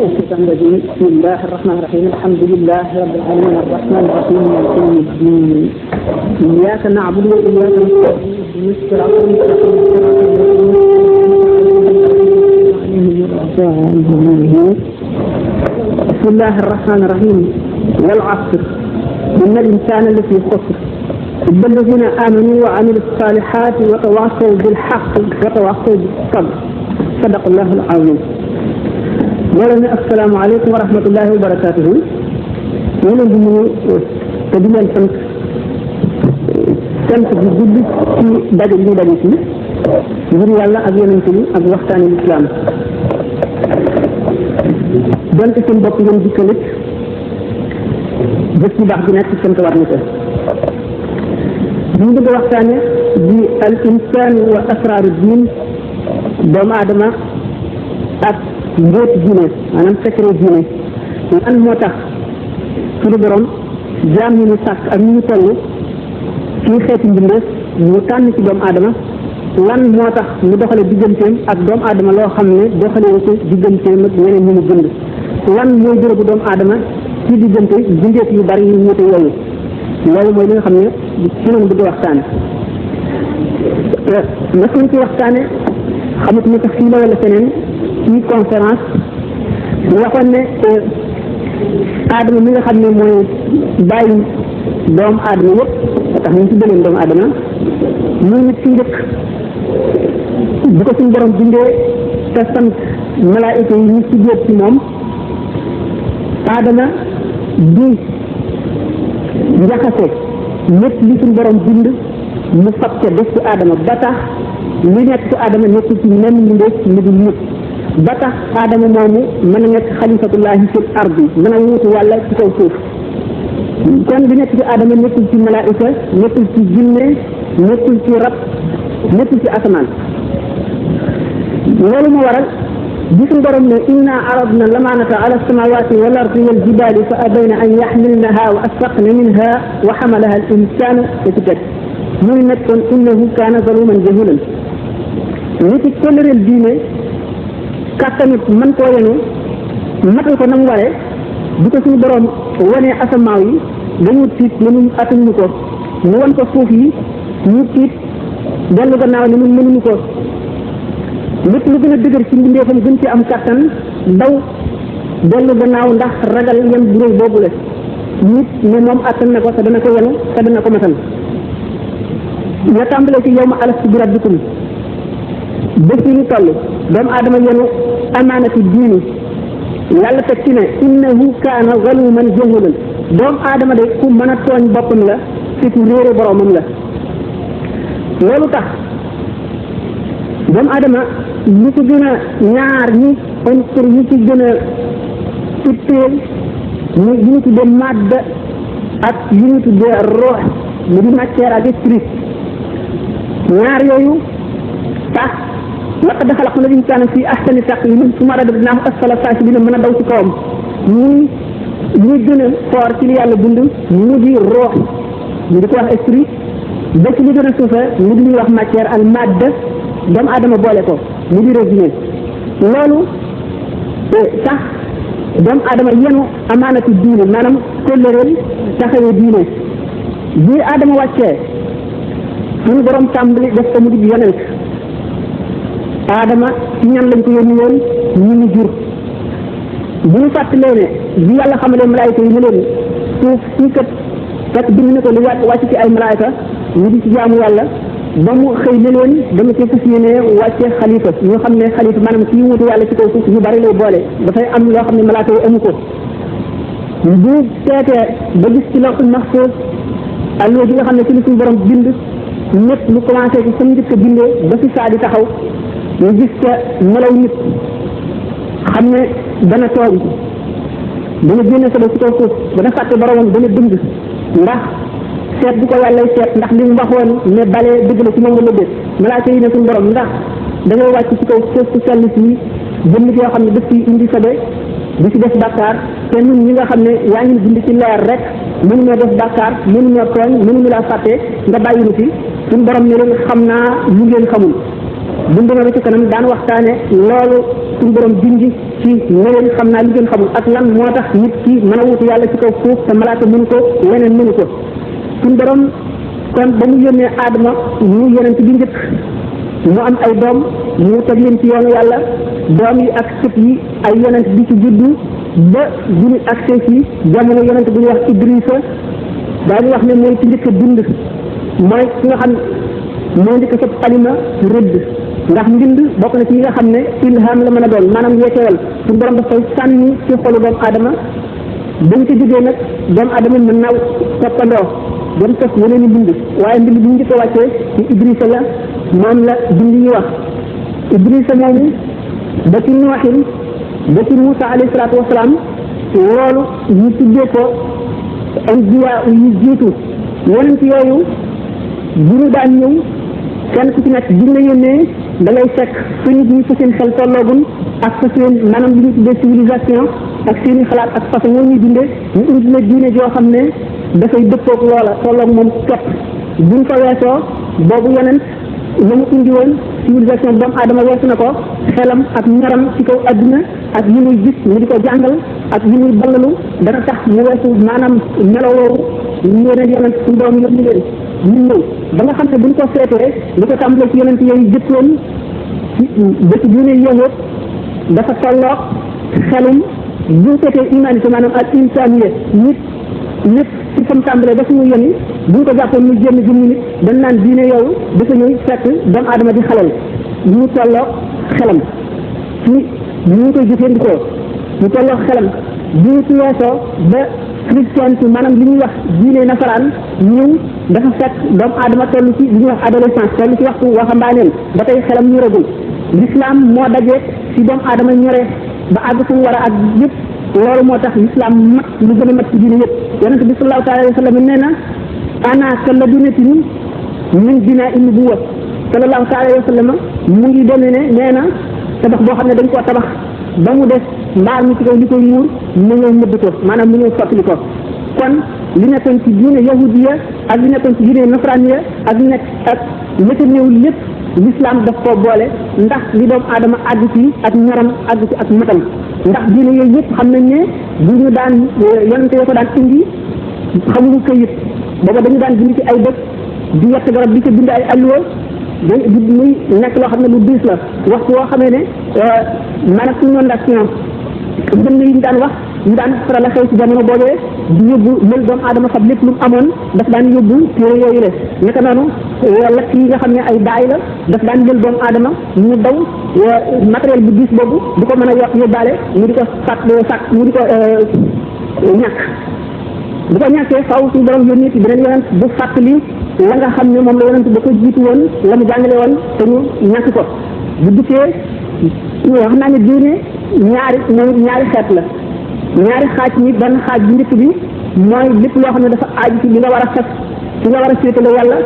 الشيطان الرجيم بسم الله الرحمن الرحيم الحمد لله رب العالمين الرحمن الرحيم مالك يوم الدين إياك نعبد وإياك نستعين اهدنا الصراط المستقيم بسم الله الرحمن الرحيم والعصر إن الإنسان لفي خسر إلا الذين آمنوا وعملوا الصالحات وتواصوا بالحق وتواصوا بالصبر صدق الله العظيم. loolu asalaamaaleykum wa rahmatullahi wa barakaatuhu ñu leen di nuyu te di leen sant bi gudd ci daje bi ñu daje ci ngir yàlla ak yonent bi ak waxtaani lislaam donte seen bopp ngeen dikkalit bés bu baax bi nekk sant war na ko ñu bëgg a waxtaane di al insaan wa asraaru diin doomu aadama ak mbóoti diine maanaam secret diine lan moo tax suñu borom jaam ñu sàkk ak ñu toll ci xeeti mbindeef ñu tànn ci doomu aadama lan moo tax mu doxale digganteem ak doomu aadama loo xam ne doxalee ko digganteem ak ñeneen ñu mu bind lan mooy bërëbu doomu aadama ci diggante bindeef yu bari yu wuute yooyu loolu mooy li nga xam ne ci noonu bëgg waxtaane na suñ ci waxtaane xamut ni sax fii la wala feneen ci conférence ñu waxoon ne aadama mi nga xam ne mooy bàyyi doomu aadama yëpp tax ñu ci bëleen doomu aadama muy nit ci njëkk bu ko suñ borom bindee te sant malaayika yi ñu ci jóot ci moom aadama di njaxase lépp li suñ borom bind mu fab ca def ci aadama ba tax li nekk ci aadama nekk ci même mbindeef mu dul nit ba tax aadama moomu mën a nekk xalifatullahi fil ardi mën a wuutu yàlla ci kaw suuf kon bi nekk ci aadama nekkul ci malaayika nekkul ci jinne nekkul ci rab nekkul ci asamaan loolu moo waral bi suñu borom ne inna aradna lamaanata ala samawati wal ardi wal jibali fa abayna an yaxmilnaha wa asfaqna minha wa xamalaha al insanu te ci teg muy nekkoon innahu kaana zaluman jahulan nit ci kóllëreel diine kàttanit mën koo yenu matal ko nam waree bu ko suñu borom wanee asamaaw yi dañu tiit ne ñu attanuñu ko mu wan ko suuf yi ñu tiit dellu gannaaw ne ñu mënuñu ko lépp lu gën a dëgër ci mbindeefam gën ci am kàttan daw dellu gannaaw ndax ragal yem bu réy boobu la nit ne moom attan na ko te dana ko yenu te dana ko matal nga tàmbalee ci yow ma alastu bi rabbikum bés yi ñu toll doomu aadama yenu amaanati diini yàlla teg ci ne innahu kaana zaluman jahulan doomu aadama de ku mën a tooñ boppam la surtout réere boromam la loolu tax doomu aadama li ci gën a ñaar ñi unsur yi ci gën a itteel ñu yi ñu tuddee madda ak yi ñu tuddee ruux mu di matière ak esprit ñaar yooyu tax laqad xalaqna l-insaana fii ahsani taqwiim summa radadnaahu asfala saafiliina mën a daw ci kawam muy ñu gën a fort ci li yàlla bind mu di ruux ñu di ko wax esprit ba ci li gën a suufe mu di ñuy wax matière al madda doomu aadama boole ko mu di résumé loolu tax doomu aadama yenu amaanatu diine maanaam kóllëreel taxawee diine bi aadama wàccee suñu borom tàmbali def ko mu di yonent aadama ci ñan lañ ko yónni woon ñu ñu jur bu ñu fàttalee ne bi yàlla xamalee malaayika yi ne leen suuf si kat kat bind na ko li wàcc ci ay malaayika ñu di ci jaamu yàlla ba mu xëy ne leen dama ci fas yéene wàcce xalifa ñu xam ne xalifa maanaam kii wutu yàlla ci kaw suuf ñu bari lay boole dafay am loo xam ne malaaka yi amu ko bu seetee ba gis ci lawhul mahfuus allo gi nga xam ne ci li suñu borom bind ñëpp lu commencé ci sa njëkk a bindee ba fi saa di taxaw ñu gis ca melaw nit xam ne dana tooñ dana génne sa ci kaw suuf dana fàtte boromam dana dëng ndax seet bu ko yàlla seet ndax li mu waxoon ne bale dëgg la ci moom la déet malaaka yi ne suñu borom ndax da ngay wàcc ci kaw suuf su sell si jëm nit yoo xam ne daf ci indi sobe di ci def bàkkaar te ñun ñi nga xam ne yaa ngi bind ci leer rek mënuñoo def bàkkaar mënuñoo tooñ mënuñu laa fàtte nga bàyyi nu fi suñu borom ne leen xam naa lu ngeen xamul buñ demee ba ci kanam daan waxtaane loolu suñu borom dindi ci leneen xam naa li ngeen xamul ak lan moo tax nit ki mën a wutu yàlla ci kaw suuf te malaaka mënu ko leneen mënu ko suñu borom kon ba mu yónnee Adama mu yonent bi njëkk mu am ay doom mu teg leen ci yoonu yàlla doom yi ak sët yi ay yonent bi ci juddu ba bu ñu accès ci jamono yonent bu ñuy wax Idrissa daañu wax ne mooy ci njëkk a bind mooy ki nga xam moo njëkk a sëb xalima rëdd ndax mbind bokk na ci yi nga xam ne ilham la mën a doon maanaam yeetewal suñu borom daf koy sànni ci xolu doomu aadama bañ ko jógee nag doomu aadama mën naa toppandoo dem tos yeneen i bind waaye mbind bi ñu njëkk a wàccee ci Idrissa la moom la bind yi wax Idrissa moomu ba ci Nooxin ba ci Moussa alayhi salaatu wasalaam loolu ñu tuddee ko anbiya yu jiitu yonent yooyu bu ñu daan ñëw kenn ku ci nekk bi nga yónnee da ngay fekk fa nit ñi fa seen xel tolloogul ak fa seen maanaam li ñu tuddee civilisation ak seen i xalaat ak façon ñoo ñuy dundee ñu indi la diine joo xam ne dafay dëppoog loola tolloog moom képp buñ ko weesoo boobu yonent la mu indi woon civilisation doomu aadama weesu na ko xelam ak ñaram ci kaw adduna ak yi muy gis ñu di ko jàngal ak yi muy ballalu dana tax mu weesu maanaam melowoowu ñu yeneen yonent suñu doom yónni leen ñu ñëw ba nga xam ne buñ ko seetee li ko tàmbalee ci yonent yooyu jëppoon ci ba ci diine yëngoot dafa tolloog xelum bu seetee humanité maanaam ak insaniye nit lépp ci fam tàmbalee ba suñu yoni buñ ko jàppoon muy génn jëmmi nit dañ naan diine yooyu dafa ñëw fekk doomu aadama di xalal ñu tolloog xelam ci ñu ngi koy jëfandikoo ñu tolloog xelam bi ñu ci weesoo ba christianité maanaam li ñuy wax diine nasaraan ñëw dafa fekk doomu aadama toll ci li ñuy wax adolescence toll ci waxtu waxambaaneel ba tey xelam ñoragul l'islam moo daje ci doomu aadama ñore ba àgg fu mu war a àgg yëpp loolu moo tax l'islam mat lu gën a mat ci diine yëpp yonente bi sallallahu taala alayhi wa sallam nee na ana kalla dunatin min dina nubuwwa sallallahu taala alayhi wa sallam mu ngi demee ne nee na tabax boo xam ne dañ koo tabax ba mu des mbaar mi ci kaw li koy muur mu ñëw mëdd ko maanaam mu ñëw sottali ko kon li nekkoon ci diine yahudiya ak li nekkoon ci diine nasraniya ak li nekk ak la ca ñëw lépp l'islam daf koo boole ndax li doomu aadama àgg ci ak ñoram àgg ci ak matam ndax diine yooyu yëpp xam nañ ne bu ñu daan yonente yoo ko daan indi xamuñu këyit booba dañu daan bind ci ay dëkk di yett garab di ca bind ay alluwa di muy nekk loo xam ne lu diis la waxtu woo xamee ne maanaam inondation dënn yi ñu daan wax ñu daan faral a xew ci jamono boobee di yóbbu lël doomu aadama fab lépp lu mu amoon daf daan yóbbu téere yooyu le naka noonu lakk yi nga xam ne ay daay la daf daan lël doomu aadama ñu daw matériel bu diis boobu di ko mën a yóbbaale ñu di ko sàkk ñu di ko ñàkk bu ko ñàkkee faaw suñu borom yónni ci beneen yonent bu fàttali la nga xam ne moom la yonent ba ko jiitu woon la mu jàngale woon te ñu ñàkk ko bu dikkee wax naa ne diine ñaari xeet la ñaari xaaj ni benn xaaj bu njëkk bi mooy lépp loo xam ne dafa aaju ci li nga war a fas ci nga war a féetale yàlla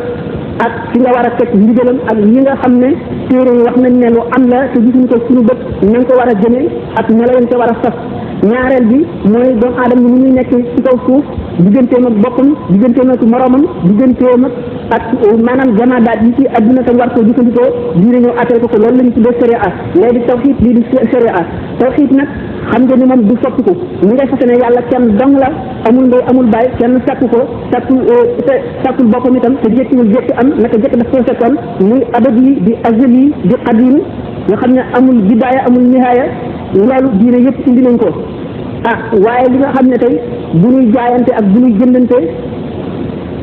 ak ci nga war a teg ndigalam ak yi nga xam ne téere yi wax nañ ne lu am la te gisuñu ko suñu bët na nga ko war a jëmee ak ne la leen ko war a fas ñaareel bi mooy doomu aadama ni muy nekk ci kaw suuf digganteem ak boppam digganteem ak moroomam digganteem ak maanaam jamaadaat yi ci adduna tam war koo jëfandikoo diine ñëw attel ko loolu la ñu tuddee sharia léegi tawxiid lii di sharia tawxiid nag xam nga ni moom du soppiku ni ngay fase ne yàlla kenn dong la amul ndey amul baay kenn sakku ko sakkul boppam itam te jékkiwul jékki am naka jëkk daf koo fekkoon muy abad yi di azal yi di qadim nga xam ne amul bidaaya amul nihaaya loolu diine yëpp indi nañ ko waaye li nga xam ne tey bu ñuy jaayante ak bu ñuy jëndante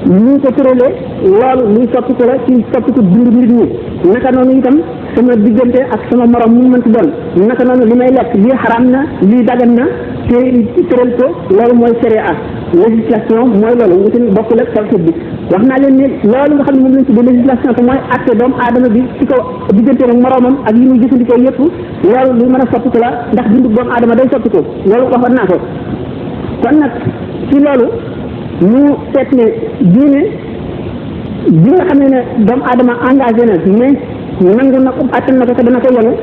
ñu ko tëralee loolu luy soppiku la ci soppiku dund nit ñi naka noonu itam sama diggante ak sama morom mu mënti doon naka noonu li may lekk lii xaraam na lii dagan na te tëral ko loolu mooy sharia législation mooy loolu wutin bokkul ak tawhid bi wax naa leen ne loolu nga xam ne moom lañ tuddee législation te mooy acte doomu aadama bi ci kaw diggante nag moromam ak yi muy jëfandikoo yëpp loolu lu mën a soppiku la ndax dundu doomu aadama day soppiku loolu waxoon naa ko kon nag ci loolu ñu seet ne diine bi nga xam ne doomu aadama engagé na mais nangu na ko attan na ko te dana ko yenu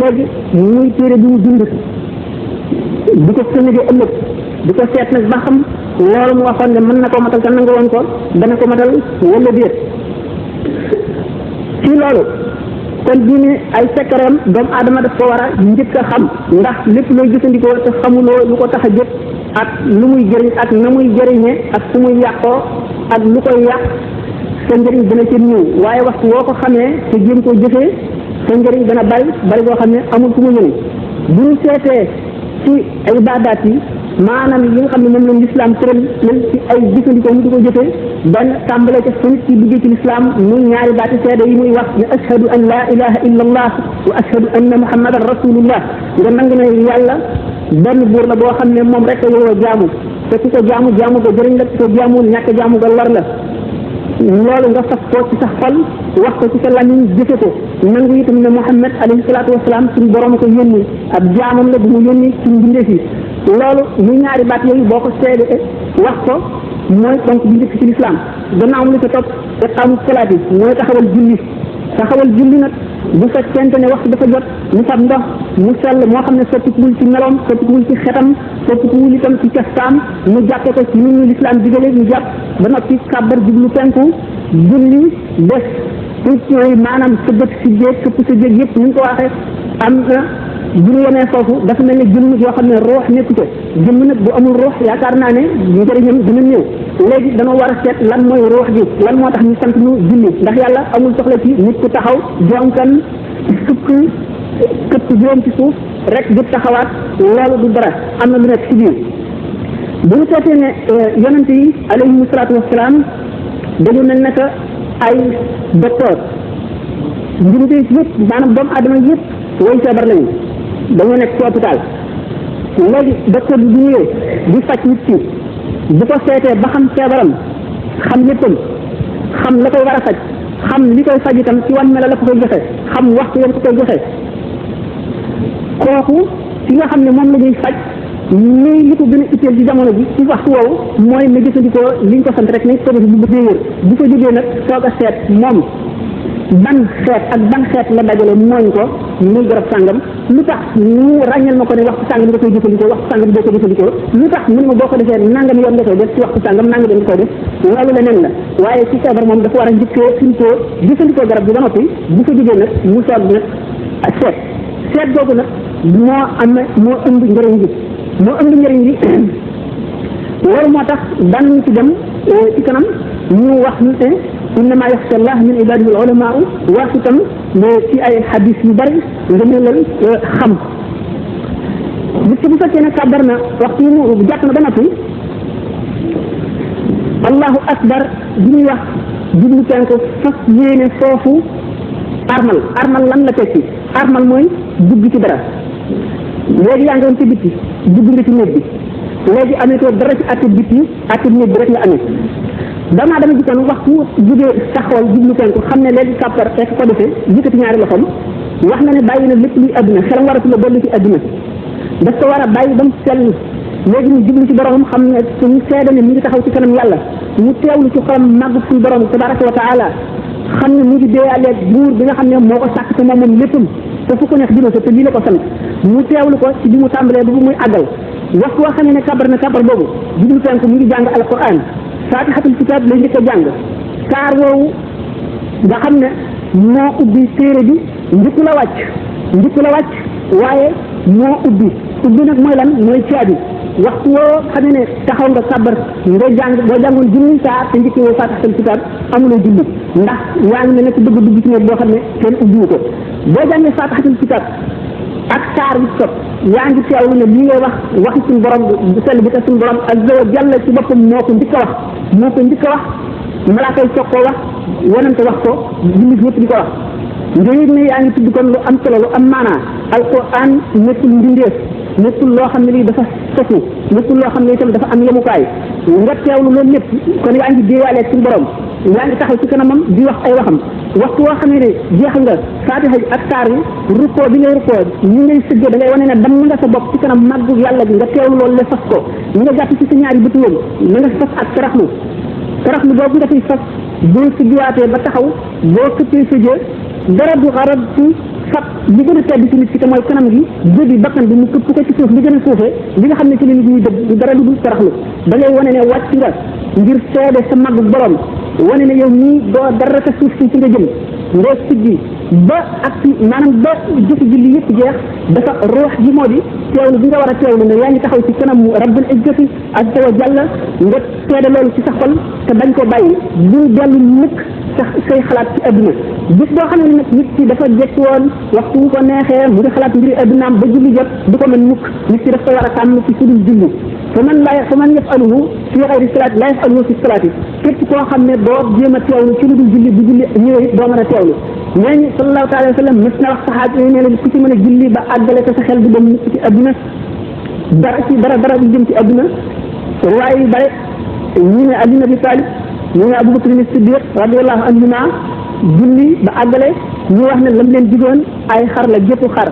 léegi muy téere bi ñu dund di ko sënëgee ëllëg di ko seet nag ba xam loolu mu waxoon ne mën na ko matal te nangu woon ko dana ko matal wala déet ci loolu kon diine ay sekkareem doomu aadama daf ko war a njëkk a xam ndax lépp looy jëfandikoo te xamuloo lu ko tax a jëf ak lu muy jëriñ ak na muy jëriñe ak fu muy yàqoo ak lu koy yàq sa njëriñ dana ci ñëw waaye waxtu woo ko xamee te jéem koo jëfee sa njëriñ dana bari boo xam ne amul fu mu ñëw bu ñu seetee ci ay ibaadaat yi maanaam yi nga xam ne moom la lislaam tëral ci ay jëfandikoo mu di ko jëfee benn tàmbale ca fa nit ci duggee ci lislaam muy ñaari baati seede yi muy wax ne ashhadu an la ilaha illa allah wa ashhadu anna muhammadan rasulullah nga nangu ne yàlla benn buur la boo xam ne moom rek a yow jaamu te ku ko jaamu ko jëriñ la ku ko jaamul ñàkk jaamu ko lor la loolu nga fas ko ci sa xol wax ko ci sa lamiñ jëfe ko nangu itam ne muhammad alayhi salaatu wasalaam suñu borom ko yónni ab jaamam la bu mu yónni ci mbindeef yi loolu muy ñaari baat yooyu boo ko seede wax ko mooy donc bi njëkk ci lislaam gannaaw am li ko topp iqaamu salaat yi mooy taxawal julli nag bu fekkente ne waxtu dafa jot mu fab ndox mu sell moo xam ne soppikuwul ci meloom soppikuwul ci xetam soppikuwul itam ci castaam mu jàppe ko ci ñu lislaam digale ñu jàpp ba noppi kàbbar jublu penku julli def position yi maanaam sa bët si jéeg sa jéeg yëpp ni ñu ko waxee am na bu ñu yemee foofu dafa mel ne jëmm yoo xam ne ruux nekku ko jëmm nag bu amul ruux yaakaar naa ne njëriñam dina néew léegi dañoo war a seet lan mooy ruux gi lan moo tax ñu sant ñu julli ndax yàlla amul soxla ci nit ku taxaw jonkan sukk këpp juróom ci suuf rek di taxawaat loolu du dara am na lu nekk ci biir bu ñu seetee ne yonente yi alayhimu salaatu wasalaam dañu mel ne que ay docteur mbirute yëpp maanaam doomu aadama yëpp way feebar lañu dañoo nekk ci hôpital léegi docteur bi bu ñëwee di faj nit ki bu ko seetee ba xam feebaram xam léppam xam la koy war a faj xam li koy faj itam ci wan mela la ko koy joxe xam waxtu yam ko koy joxe kooku ci nga xam ne moom la ñuy faj nii li ko gën a itteel ci jamono bi ci waxtu woowu mooy na jëfandikoo liñ ko sant rek nañ ko def bu bëggee wér bu ko jógee nag soog a seet moom ban xeet ak ban xeet la dajale mooñ ko muy garab sàngam lu tax ñu ràññal ma ko ne waxtu sàngam nga koy jëfandikoo waxtu sàngam doo ko jëfandikoo lu tax mu ne ma boo ko defee nangam yoon nga koy def ci waxtu sàngam nangam yoon nga koy def loolu leneen la waaye ci feebar moom dafa war a njëkkee suñ ko jëfandikoo garab bi ba noppi bu ko jógee nag mu soog nag seet googu nag moo ëmb njëriñ bi loolu moo tax daan ñu ci dem ci kanam ñu wax ñu ne innama yaxsha allah min ibadihi al ulama wax itam ci ay hadis yu bari nga ne leen xam nit ki bu fekkee ne kàbbar na waxtu yi mu jàpp na ba noppi allahu akbar bi ñuy wax jublu penku fas yéene foofu armal lan la tekki armal mooy dugg ci dara léegi yaa ngi woon ci bitti dugg nga ci néeg bi léegi ameetoo dara ci atti bitti atti néeg bi rek nga amee damaa dama gis waxtu jógee taxawal jublu penku xam ne léegi kàppar fekk ko defee yëkkati ñaari loxoom wax na ne bàyyi na lépp luy adduna xelam waratu la dolli ci adduna daf ko war a bàyyi ba mu sell léegi mu jublu ci boromam xam ne suñu seede ne mi ngi taxaw ci kanam yàlla mu teewlu ci xolam màggu suñu borom tabaraka wa taala xam ne mu ngi deeyaaleeg buur bi nga xam ne moo ko sàkk te moom léppam te fu ko neex dina ko te lii la ko sant mu teewlu ko ci bi mu tàmbalee ba bu muy àggal waxtu woo xamee ne kabar na kabar boobu jublu penku mu ngi jàng alquran faatihatul kitaab lay njëkk a jàng saar woowu nga xam ne moo ubbi téere bi njëkk la wàcc waaye moo ubbi nag mooy lan mooy caabi waxtu woo xamee ne taxaw nga kabar nga jàng boo jàngoon junni saar te njëkk woo faatihatul kitaab amuloo julli ndax yaa ngi ne nekk bëgg dugg ci néeg boo xam ne kenn ubbiwu ko boo jàngee faatihatul kitaab ak saar bi sot yaa ngi teewlu ne lii ngay waxi suñu borom bu sell bi te suñu borom azza wa jalla ci boppam moo ko njëkk a wax malaaka yi soog koo wax yonente wax ko jullit yëpp di ko wax nga yëg ne yaa ngi tudd kon lu am solo lu am maanaa alquran nekkul mbindeef nekkul loo xam ne lii dafa sosu nekkul loo xam ne itam dafa am yemukaay nga teewlu loolu lépp kon yaa ngi déewaaleeg suñu borom yaa ngi taxaw ci kanamam di wax ay waxam waxtu woo xam ne jeexal nga faatiha ak saar yi rukkoo bi ngay rukkoo ñi ngay sëggee da ngay wane ne dam nga sa bopp ci kanam màggu yàlla bi nga teewlu loolu la fas ko ñi nga jàpp ci sa ñaari bëtu woon na nga fas ak taraxlu boobu nga fiy fas boo sëggiwaatee ba taxaw boo këppee sëggee dara du xarab ci fab li gën a tedd ci nit ki te mooy kanam gi jëbi bakkan bi mu këpp ko ci suuf li gën a suufee li nga xam ne ci la nit ñuy dëgg dara du dul taraxlu da ngay wane ne wàcc nga ngir seede sa màggu borom wane ne yow nii doo dara ka suuf si ci nga jëm nga siggi ba ak maanaam ba jëf julli yëpp jeex dafa ruux gi moo di teewlu bi nga war a teewlu ne yaa ngi taxaw ci kanam rabbul izzati azza wa jalla nga teede loolu ci sa xol te bañ ko bàyyi bu dellu mukk sax say xalaat ci adduna bis boo xam ne nag nit ki dafa jekk woon waxtu wu ko neexee mu ngi xalaat mbiri addunaam ba julli jot du ko mën mukk nit ki daf ko war a tàmm ci sudul julli fa man yafaluhu fi xayri salaat la yafaluhu fi salaati képp koo xam ne doo jéem a teewlu ci lu dul julli bu julli ñëwee doo mën a teewlu nee ñu sallallahu taala wa sallam mës na wax saxaaba yi ne leen ku ci mën a julli ba àggale te sa xel du dem mukk ci adduna dara lu jëm ci adduna waaye yu bare ñu ne Ali ibn Abi Talib ñu ne Abu Bakr as-Siddiq radiyallahu anhuma julli ba àggale ñu wax ne lam leen digoon ay xar la gépp xar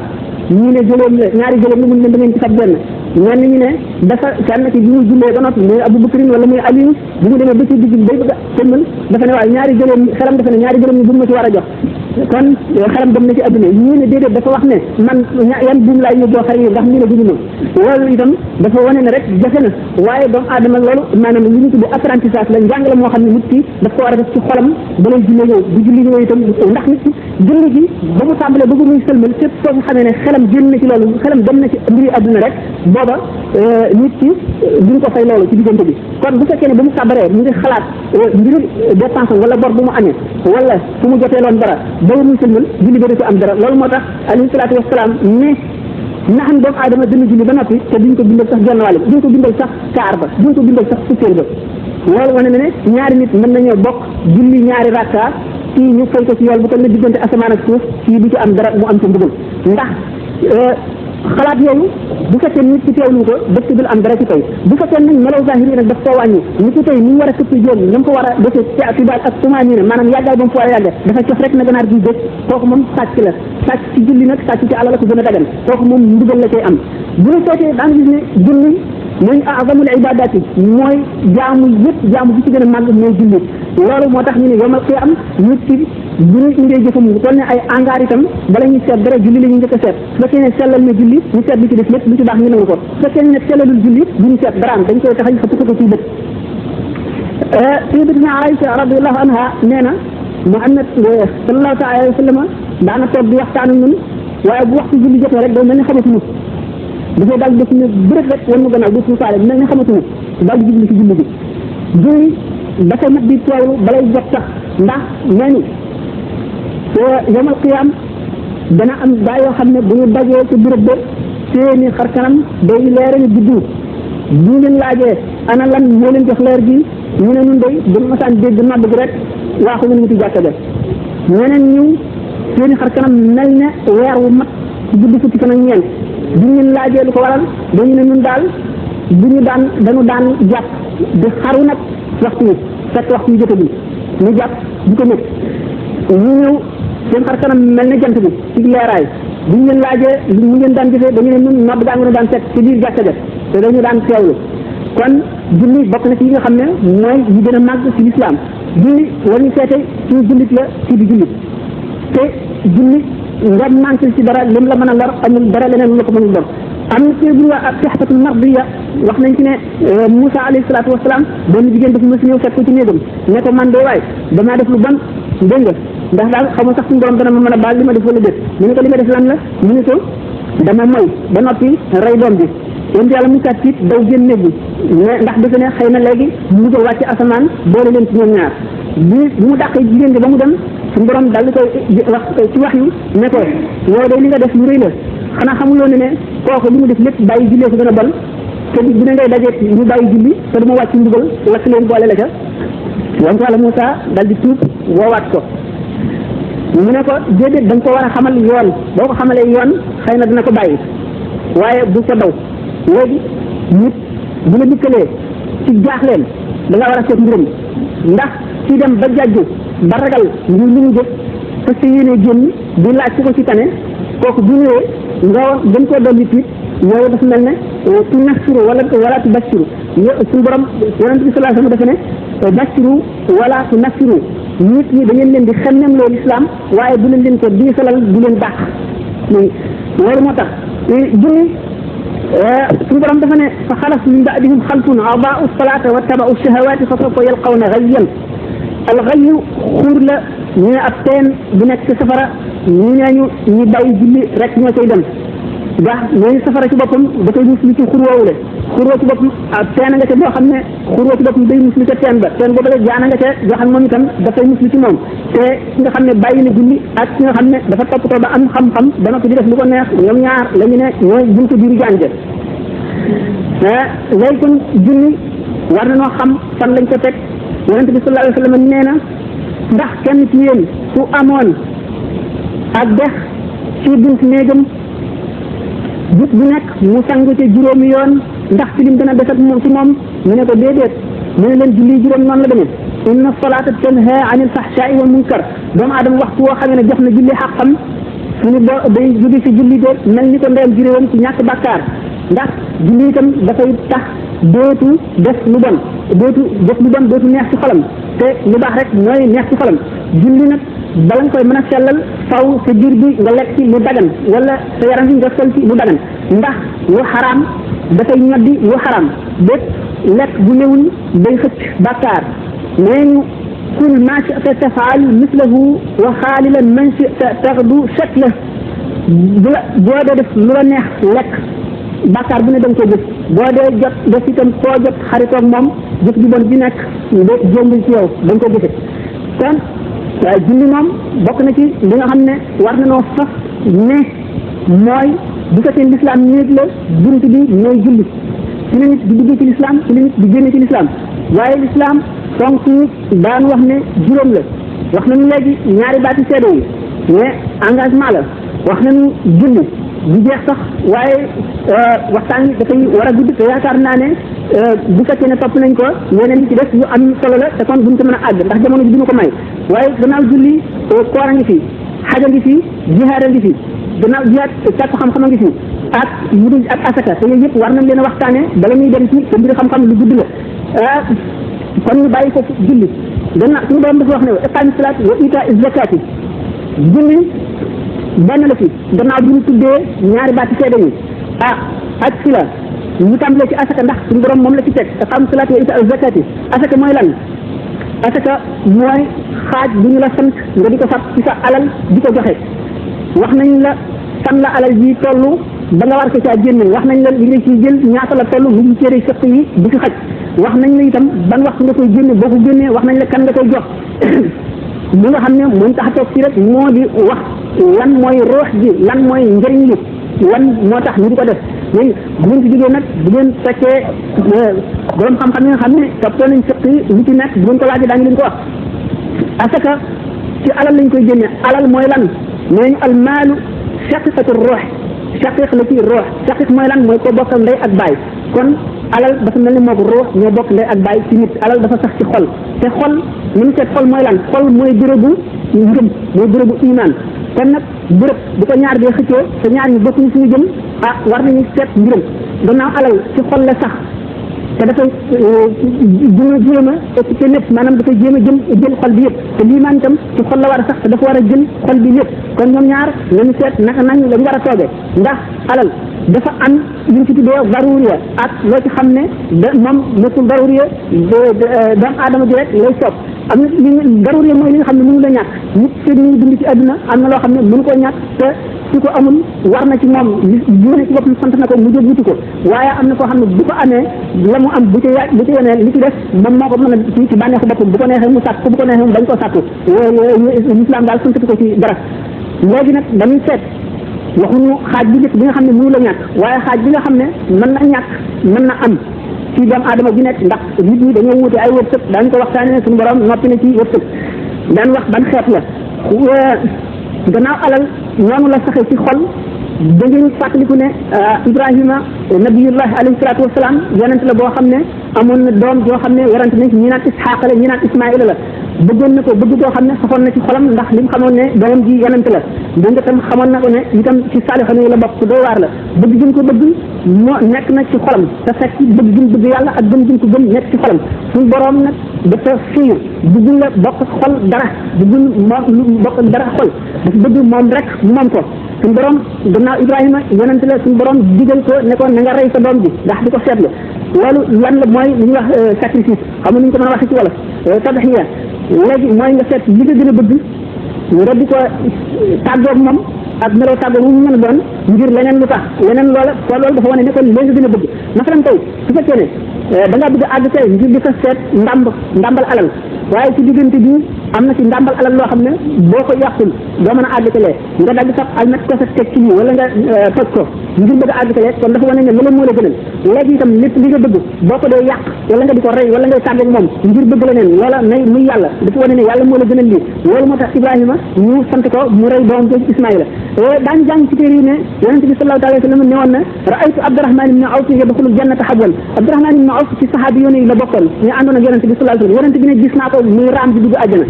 ñu ne jëloon la ñaari jëloon la mun leen da ngeen ci fab benn ñenn ñu ne dafa kenn ci bi mu jullee ba noppi muy Abu Bakr wala muy Ali bu mu demee ba ci digg bay bëgg a tëmmal dafa ne waaye ñaari jëloon xelam dafa ne ñaari jëloon ñi bu ma ci war a jox kon xelam dem na ci adduna ñu ne déedéet dafa wax ne man yan buum laay yóbboo xar yi ndax ñu ne dugg ma loolu itam dafa wane ne rek jafe na waaye doomu aadama loolu maanaam li ñu tuddee apprentissage la njàng la moo xam ne nit ki daf ko war a def ci xolam ba lay julli ñëw bu julli ñëw itam ndax nit ki julli gi ba mu tàmbalee ba muy sëlmal fépp soo ko xamee ne xelam génn na ci loolu xelam dem na ci mbiri adduna rek booba nit ki duñ ko fay loolu ci diggante bi kon bu fekkee ne ba mu sàbbaree mu ngi xalaat mbiru dépense wala bor bu mu amee wala fu mu jotee loon dara ba muy sëlmal julli ba du am dara loolu moo tax alayhi salaatu wasalaam ne naxam doomu aadama dana julli ba noppi te duñ ko bindal sax genn wàll duñ ko bindal sax kaar ba duñ ko bindal sax fukkeel ba loolu wane na ne ñaari nit mën nañoo bokk julli ñaari rakka kii ñu fay ko ci yool bu ko ne diggante asamaan ak suuf kii du ci am dara mu am ci mbugal ndax xalaat yooyu bu fekkee nit ki teewlu ko dëkk dul am dara ci tey bu fekkee nag melaw zahir yi nag daf koo wàññi ni ki tey ni mu war a këppi joon na mu ko war a defee ci atibaal ak tumaani ne maanaam yàggaay ba mu fa war a yàgge dafa cof rek na ganaar gi dëkk kooku moom sàcc la sàcc ci julli nag sàcc ci àlla la ko gën a dagan kooku moom ndugal la koy am bu ñu seetee daan gis ne julli mooy azamul ibadaat yi mooy jaamu yëpp jaamu bi ci gën a màgg mooy julli loolu moo tax ñu ne yomal koy am nit ki bu ñu indee jëfam mu toll ne ay angaar itam bala ñuy seet dara julli la ñu njëkk a seet su fekkee ne sellal na julli ñu seet li ci def lépp lu ci baax ñu nangu ko su fekkee ne sellalul julli bu ñu seet daraam dañ koy taxañ xëpp ko ciy bët sayyidatuna Aïcha radiyallahu anha nee na Muhammad sallallahu alayhi wa sallam daana toog di waxtaan ak ñun waaye bu waxtu julli jotee rek day mel ni xamatuñu dafay daal def ne bërëb rek wan mu gannaaw du suufaale mel ni xamatuñu daal di jubli ci julli bi julli dafa mat di teewlu balay jot sax ndax nee ni yawmal qiyaam dana am gaa yoo xam ne bu ñu dajee ci béréb ba seeni xar kanam day leere ni biddiw bu ñu leen laajee ana lan moo leen jox leer gi ñu ne ñun day bu ñu masaan dégg nodd gi rek waaxu ñu wuti jàkka ja ñeneen ñu seeni xar kanam mel ne weer wu mat ci guddi fukki fan ak ñeent bu ñu leen laajee lu ko waral dañu ne ñun daal bu ñu dañu daan jàpp di xaru nag waxtu wi fekk waxtu wi jotagul ñu jàpp di ko nekk ñu ñëw seen xar kanam mel ne jant bi ci leeraay bu ñu leen laajee ñu ngeen daan gisee dañu ne ñun nodd gaa ngi daan fekk ci biir jàkka ja te dañu daan teewlu kon julli bokk na ci yi nga xam ne mooy yi gën a màgg ci lislaam julli war ñu seete ci jullit la ci di jullit te julli nga manqué ci dara lim la mën a lor amul dara leneen lu la ko mënul lor am na ci bu ñu wax ak sihhatul mardiya wax nañ ci ne Moussa alayhi salaatu wasalaam benn jigéen dafa mës ñëw fekk ko ci néegam ne ko man de waay damaa def lu bon dégg nga ndax daal xaw ma sax suñu borom dana ma mën a baal li ma def wala déet mu ne ko li ma def lan la mu ne ko dama moy ba noppi rey doom bi yéen yàlla Moussa tiit daw génn néeg bi mais ndax defe ne xëy na léegi mu ko wàcc asamaan boole leen ci ñoom ñaar bu mu dàqee jigéen bi ba mu dem suñu borom daal di koy wax ci wax yu ne ko yow de li nga def lu rëy la xanaa xamuloo ne kooku li mu def lépp bàyyi jullee ko gën a bon te bu ne ngay dajeet ñu bàyyi julli te du ma wàcc mbugal lakk leen boole la ca yonent Yàlla Moussa daal di tuub woowaat ko mu ne ko déedéet da nga ko war a xamal yoon boo ko xamalee yoon xëy na dina ko bàyyi waaye bu ko daw léegi nit bu la dikkalee ci jaaxleen da nga war a seet mbiram ndax ci dem ba jàjju ba ragal ngir li mu jëf parce que yéene génn di laaj ku ko ci tane kooku bu ñëwee nga gën koo dolli tiit yow dafa mel ne tu nasiru wala tu basiru suñu borom yonent bi sallallahu alayhi wasallam dafa ne basiru wala tu nasiru nit ñi da ngeen leen di xemmeem loolu islam waaye bu leen leen ko diisalal bu leen dàq loolu moo tax julli suñu borom dafa ne fa xalaf min ba'dihim xalfun adaa'u salaata wa taba'u shahawaati fa sawfa yalqawna ghayyan al ghayyu xuur la ñu ne ab teen bu nekk ci safara ñi neñu ñi bàyyi julli rek ñoo cay dem ndax ñooñu safara ci boppam dafay musli ci xurwoowule xurwoo ci boppam teen nga ca boo xam ne xurwoo ci boppam day musli ca teen ba teen boobu la jaana nga ca yoo xam ne moom itam dafay musli ci moom te ki nga xam ne bàyyi na julli ak ki nga xam ne dafa toppatoo ba am xam-xam ba noppi di def lu ko neex ñoom ñaar la ñu ne ñooy buntu biiru jànge léegi kon julli war na noo xam fan lañ ko teg yonente bi sallallahu alayhi wa sallam nee na ndax kenn ci yéen su amoon ak dex ci bunt néegam bis bu nekk mu sangu ca juróomi yoon ndax ci lim dana des ak moom ci moom ñu ne ko déedéet mu ne leen julli juróom noonu la demee inna salata tanha anil fahsha'i wal munkar doomu aadama waxtu woo xamee ne jox na julli xaqam suñu day jóge si julli de mel ni ko ndeyam juróom ci ñàkk bàkkaar ndax julli itam dafay tax dootu def lu bon dootu neex ci xolam te lu baax rek mooy neex ci xolam julli nag bala nga koy mën a sellal faw sa biir bi nga lekk ci lu dagan wala sa yaram bi nga sol ci lu dagan ndax lu xaraam dafay ñoddi lu xaraam bépp lekk bu newul day xëcc bàkkaar nee ñu kul ma shi'ta tafaal mislahu wa xaalilan man shi'ta taxdu shakla boo dee def lu la neex lekk bàkkaar bu ne da nga ko gis boo dee jot def itam koo jot xaritoog moom gis bi bon bi nekk jómbul ci yow da nga ko gise kon waaye julli moom bokk na ci li nga xam ne war na noo fas ne mooy bu fekkee lislaam néeg la bunt bi mooy julli ci la nit di dugg ci lislaam ci la nit di génne ci lislaam waaye lislaam fonk daan wax ne juróom la wax nañu léegi ñaari baati seede yi mais engagement la wax nañu julli bu jeex sax waaye waxtaan yi dafay war a gudd te yaakaar naa ne bu fekkee ne topp nañ ko ñeneen ñi ci def yu am solo la te kon buñ ko mën a àgg ndax jamono ji duñu ko may waaye gannaaw julli koor a ngi fi xaj a ngi fi jihaad a ngi fi gannaaw jihaad sàkk xam-xam a ngi fi ak mudul ak asaka te yooyu yëpp war nañ leen a waxtaane bala ñuy dem ci te mbir xam-xam lu gudd la kon ñu bàyyi foofu julli gannaaw suñu borom dafa wax ne iqaami salaat wa itaa zakati julli benn la fi gannaaw bi ñu tuddee ñaari baati seede yi ak si la ñu tàmbalee ci asaka ndax suñu borom moom la ci teg iqaami salaat wa itaa zakati asaka mooy lan asaka mooy xaaj bu ñu la sant nga di ko fab ci sa alal di ko joxe wax nañ la fan la alal ji tollu ba nga war ko caa génne wax nañ la li nga ciy jël ñaata la toll mu ngi cëre sëq yi du ci xaj wax nañ la itam ban waxtu nga koy génne boo ko génnee wax nañ la kan nga koy jox li nga xam ne moom tax a toog ci rek moo di wax lan mooy roox ji lan mooy njëriñ li lan moo tax ñu di ko def léegi bu ngeen ci jógee nag bu ngeen fekkee borom xam-xam yi nga xam ne toppoo nañ sëq yi lu ci nekk bu ngeen ko laajee daañu leen ko wax asaka ci alal lañ koy génne alal mooy lan nee ñu almaalu shaqiqatu ruux shaqiq la ci ruux shaqiq mooy lan mooy ko bokkal ndey ak baay kon alal dafa mel ni moo ko ruux ñoo bokk ndey ak baay ci nit alal dafa sax ci xol te xol ni mu seet xol mooy lan xol mooy bérébu ngëm mooy bérébu iman kon nag béréb bu ko ñaar dee xëccoo te ñaar ñu bokkuñu suñu jëm war nañu seet mbiram gannaaw alal ci xol la sax te dafay jéem a occupé lépp maanaam dafay jéem a jël xol bi yëpp te lii maan itam ci xol la war a sax te dafa war a jël xol bi yëpp kon ñoom ñaar nañu seet naka nañ lañu war a toogee ndax alal dafa am li ñu ci tuddee daruriya ak loo ci xam ne moom nekkul daruriya doomu aadama ji rek lay soob am na li daruriya mooy li nga xam ne mënu la ñàkk nit fekk ñuy dund ci àdduna am na loo xam ne mënu koo ñàkk te su ko amul war na ci moom li ne ci boppam sant na ko mu jóg wuti ko waaye am na koo xam ne bu ko amee la mu am bu ci yeneen li ci def moom moo ko mën a ci bànneexu boppam bu ko neexee mu sàkk bu ko neexee mu bañ koo sàkku l'islam daal santati ko ci dara léegi nag dañuy seet waxuñu xaaj bi njëkk bi nga xam ne mënu la ñàkk waaye xaaj bi nga xam ne mën na ñàkk mën na am ci doomu aadama bi nekk ndax nit ñi dañoo wuute ay wërsëg daañu ko waxtaanee suñu borom noppi na ci wërsëg daan wax ban xeet la gannaaw alal noonu la saxee ci xol da ngeen fàttaliku ne Ibrahima nabiyullah alayhi salaatu wasalaam yonent la boo xam ne amoon na doom joo xam ne werante nañ ñi naan Isxaaq la ñi naan Ismaïla la bëggoon na ko bëgg boo xam ne saxoon na ci xolam ndax li mu xamoon ne doomam ji yonent la da nga tam xamoon na ko ne itam ci saalixoon yi la bokk doy waar la bëgg gën ko bëgg moo nekk na ci xolam te fekk bëgg gën bëgg yàlla ak gëm gën ko gëm nekk ci xolam suñu borom nag dafa fiir bëggul la bokk xol dara bëggul moom bokk dara xol dafa bëgg moom rek moom ko suñu borom gannaaw Ibrahima yonent la suñu borom digal ko ne ko na nga rey sa doom bi ndax di ko seetlu loolu lan la mooy li ñuy wax sacrifice xam nga ni ñu ko mën a waxee ci wolof tadhiya léegi mooy nga seet li nga gën a bëgg nga di ko tàggoog moom ak meloo tàggoog mu mën a doon ngir leneen lu tax leneen loola ko loolu dafa wane ne kon léegi gën a bëgg masalan tey su fekkee ne da ngaa bëgg a àgg tey ngir di ko seet ndàmbal alal waaye ci diggante bi am na ci ndàmbal alal loo xam ne boo ko yàqul doo mën a àggatalee nga dagg sax almet ko sa teg ci nii wala nga toj ko ngir bëgg a àggatalee kon dafa wane ne lala moo la gënal léegi itam lépp li nga bëgg boo ko dee yàq wala nga di ko rey wala ngay tàggeeg moom ngir bëgg leneen loola nay muy yàlla dafa wane ne yàlla moo la gënal lii loolu moo tax Ibrahima ñu sant ko mu rey doom jooju Ismaïla daañu jàng ci téere yi ne yonente bi sallallahu alayhi wa sallam ne woon na raaytu Abdurahman ibn Awf yadxulu jannata habwan Abdurahman ibn Awf ci saxaabi yoon yi la bokkoon ñu àndoon ak yonente bi sallallahu alayhi wa sallam yonente bi ne gis naa ko muy raam di dugg àjjana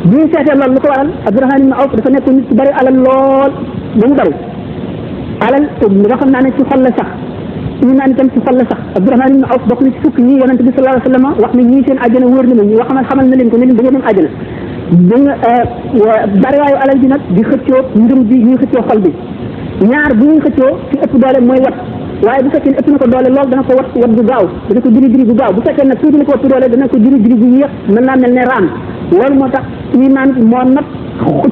bi ñu seetee loolu lu ko waral Abdurahman ibn Awf dafa nekk nit ci bari alal lool ba mu bari alal nga xam naa ne ci xol la sax ñu naan itam ci xol la sax Abdurahman ibn Awf bokk na ci fukk ñi yonente bi sallallahu alayhi wa sallam wax ne ñii seen àjjana wóor na ma ñu xamal na leen ko ne leen da ngeen dem àjjana bi nga bariwaayu alal bi nag di xëccoo ngëm bi ñuy xëccoo xol bi ñaar bu ñuy xëccoo ci ëpp doole mooy wat waaye bu fekkee ne ëpp na ko doole lool dana ko wat bu gaaw dana ko diri bu gaaw bu fekkee nag tuuti la ko ëpp doole dana ko diri bu yéex mën naa mel ne raam loolu moo tax iman moo nat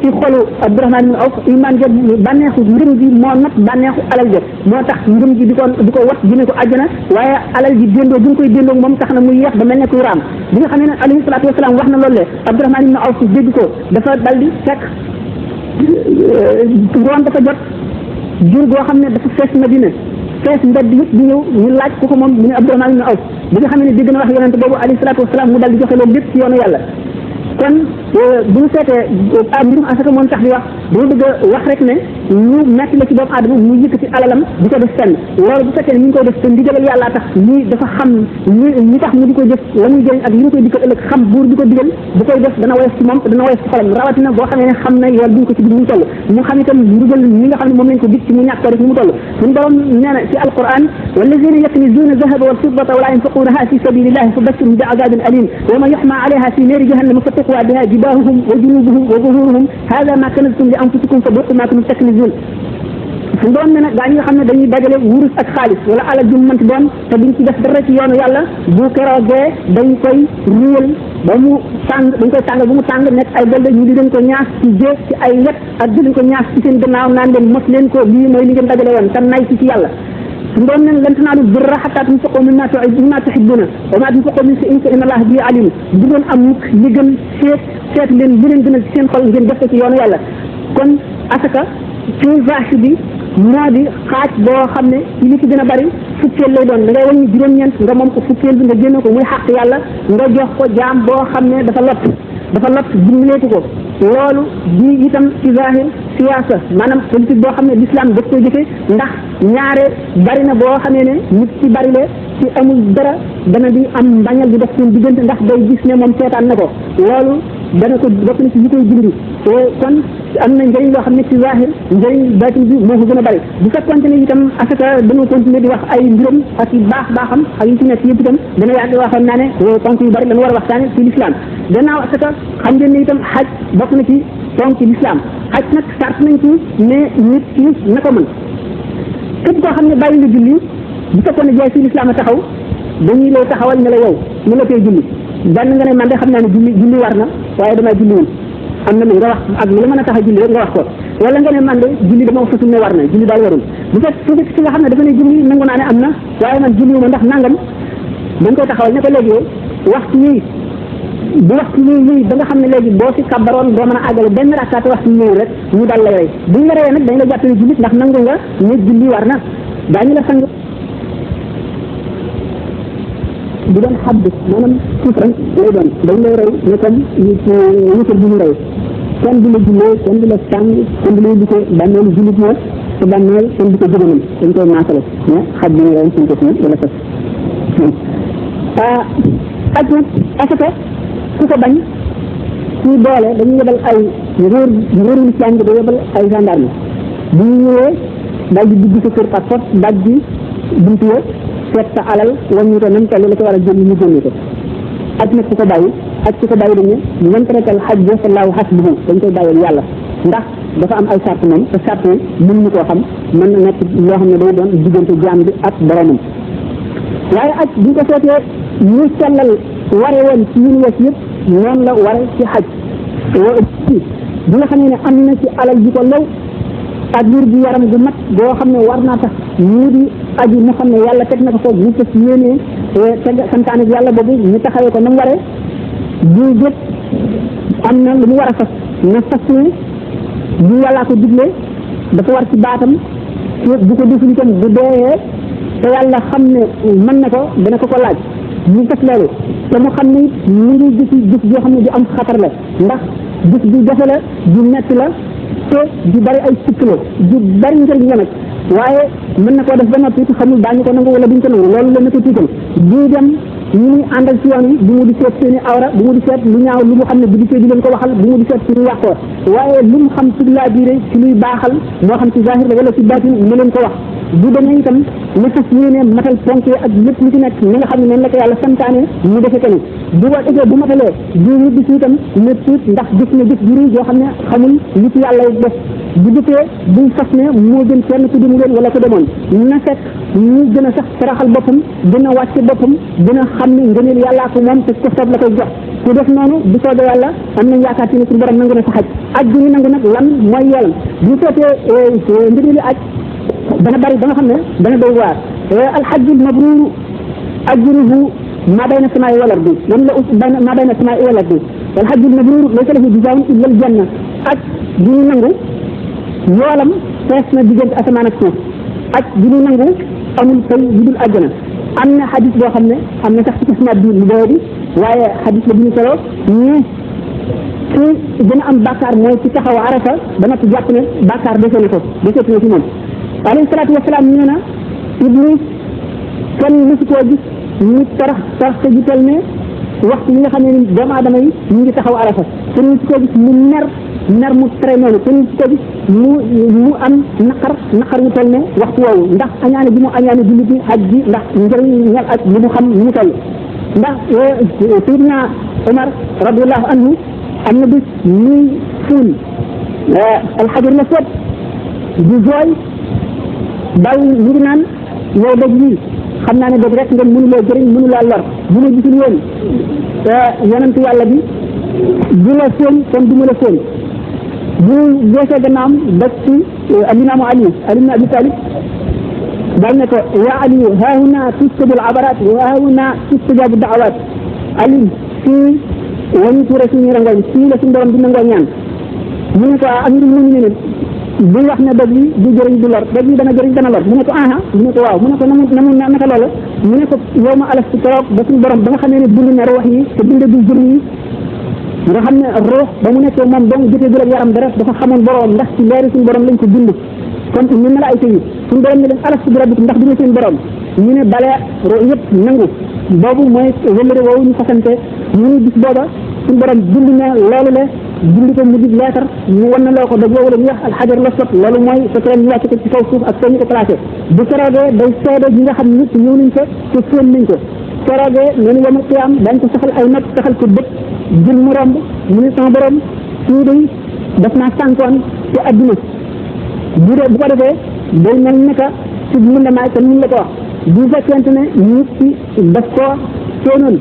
ci xolu Abdurahman ibn Awf iman ja bànneexu ngëm gi moo nat bànneexu alal ja moo tax ngëm gi di ko wat jëme ko àjjana waaye alal ji déndoo bi nga koy déndoo moom tax na muy yéex ba mel ne kuy raam bi nga xam ne alayhi salaatu wasalaam wax na loolu le Abdurahman ibn Awf dégg ko dafa dal di fekk ngoon dafa jot jur goo xam ne dafa fees Madina fees mbedd yëpp di ñëw ñu laaj ko moom mu ne Abdurahman ibn Awf bi nga xam ne dégg na wax yonente boobu alayhi salaatu wasalaam mu dal di joxe loolu lépp ci yoonu yàlla kon bu ñu seetee mbirum asaka moom tax di wax dama bëgg a wax rek ne ñu metti la ci doomu aadama mu yëkkati alalam di ko def fenn loolu bu fekkee ne ñu ngi koy def te ndigalal yàlla tax lii dafa xam ñi tax mu di ko jëf la muy jëriñ ak li ñu koy dikkal ëllëg xam buur di ko digal bu koy def dana woyof ci moom te dana woyof ci xolam rawatina boo xamee ne xam na yoon bi ñu ko ci dig mu toll mu xam itam ndigal ñi nga xam ne moom lañ ko dig ci mu ñàkk ko def ni mu toll suñu borom nee na ci alquran wallazina yaknizuna dhahaba wal fiddata wala yunfiqunaha fi sabilillahi fabashshirhum bi adabin alim wa man yuhma alayha fi nari jahannama fataqwa biha jibahuhum wa junubuhum wa zuhuruhum hada ma kanaztum li anfusikum fadhuqu ma kuntum taknizun su doon ne nag gaa ñi nga xam ne dañuy dajale wurus ak xaalis wala alal ju mu mënti doon te duñ ci def dara ci yoonu yàlla bu keroogee dañ koy ruyal ba mu tàng dañ koy tàngal ba mu tàng nekk ay bolde ñu di leen ko ñaas ci jéeg ci ay wet ak di leen ko ñaas ci seen gannaaw naan leen mos leen ko lii mooy li ngeen dajale woon te nay ci yàlla su doon ne lan tanaalu birra hattaa tunfiqu mimmaa tuhibbuuna wa maa tunfiqu min shay'in fa inna Allaaha bihi aliim du doon am mukk li gën seet leen li leen gënal ci seen xol ngeen def ko ci yoonu yàlla kon asaka ci vache bi moo di xaaj boo xam ne li ci gën a bari fukkeel lay doon da ngay wàññi juróom-ñeent nga moom ko fukkeel bi nga génne ko muy xàq yàlla nga jox ko jaam boo xam ne dafa lot dimbalee ko loolu di itam ci zahir siyaasa maanaam politique boo xam ne l'islam daf koy jëfe ndax ñaare bari na boo xamee ne nit ci bari le ci amul dara dana di am mbañal di def seen diggante ndax day gis ne moom seetaan na ko loolu dana ko bokk na ci yi koy dindi kon am na njëriñ loo xam ne ci zahir njëriñ baatin bi moo ko gën a bari bu fekkonte ne itam asaka dañoo continuer di wax ay mbiram ak i baaxam ak yi ci nekk yëpp itam dana yàgg waxoon naa ne ponk yu bari lañu war a waxtaane ci l'islam gannaaw asaka xam ngeen ne itam xaj bokk na ci ponk ci l'islam xaj nag sart nañ ci ne nit ki na ko mën képp koo xam ne bàyyi nga julli bu fekkoon ne jaay ci l'islam a taxaw dañuy lay taxawal ne la yow ñu la koy julli benn nga ne man de xam naa ne julli war na waaye damay julliwul am na lu nga wax ak lu la mën a tax a julli rek nga wax ko wala nga ne man de julli dama fasul ne war na julli daal warul bu fekk si nga xam ne dafa ne julli nangu naa ne am na waaye man julliwuma ndax nangam dañ koy taxawal ne ko léegi waxtu yi bu waxtu yi ba nga xam ne léegi boo si kàbbaroon doo mën a àggale benn rakkaate waxtu ñëw rek ñu dal lay rey buñ la reyee nag dañ la jàpp ne julli ndax nangu nga ne julli war na daañu la sang bu doon xadd maanaam suuf rek lay doon dañ lay rey ne comme wutal bu ñu rey kenn du la jullee kenn du la sàng kenn du la yóbbu ko bànneelu jullit ña te bànneel kenn du ko jëganam dañ koy maasale mais xaj bi ñu rey suñ ko fi wala fas aj nag asaka ku ko bañ ci doole dañuy yebal ay nguuru islam bi da yebal ay gendarme bu ñu ñëwee daal di dugg sa kër par force daaj ji buntu ya seet sa alal wàññi ko nam toll la ko war a jël ñu génne ko aj nag ku ko bàyyi dañu man tarakal hajj fallahu hasbuhu dañ koy bàyyil yàlla ndax dafa am ay sart moom te sart yi mënuñu koo xam mën na nekk loo xam ne day doon diggante jaam bi ak boromam waaye aj buñ ko seetee ñu sellal ware woon ci yun wees yëpp noonu la ware ci xaj bi nga xam ne am na ci alal ji ko law ak wér gu yaram gu mat boo xam ne war naa tax mu di aji mu xam ne yàlla teg na ko foofu mu fas yéenee teg santaane yàlla boobu ñu taxawee ko na mu waree bu jëpp am na lu mu war a fas na fas ne bu yàllaa ko digle dafa war ci baatam bu ko deful itam bu dee te yàlla xam ne mën na ko dana ko laaj ñu fas loolu te mu xam ne it mu ngi gis joo xam ne du am xatar la ndax gis bi jafe la du metti la te du bari ay sikk la du bari njëriñ la nag waaye mën na koo def ba noppi xamul daañu ko nangu wala duñ ko nangu loolu la na ko tiital du dem ñu muy àndal ci yoon wi bu mu di seet seeni awra bu mu di seet lu ñaaw lu mu xam ne bu di di leen ko waxal bu mu di seet ci lu yàqoo waaye lu mu xam ci laa biire ci luy baaxal moo xam ci zahir la wala ci baatin mu leen ko wax bu demee itam na fas yéene matal ponk ak lépp lu ci nekk ni nga xam ne noonu la ko yàlla santaane mu defe ko ni bu ko defee bu matalee bu ñibbi ci itam ne tuut ndax gis na gis juri yoo xam ne xamul li ci yàlla def bu jëkkee buy fas ne moo gën kenn ku dimu leen wala ko demoon na fekk ñu gën a sax saraxal boppam gën a wàcce boppam gën a xam ne ngëneel yàllaa ko moom te ko soob la koy jox ku def noonu bu soobee yàlla am nañ yaakaar ci ne suñu borom nangu na sa xaj aj bi ñu nangu nag lan mooy yeelam bu seetee mbir li aj dana bari ba nga xam ne dana doy waar alxajjul mabruur ajruhu ma bayna samaa'i wal ardi lan la ma bayna samaa'i wal ardi alxajjul mabruur laysa lahu jazaa'un illa al janna aj bi ñu nangu yoolam fees na diggante asamaan ak suuf aj bi ñu nangu amul fay bu dul àjjana am na xadis boo xam ne am na sax ci isnaad bi lu doy bi waaye xadis la bu ñu solo ñu ci gën a am bàkkaar mooy ci taxaw arafa ba noppi jàpp ne bàkkaar desee na ko deseetu na ci moom alayhi salaatu wasalaam nee na iblis kenn mësu koo gis ñu tarax te ji tel ne waxtu yi nga xam ne ni doomu aadama yi ñu ngi taxaw arafa kenn mësu koo gis mu mer mu tere noonu kenn mësu koo gis mu am naqar wu tel ne waxtu woowu ndax añaane bi mu añaane jullit ñi aj ji ndax njëriñ ñal aj li mu xam ni mu toll ndax Seydina Omar radiallahu anhu am na bis muy suul alxajar la seet di jooy daw ñu ngi naan yow doj lii xam naa ne doj rek nga mënuloo jëriñ mënulaa lor bu ma gisul woon yonent yàlla bi du la séen kon du ma la séen bu geesee gannaawam def ci alimaamu Ali ibn Abi Talib daal ne ko yaa Ali haahuna tustabu al-abarat wa haahuna tustajabu da'awat Ali fii wañu tuure suñu rangoñ fii la suñu borom di nangoo ñaan mu ne ko amirul mu'minin bu wax ne doj yi du jëriñ du lor doj yi dana jëriñ dana lor mu ne ko aha mu ne ko waaw mu ne ko naka loola mu ne ko yow ma alaf ci keroog ba suñu borom ba nga xamee ne bind na ruux yi te bind du jur yi nga xam ne ruux ba mu nekkee moom dong jotee du ak yaram dara dafa xamoon borom ndax ci leeri suñu borom lañ ko bind kon ñu malaayika yi suñu borom ne leen alaf ci rabbikum ndax du ñu seen borom ñu ne bale ruux yëpp nangu boobu mooy wëllëre woowu ñu fasante ñu ne gis booba suñu borom bind na loolu le bind ko mu di leetar ñu wan na loo ko daj woowu la ñuy wax alxajar la sot loolu mooy sa ñu wàcce ko ci kaw suuf ak soo ñu ko placé bu keroogee day seede ñi nga xam ne ñëpp ñëw nañ ko te fóon nañ ko keroogee noonu yamal qiyaam dañ ko saxal ay nopp saxal ko bët jël mu romb mu ne sama borom fii day daf naa sànkoon ci adduna bu ko defee day mel ne que ci mun la maay te mun la ko wax bu fekkente ne nit ki daf koo soonoon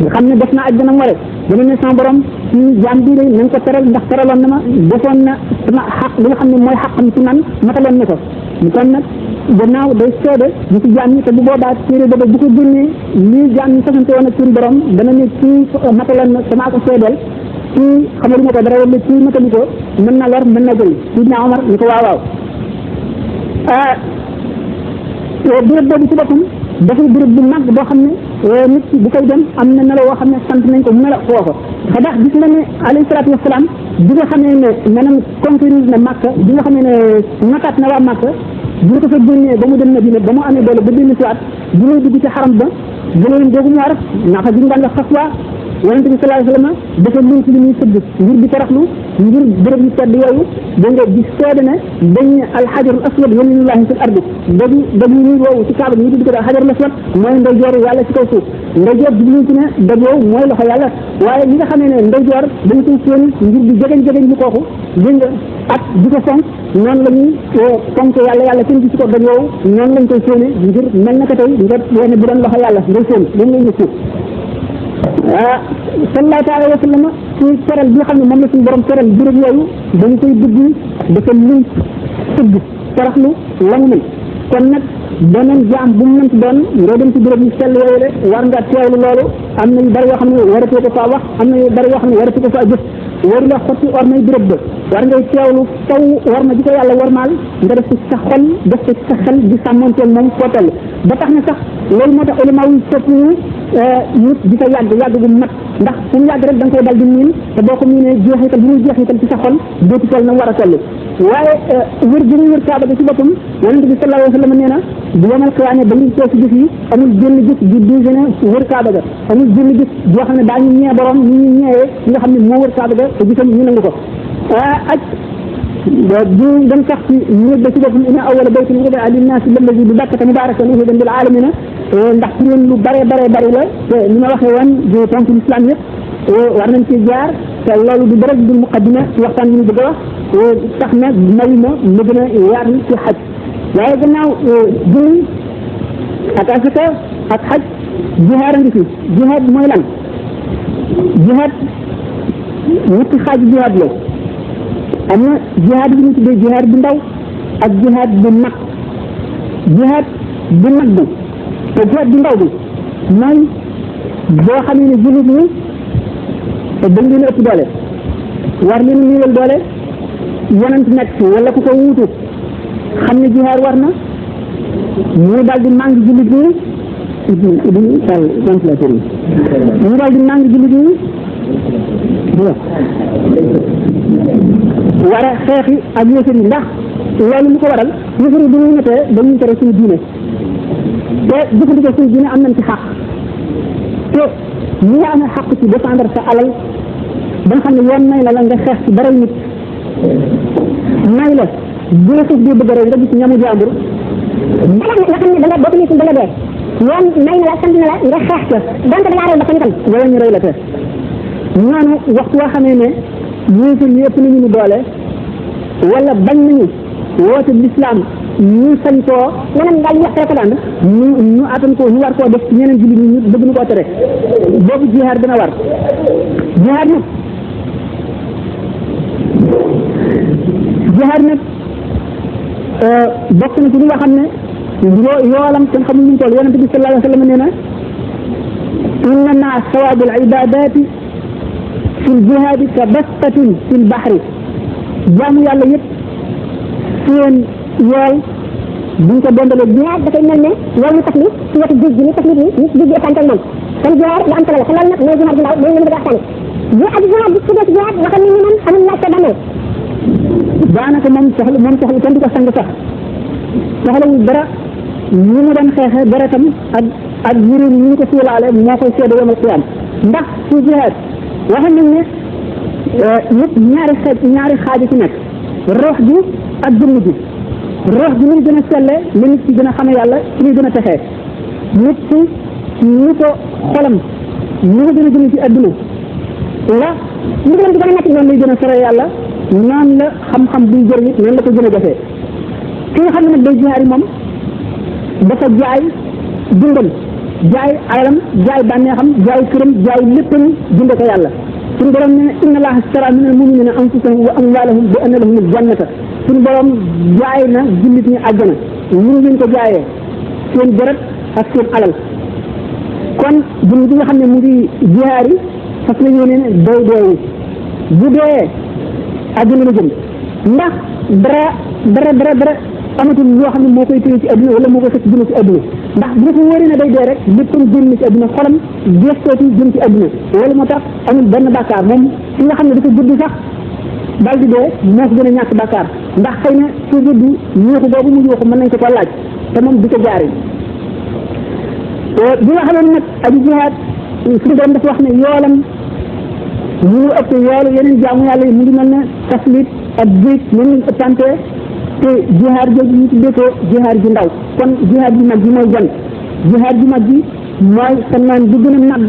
nga xam ne def na aj dana ware dana ne sama borom ci jaam bii day nañ ko teral ndax teraloon na ma defoon na sama xaq li nga xam ne mooy xaqam ci man mataloon na ko kon nag gannaaw day seede ñu ci jaam ñi te bu boobaa téere booba bu ko génnee lii jaam ñi fasante woon ak suñu borom dana ne ci mataloon na sama ko seedeel ci xamalu ma ko dara wala ci matali ko mën na lor mën na jël Sidna Omar ni ko waaw béréb boobu ci boppam dafay béréb bu mag boo xam ne nit ki bu koy dem am na melo woo xam ne sant nañ ko melo foofa ndax gis na ne alayhi salaatu wasalaam bi nga xamee ne maanaam conquérir na Makka bi nga xamee ne notaat na waa Makka bu ko fa génnee ba mu dem Madina ba mu amee doole ba dellu si waat bu lay dugg ci xaram ba gëléem googu mu war naka bi ñu daan wax xaswa yonente bi sallallahu alayhi wasallam dafa lënk li muy tëdd ngir di taraxlu ngir bërëb yu tedd yooyu da nga di seede ne dañ alxajarul aswad yaminullahi fil ardi daju ñuy woowu ci kaaba bi ñu tudd ko alxajarul aswad mooy ndeyjoor yàlla ci kaw suuf ndeyjoor bi ñu ci ne daj woowu mooy loxo yàlla waaye li nga xamee ne ndeyjoor dañ koy séen ngir di jegeñ lu kooku dégg nga ak di ko fonk noonu la ñuy fonk yàlla kenn gis ko daj woowu noonu lañ koy séene ngir mel na ko tey nga wone bu doon loxo yàlla ngay séen moom ngay nga suuf sallallahu alayhi wa sallam ci teral bi nga xam ne moom la suñu borom teral béréb yooyu dañ koy dugg dafa luñ tëgg taraxlu la mu mën kon nag beneen jaam bu mu mënti doon nga dem ci béréb yu sell yooyu de war nga teewlu loolu am na yu bari yoo xam ne waratoo ko faa wax am na yu bari yoo xam ne waratoo ko faa jëf waru la xotti or may béréb ba war ngay teewlu faw war ma ji ko yàlla warmaal nga def ci sa xol def ci sa xel di sàmmonteel moom foo toll ba tax na sax loolu moo tax ulama yi sopp nit di ko yàgg gu mat ndax fu mu yàgg rek da nga koy dal di miin te boo ko miinee jeexital bi muy jeexital ci sa xol dootu toll na war a toll waaye wër bi muy wër kaaba gi ci boppam yonente bi sallallahu alayhi wa sallam nee na bu yemal xiyaane ba ñuy toog ci gis yi amul benn gis di diisene wër kaaba ga amul benn gis boo xam ne daañu ñee borom ñu ñu ñeewee nga xam ne moo wër kaaba ga te gisam ñu nangu ko ak du dem sax ci ñu ba ci boppam ina awwala baytin wudi'a linnaasi lallazi bi Bakkata mubaarakan hudan lil aalamiina ndax ci leen lu bare la te li ma waxee woon di tonk l'islam yëpp war nañ ci jaar te loolu du dara du muqaddima ci waxtaan bi ñu bëgg a wax tax na may ma gën a yaatu ci xaj waaye gannaaw julli ak asaka ak xaj jihaad a ngi fi jihaad mooy lan jihaad ñetti xaaj jihaad la am na jihaad bi ñu tuddee jihaad bu ndaw ak jihaad bu mag jihaad bu mag bi te jihaad bu ndaw bi mooy boo xamee ne jullit ñi dañ leen ëpp doole war leen néewal doole yonent nekk fi wala ku ko wuutu xam ne jihaad war na ñu daal di màng jullit ñi ñu daal di màng jullit ñi war a xeexi ak yéefar yi ndax loolu lu ko waral yéefar yi bu ñuy netee dañuy tere suñu diine te jëfandikoo suñu diine am nañ ci xaq te ñi nga amee xaq ci défendre sa alal ba nga xam ne yoon may la nga xeex ci baral nit may la bu la suuf di bëgg rek nga gis ñamu jàmbur nga xam ne da nga bokk ni ci da nga dee yoon may na la sant na la nga xeex ca donte da ngaa rey ba ko itam wala ñu rey la te ñoonu waxtu woo xamee ne yéefar yi ëpp nañu ñu doole wala bañ nañu woote l'islam ñu sañ koo maanaam daal ñu wax rek daan ñu attan ko ñu war koo def ñeneen jullit ñi ñu bëgg ñu koo tere boobu jihaad dina war jihaad nag bokk na ci li nga xam ne yoolam kenn xamul ñu toll yonente bi sallallahu alayhi wa sallam nee na inna maa sawaabul ibadaati fi ljihaadi ka bastatin fi lbahri jaamu yàlla yëpp seen yool buñ ko dondalee jihaad dafay mel ne yool mu tafli ci wetu géej gi ni taflit ni ni géej gi ëppante moom kon jihaad lu am solo la te loolu nag mooy jihaad bu ndaw mooy ñu bëgg a waxtaane jihaad bi su dee jihaad waxal nit ñi moom amul laaj ko damee daanaka moom soxla kenn du ko sang sax soxlawul dara ñu mu doon xeexe deretam ak yére yi ñu ko suulaale moo koy seede yomal qiyaam ndax ci jihaad waxal nañ ne nit ñaari xaaji ci nekk roox ji ak jëmm ji roox ji muy gën a selle la nit ci gën a xame yàlla ci muy gën a texee nit ci ñu ko xolam ñu ko gën a jëm ci adduna la ñu gën a nekk noonu lay gën a sore yàlla noonu la xam-xam buy jëriñ it noonu la ko gën a jafee ki nga xam ne nag day jihaar yi moom dafa jaay dundam jaay alalam jaay bànneexam jaay këram jaay léppam dund ko yàlla suñu borom ne inna allaha ashtara min al muminina anfusahum wa amwalahum bi anna lahum al jannata suñu borom jaay na jullit ñi àjjana ñu ngeen ko jaayee seen deret ak seen alal kon jullit bi nga xam ne mu ngi jihaar yi fas na yéene ne deewu bu dee àjjana la jëm ndax dara amatul loo xam ne moo koy téye ci adduna wala moo koy fekk jëm ci adduna ndax bu ko wóoree ne day dee rek léppam génn ci adduna xolam gestooti jëm ci adduna loolu moo tax amul benn bàkkaar moom ki nga xam ne dafa judd sax daal di dee moo ko gën a ñàkk bàkkaar ndax xëy na su judd yuuxu boobu mu yuuxu mën nañ ko laaj te moom du ko jaari bi nga xam ne nag aji jihaad suñu doon dafa wax ne yoolam ñu ëpp yoolu yeneen jaamu yàlla yi mu ngi mel ne taslit ak géej mën nañ ëppante te jihaad jooju ñu tuddee ko jihaad ji ndaw kon jihaad ji mag bi mooy jan jihaad ji mag bi mooy sa naan bi gën a mag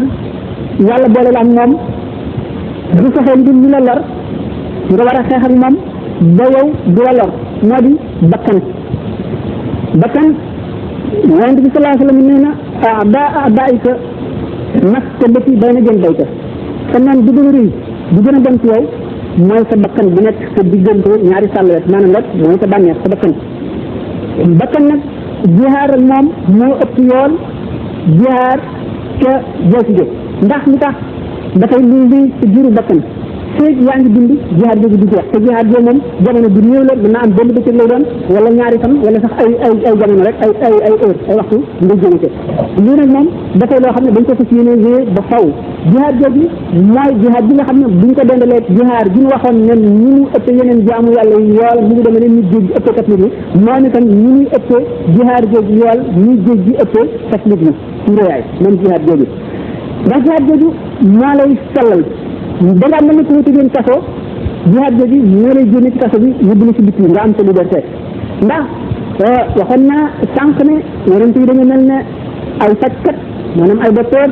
yàlla boole la ak moom du fexee ngir ñu la lor nga war a xeex ak moom ba yow du la lor moo di bakkan yonent bi sallallahu alayhi wa sallam nee na a'daa'ika nafsa allati bayna janbayka sa naan bi gën a rëy bi gën a bon ci yow mooy sa bakkan bi nekk sa diggante ñaari sàllwet maanaam rek mooy sa bànneex sa bakkan nag jihaar ak moom moo ëpp yoon jihaar ca jeesi jë ndax li tax dafay luy sa jiru bakkan feeg yaa ngi dund jihaad boobu du jeex te jihaad boobu moom jamono bu néew la mën naa am benn bëccëg lay doon wala ñaari fan wala sax ay jamono rek ay heure ay waxtu nga jëmate lii nag moom dafay loo xam ne dañ ko fas yéene wéy ba faw jihaad boobu mooy jihaad bi nga xam ne buñ ko dendalee jihaad bi ñu waxoon ne ñu mu ëpp yeneen jaamu yàlla yi yool mu ngi demee ne nit géej gi ëppee taslit yi moom itam ñu muy ëppee jihaad boobu yool ñu géej gi ëppee taslit yi ci réyaay même jihaad boobu ndax jihaad boobu moo lay sellal dangaa mel ne ku ñu tëjoon kaso jihaad jooju moo lay génne ci kaso bi yóbbu la ci biti nga am sa liberté ndax waxoon naa sànq ne yonent yi dañu mel ne ay fajkat maanaam ay docteur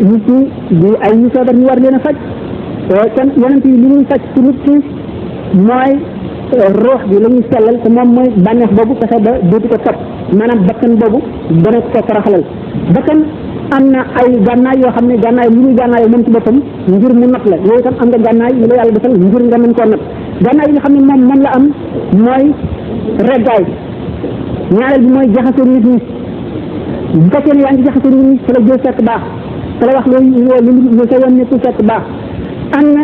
nit ñi di ay ñu feebar ñu war leen a faj kon yonent yi li ñuy faj ci nit ki mooy roox bi la ñuy sellal te moom mooy bànneex boobu fexe ba dootu ko topp maanaam bakkan boobu dana ko faraxalal bakkan am na ay gànnaay yoo xam ne gànnaay li muy gànnaay moom ci boppam ngir mu not la yooyu itam am nga gànnaay yi la yàlla defal ngir nga mën koo not gànnaay yi nga xam ne moom la am mooy reggaay ñaareel bi mooy jaxasoo nit ñi bu fekkee ne yaa ngi jaxasoo nit ñi fa la jël fekk baax fa la wax lu sa yoon nekkul fekk baax am na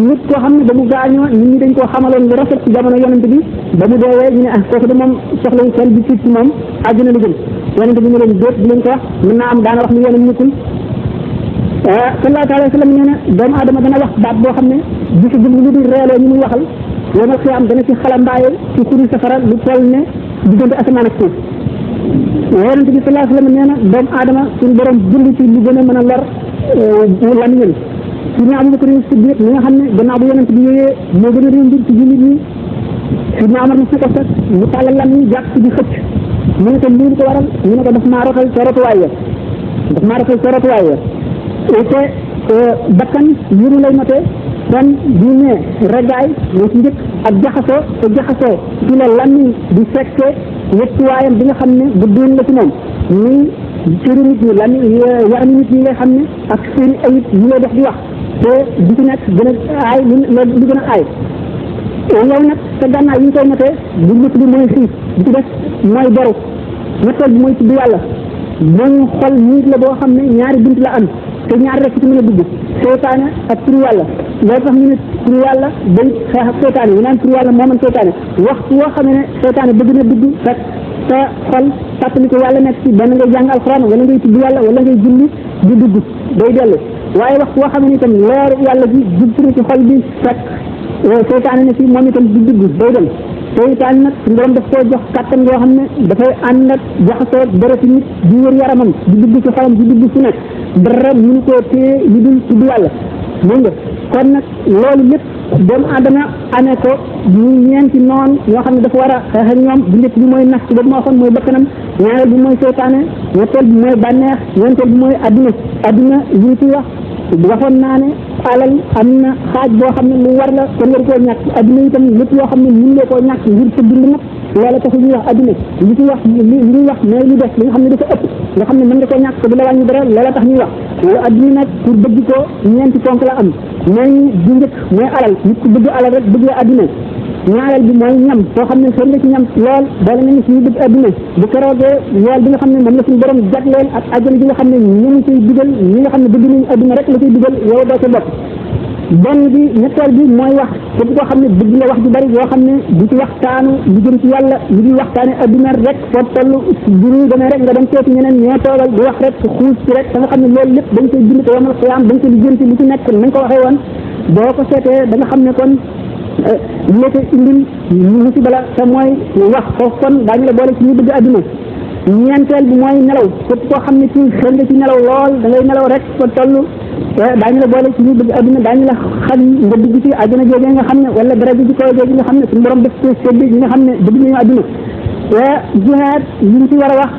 nit koo xam ne ba mu gaañoo nit ñi dañ koo xamaloon lu rafet ci jamono yonent bi ba mu deewee ñu ne ah kooku de moom soxla yu kenn di tiit ci moom àddina lu jëm yonent bi ñu leen déet di leen ko wax mën naa am daana wax lu yoonam nekkul sallallahu alayhi wa sallam nee na doomu aadama dana wax baat boo xam ne gisagul lu dul reeloo ñu muy waxal yomal xiyaam dana ci xalambaaye ci xuri safara lu toll ne diggante asamaan ak suuf yonent bi sallallahu alayhi wa sallam nee na doomu aadama suñu borom bind ci lu gën a mën a lor lamiñam Sidna Abubakar Siddiq mi nga xam ne gannaaw bu yonent bi yooyee moo gën a réew mbir ci jullit ñi Sidna Omar mos na ko fekk mu tàllal lam ñi jàpp ci di xëcc mu ne ko lii ko waral ñu ne ko daf maa rotal ca rotuwaay ya te bakkan yëru lay notee kon bu ne regaay moo ci njëkk ak jaxasoo te jaxasoo ci la lamiñ di fekkee wëttuwaayam bi nga xam ne bu doon la ci moom muy cëri nit ñi lamiñ yarami nit ñi nga xam ne ak seeni ayib yi lay def di wax te di ci nekk gën a aay lu gën a aay yow nag sa gànnaay yi ñu koy notee bu njëkk bi mooy xiif di ci def mooy boru ñetteel bi mooy tudd yàlla mooy xol nit la boo xam ne ñaari bunt la am te ñaari rek ci mën a dugg seytaane ak turu yàlla loolu tax ñu ne turu yàlla day xeex ak seytaane ñu naan turu yàlla moo mën seytaane waxtu woo xam ne seytaane bëgg na dugg fekk sa xol fàttali ko yàlla nekk ci benn ngay jàng alxuraan wala ngay tudd yàlla wala ngay julli di dugg day dellu waaye waxtu woo xam ne itam leer yàlla bi dugg ci xol bi fekk seytaane ne ci moom itam di dugg day dem seytaane nag suñu borom daf koo jox kàttan yoo xam ne dafay ànd ak jaxasoo deret nit di wër yaramam di dugg ci xolam di dugg fu nekk dara mënu koo téye lu dul tudd yàlla dégg nga kon nag loolu lépp doomu aadama amee ko ñu ñeenti noon yoo xam ne dafa war a xeex ak ñoom bu njëkk bi mooy nafs boobu moo xam mooy bakkanam ñaareel bi mooy seytaane ñetteel bi mooy bànneex ñeenteel bi mooy adduna yi ci wax waxoon naa ne alal am na xaaj boo xam ne lu war la kon war koo ñàkk adduna itam lépp loo xam ne mën loo koo ñàkk ngir sa dund nag loola tax ñuy wax adduna li ci wax li ñuy wax mooy lu def li nga xam ne dafa ëpp nga xam ne mën nga koo ñàkk te du la wàññi dara loola tax ñuy wax adduna nag pour bëgg ko ñeenti ponk la am mooy bu njëkk mooy alal nit ku bëgg alal rek bëgg adduna ñaareel bi mooy ñam soo xam ne soo nga ci ñam lool boole nañu suñu bëgg adduna bu keroogee yool bi nga xam ne moom la suñu borom jagleel ak àjjana bi nga xam ne ñu ngi koy digal ñi nga xam ne bëgg nañu adduna rek la koy digal yow doo ca bokk benn bi ñetteel bi mooy wax képp koo xam ne bëgg nga wax ju bari yoo xam ne du ci waxtaanu lu jëm ci yàlla lu di waxtaane adduna rek foo toll bu ñu demee rek nga dem seeti ñeneen ñoo toogal di wax rek xuus ci rek da nga xam ne loolu lépp dañ koy bind te yomal xiyaam dañ koy lijjanti lu ci nekk nañ ko waxee woon boo ko seetee da nga xam ne kon li la koy indil musiba la te mooy wax foofu kon daañu la boole ci ñu bëgg adduna ñeenteel bi mooy nelaw képp koo xam ne ci xel nga ci nelaw lool da ngay nelaw rek fa toll daañu la boole ci ñu bëgg adduna daañu la xañ nga dugg ci àjjana jooju nga xam ne wala daraja ji kaw jooju nga xam ne suñu borom def ko sédd ñi nga xam ne bëgg nañu adduna jihaad yi ñu ci war a wax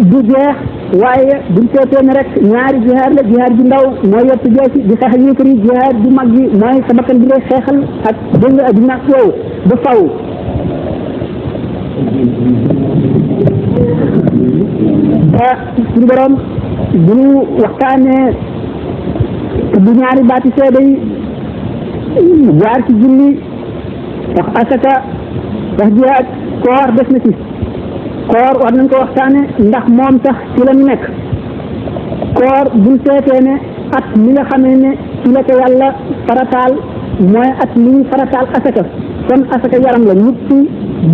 du jeex waaye buñ seetee ne rek ñaari jihaad la jihaad ji ndaw mooy yott jeesi di xeex ak yéefar yi jihaad bu mag bi mooy sa bakkan bi ngay xeexal ak dégg nga adduna ak yow ba faw suñu borom bu ñu waxtaanee du ñaari baati seede yi jaar ci julli wax asaka wax jihaad koor def na ci koor war nañ ko waxtaane ndax moom sax ci la ñu nekk koor buñ seetee ne at mi nga xamee ne ci la ko yàlla farataal mooy at mi ñu farataal asaka kon asaka yaram la nit ki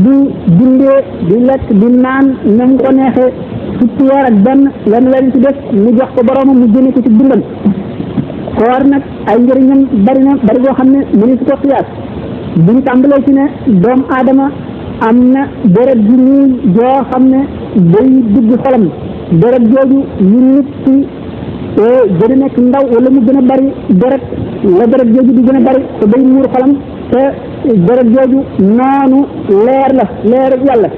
du dundee di lekk di naan na mu ko neexee fukki weer ak benn lenn leen ci def mu jox ko boroomam mu génne ko ci dundam koor nag ay njëriñam bari na bari boo xam ne mënu si ko xiyaas buñ tàmbalee ci ne doomu aadama am na deret ji ñuul joo xam ne day dugg xolam deret jooju yu nit ki gën a nekk ndaw wala mu gën a bari deret la deret jooju di gën a bari te day muur xolam te deret jooju noonu leer la leer yàlla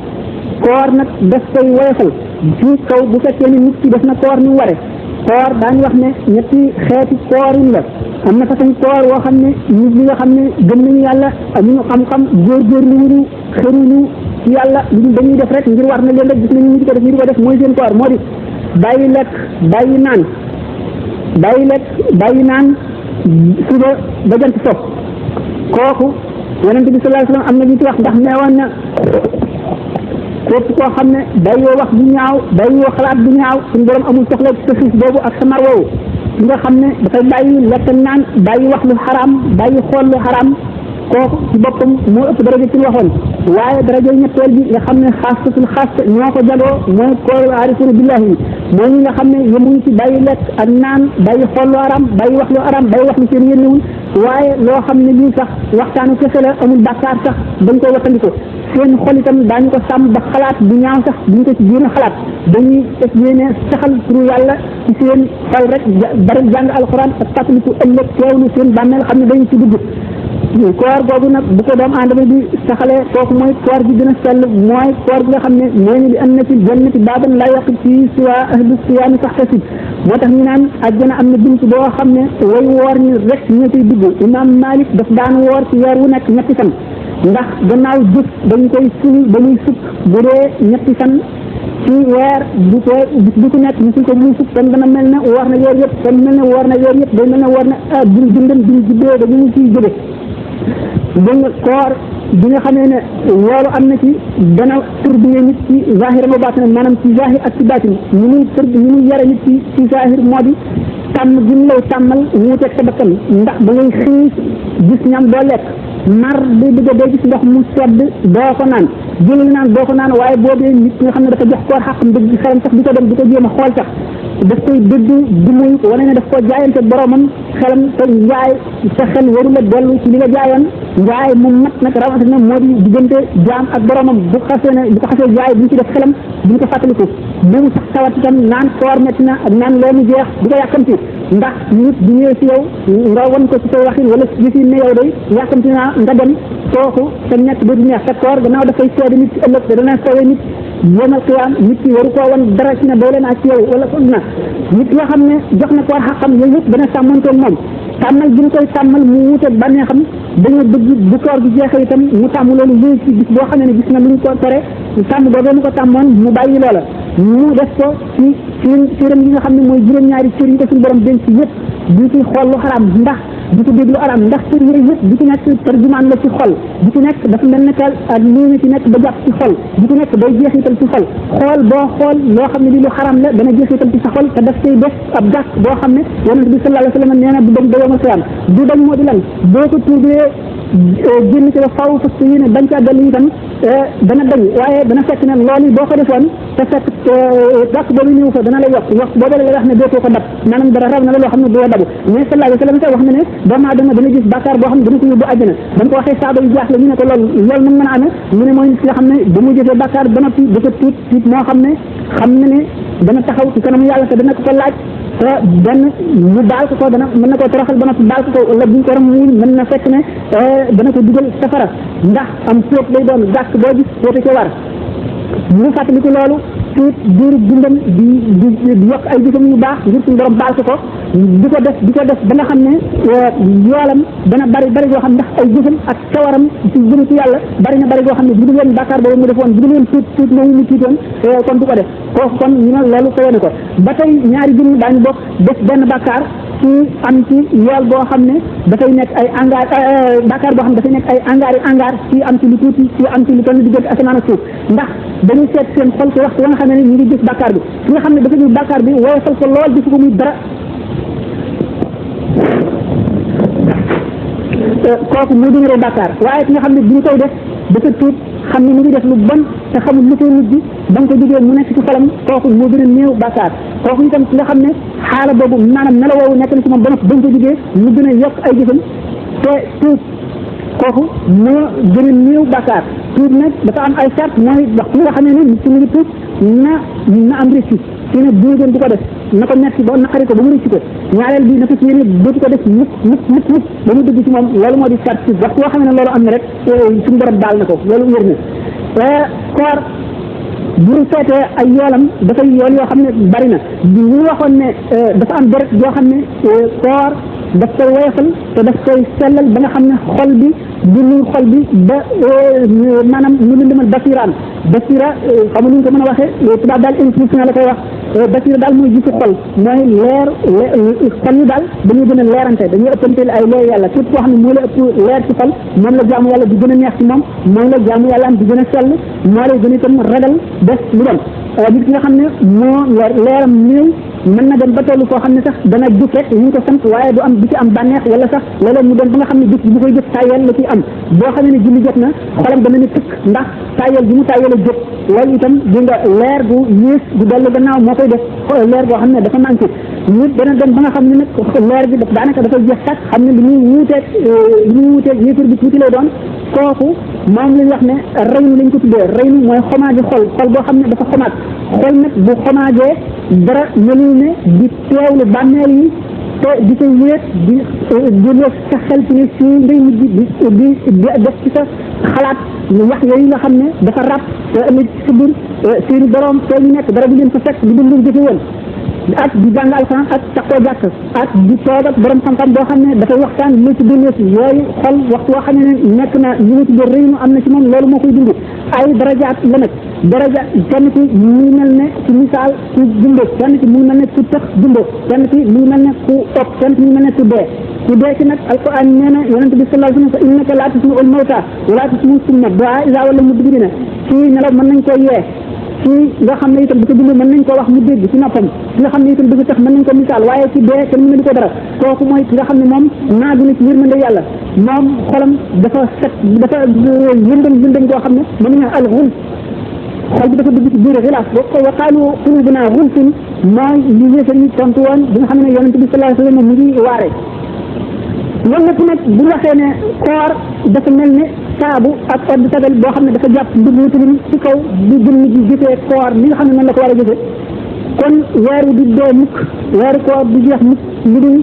koor nag daf koy woyofal ci kaw bu fekkee ni nit ki def na koor ni mu ware koor daañu wax ne ñetti xeeti koorin la am na façon koor woo xam ne nit ñi nga xam ne gëm nañu yàlla amuñu xam-xam góorgóorlu wuñu xëruñu ci yàlla ñu dañuy def rek ngir war na leen rek gis nañu ñu di ko def ñu di ko def mooy seen koor moo di bàyyi lekk bàyyi naan suba ba jant sopp kooku yonente bi sallallahu alayhi wasallam am na ñu ci wax ndax neewoon na képp koo xam ne bàyyoo wax bu ñaaw bàyyoo xalaat bu ñaaw suñu borom amul soxla ci sa xiif boobu ak sa mar woowu ki nga xam ne dafay bàyyi lekk naan bàyyi wax lu xaraam bàyyi xool lu xaraam kooku ci boppam moo ëpp daraja ci waxoon waaye daraja ñetteel bi nga xam ne xaasatul xaas ñoo ko jagoo mooy koor aarifuna billahi yi mooy ñi nga xam ne yemuñu ci bàyyi lekk ak naan bàyyi xool lu xaraam bàyyi wax lu xaraam bàyyi wax lu seen yénnewul waaye loo xam ne lii sax waxtaanu kese la amul bàkkaar sax dañ koy wattandiko seen xol itam daañu ko sàmm ba xalaat bu ñaaw sax duñ ko ci jéem a xalaat dañuy def yéene saxal turu yàlla ci seen xol rek bari jàng alxuraan ak fàttaliku ëllëg teewlu seen bàmmeel xam ne dañu ci dugg koor googu nag bu ko doomu aadama bi saxalee kooku mooy koor gi gën a sell mooy koor gi nga xam ne nee ni li am na fi jannati baaban laa yaqib fii siwa ahlu siyaami faxtasib moo tax ñu naan àjjana am na bunt boo xam ne way woor ni rek ñoo ciy dugg imam Malik daf daan woor ci weer wu nekk ñetti fan ndax gannaaw jëf dañ koy ful ba muy fukk bu dee ñetti fan ci weer bu ko bis bu ko nekk ñu ful ko muy fukk kon dana mel ne woor na weer yëpp kon mel ne woor na weer yëpp day mel ne woor na dundam bi ñu juddoo ba ñu ciy jóge dégg nga koor bi nga xamee ne loolu am na ci dana tërbiye nit ci zahir wa baatin maanaam ci zahir ak ci baatin ñu muy yare nit ci zahir moo di tàmm gi ñu lay tàmmal wuuteeg sa bakkan ndax da ngay xiif gis ñam doo lekk mar di bëgg a doo gis ndox mu sedd doo ko naan jël naan doo ko naan waaye boobee nit nga xam ne dafa jox koor xaqam dëgg xelam sax di ko dem di ko jéem a xool sax daf koy dëdd di muy wane ne daf ko jaayante boromam xelam te njaay sa xel waru la dellu ci li nga jaayoon njaay mu mat nag rawatina moo di diggante jaam ak boromam bu ko xasee jaay bu ñu ci def xelam bu ñu ko fàttaliku bu mu sax tawat itam naan koor metti na ak naan leemu jeex du ko yàkkamti ndax nit bu ñëwee si yow nga wan ko ci say waxin wala gis ne yow day yàkkamti naa nga dem kooku sa nekk du neex sa koor gannaaw dafay seede nit ci ëllëg te dana soowee nit yawmal qiyaam nit ki waru koo wan dara ci ne doole naa ci yow wala ko na nit yoo xam ne jox na koor xaqam yooyu yëpp dana sàmmantoon moom tàmmal bi ñu koy tàmmal mu wuuteeg bànneexam dañoo bëgg bu koor gi jeexee itam mu tàmm loolu léegi ci gis boo xam ne gis na lu ñu ko tere tàmm boobee mu ko tàmmoon mu bàyyi loola mu def ko ci cëram yi nga xam ne mooy juróom-ñaari cër yi ko suñu borom denc yëpp du ci xool lu xaraam ndax du ci déglu araam ndax cër yooyu yëpp du ci nekk tarjumaan la ci xol du ci nekk dafa mel ne kal ak lii ci nekk ba jàpp ci xol du ci nekk day jeexital ci xol xool boo xool loo xam ne li lu xaraam la dana jeexital ci sa xol te daf koy def ab gàkk boo xam ne yonent bi sallallahu alayhi wa sallam nee na du dañ ba yawmal qiyaam du dañ moo di lan boo ko tuubee génn ci ba faw fas yéene bañ caa dellu itam dana dañ waaye dana fekk ne loolu boo ko defoon te fekk gàkk boobu ñëw fa dana la yokk boobu la wax ne dootoo ko dab maanaam dara raw na la loo xam ne doo dabu mais sallallahu alayhi wa sallam wax na ne doomu aadama dana gis bàkkaar boo xam ne dana ko yóbbu àjjana ba ko waxee saaba yu jaaxle ñu ne ko loolu nu mën a amee mu ne mooy nit ki nga xam ne ba mu jëfee bàkkaar ba noppi dafa tiit moo xam na ne dana taxaw ci kanamu yàlla te dana ko laaj te benn mu baal ko dana mën na koo toroxal ba noppi baal ko wala buñ ko ram muul mën na fekk ne dana ko dugal safara ndax am fóot lay doon gàkk boo gis fóote ca war mu fàttaliku loolu tuut diiru dundam di yokk ay jëfam yu baax ngir suñu borom baal ko di ko def ba nga xam ne yoolam dana bari goo xam ndax ay jëfam ak sawaram ci jëm ci yàlla bari goo xam ne bu dul woon bàkkaar boobu mu defoon bu dul woon tuut moomu mu tiitoon kon du ko def kooku kon ñu ne loolu ko wone ko ba tey ñaari jëm daañu bokk def benn bàkkaar kii am ci yool boo xam ne dafay nekk ay angaar bàkkaar boo xam ne dafay nekk ay angaar kii am ci lu tuuti kii am ci lu toll diggante asamaan ak suuf ndax dañuy seet seen xol ci waxtu wa nga xam ne ñu ngi gis bàkkaar bi ki nga xam ne dafa gis bàkkaar bi woyofal ko lool gisu ko muy dara kooku moo gën a rëy bàkkaar waaye ki nga xam ne bu ñu koy def dafa tuut xam ne mu ngi def lu bon te xamul lu koy mujj ba nga ko jógee mu nekk ci xolam kooku moo gën a néew bàkkaar kooku itam ki nga xam ne xaala boobu maanaam melo woowu nekk na ci moom ba nga ko jógee mu gën a yokk ay jëfam te tuut kooku moo gën a néew bàkkaar tuut nag dafa am ay sart mooy wax ki nga xam ne nit ki mu ngi tuut na am récci ci ne bu gën di ko def na ko metti ba naqari ko ba mu récci ko ñaareel bi na ko ci yéene dootu ko def mukk ba mu dugg ci moom loolu moo di sart ci wax koo xam ne loolu am na rek suñu borom baal na ko loolu wér na koor bu ñu seetee ay yoolam dafay yool yoo xam ne bari na ñu waxoon ne dafa am deret yoo xam ne koor daf koy woyofal te daf koy sellal ba nga xam ne xol bi du nuur xol bi ba maanaam ñu ngi demal basira xam nu ñu ko mën a waxee tubaab daal intuition la koy wax basira daal mooy gisu xol mooy leer xol yi daal dañuy gën a leerante dañuy ëppanteel ay leer yàlla képp koo xam ne moo la ëpp leer ci xol moom la jaamu yàlla di gën a neex ci moom la jaamu yàlla am di gën a sell moo lay gën a itam ragal def lu doon nit ki nga xam ne moo leeram néew mën na dem ba tollu koo xam ne sax dana jug rek ñu ko sant waaye du am du ci am bànneex wala sax léeg-léeg mu dem ba nga xam ne gis bu koy jëf tayel la ciy am boo xam ne julli jot na xolam dana ne tëkk ndax tayel bi mu tayel a jóg loolu itam di nga leer gu yées gu dellu gannaaw moo koy def leer goo xam ne dafa manqué nit dana dem ba nga xam ne nag leer bi daanaka dafa jeex tàkk xam ne li muy wuuteeg yéefar bi tuuti lay doon kooku moom lañ wax ne reynu lañ ko tuddee reynu mooy xomaaji xol boo xam ne dafa xomaat xol nag bu xomaajee dara melul ne di teewlu bànneel yi te di ko wéet di def sa xel ci ne si ngay mujj di def ci sa xalaat wax yooyu nga xam ne dafa rab te ëllëg si biir seeni borom foo ñu nekk dara du leen fa fekk di dund jëfe woon ak di jàng alxuraan ak takkoo jàkk ak di toog ak borom xam-xam boo xam ne dafay waxtaan lu ci dundee si yooyu xol waxtu woo xam ne nekk na ñu ngi tuddee réynu am na ci moom loolu moo koy dund ay darajaat la nag daraja kenn ki muy mel ne ci misaal ku dundoo kenn ki muy mel ne ku tëx dundoo kenn ki muy mel ne ku ëpp kenn ki muy mel ne ku dee ci nag alquran nee na yonente bi sallallahu alayhi wa sallam innaka laa tusmi'ul mawta wala tusmi'u summa du'a iza wala mudbirina kii nelaw mën nañ koy yee kii nga xam ne itam dafa dund mën nañ ko wax mu dégg ci noppam ki nga xam ne itam dafa tax mën nañ ko misaal waaye ci dee kenn mënu ko dara kooku mooy ki nga xam ne moom naaju na ci yërmande yàlla moom xolam dafa set dafa yëndëm koo xam ne mën nañu al xul xol bi dafa dugg ci biir xilaas boo ko waqaalu qulubuna xulfun mooy li yéefar yi tontu woon bi nga xam ne yonente bi sallallahu alayhi wa sallam mu ngi waare loolu lépp nag bu waxee ne koor dafa mel ne saabu ak odd sagal boo xam ne dafa jàpp mbir mu tilim ci kaw bu gën nit ñi gisee koor ni nga xam ne noonu la ko war a gisee kon weeru du dee mukk weeru koor du jeex mukk lu dul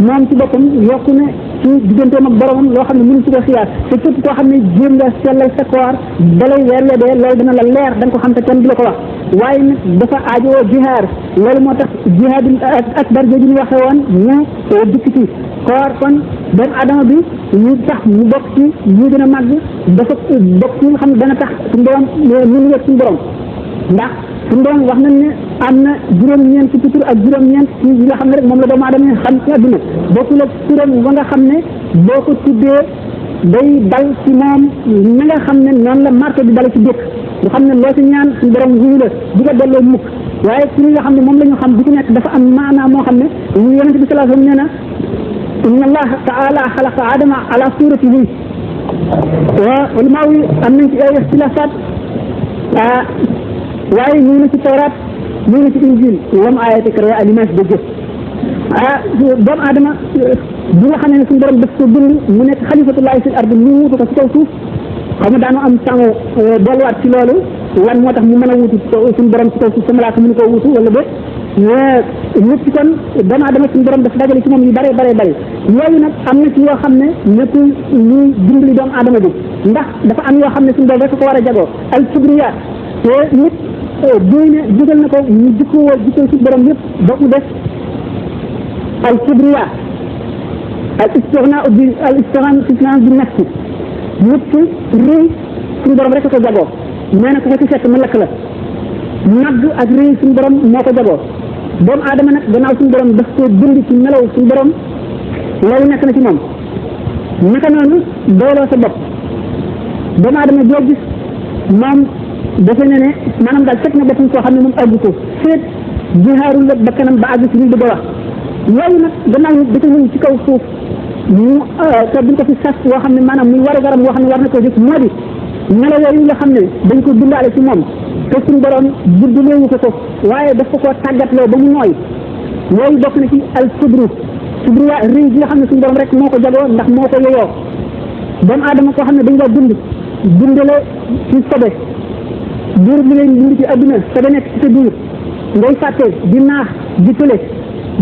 moom ci boppam yokku ne ci digganteem ak boromam loo xam ne mënu ci ko xiyaas te képp koo xam ne jéem nga sellal sa koor balay weer la dee loolu dana la leer da nga ko xam te kenn du la ko wax waaye nag dafa aajowoo jihaar loolu moo tax jihaadul akbar jooju ñu waxee woon ñu dikk ci koor kon doomu adama bi ñu tax mu bokk ci ñu gën a màgg dafa bokk ci nga xam ne dana tax suñu borom ñu wet suñu borom ndax suñu borom wax nañ ne am na juróom-ñeent ci tur ak juróom-ñeent ci yi nga xam ne rek moom la doomu adama xam ci àdduna bokkul ak turam ba nga xam ne boo ko tuddee day dal ci moom na nga xam ne noonu la marto di dal ci dëkk nga xam ne loo ci ñaan suñu borom wuyu la di ko delloo mukk waaye ci nga xam ne moom la ñu xam bu ci nekk dafa am maanaa moo xam ne yonente bi sallallahu alayhi wa sallam nee na inna allaha taala xalaqa adama ala suratihi wa ulamaaw yi am nañ ci ay ixtilaafaat waaye ñu na ci tawraat ñu na ci injil lam ayati créé à l'image de Dieu doomu aadama bi nga xam ne suñu borom daf ko bind mu nekk xalifatullahi fil ardi mu wuutu ko ci kaw suuf xam nga daanu am temps delluwaat ci loolu lan moo tax mu mën a wuutu suñu borom ci kaw suuf sa malaaka mënu koo wuutu wala déet nit ci kon doomu aadama suñu borom dafa dajale ci moom yu bare yooyu nag am na ci yoo xam ne nekkul ñuy dimbali doomu aadama bi ndax dafa am yoo xam ne suñu borom rek ko war a jagoo al kibriya te nit diine digal na ko ñu jikkoo ci borom yëpp ba mu def al kibriya al istighnaa bi nafsi nit ki rëy suñu borom rek ko jagoo nee na ko ci fekk mu lakk la nagg ak rëy suñu borom moo ko jagoo doomu aadama nag gannaaw suñu borom daf ko bind ci melaw suñu borom loolu nekk na ci moom naka noonu dooloo sa bopp doomu aadama joo gis moom defe na ne maanaam daal fekk na boppam koo xam ne moom àggu ko seet jihaarul la ba kanam ba àgg ci ñu bëgg a wax yooyu nag gannaaw dafa ñëw ci kaw suuf mu te duñ ko fi sas woo xam ne maanaam muy war a garam woo xam ne war na ko gis moo di melo yooyu nga xam ne dañ ko bindaale ci moom te suñu borom budduleewu ko waaye daf ko koo tàggatloo ba mu nooy yooyu bokk na ci al sudru waa rëy gi nga xam ne suñu borom rek moo ko jagoo ndax moo ko yeyoo doomu aadama koo xam ne dañ la dundale ci sobe biir bi leen dund ci adduna sobe nekk ci sa biir ngay fàtte di naax di tële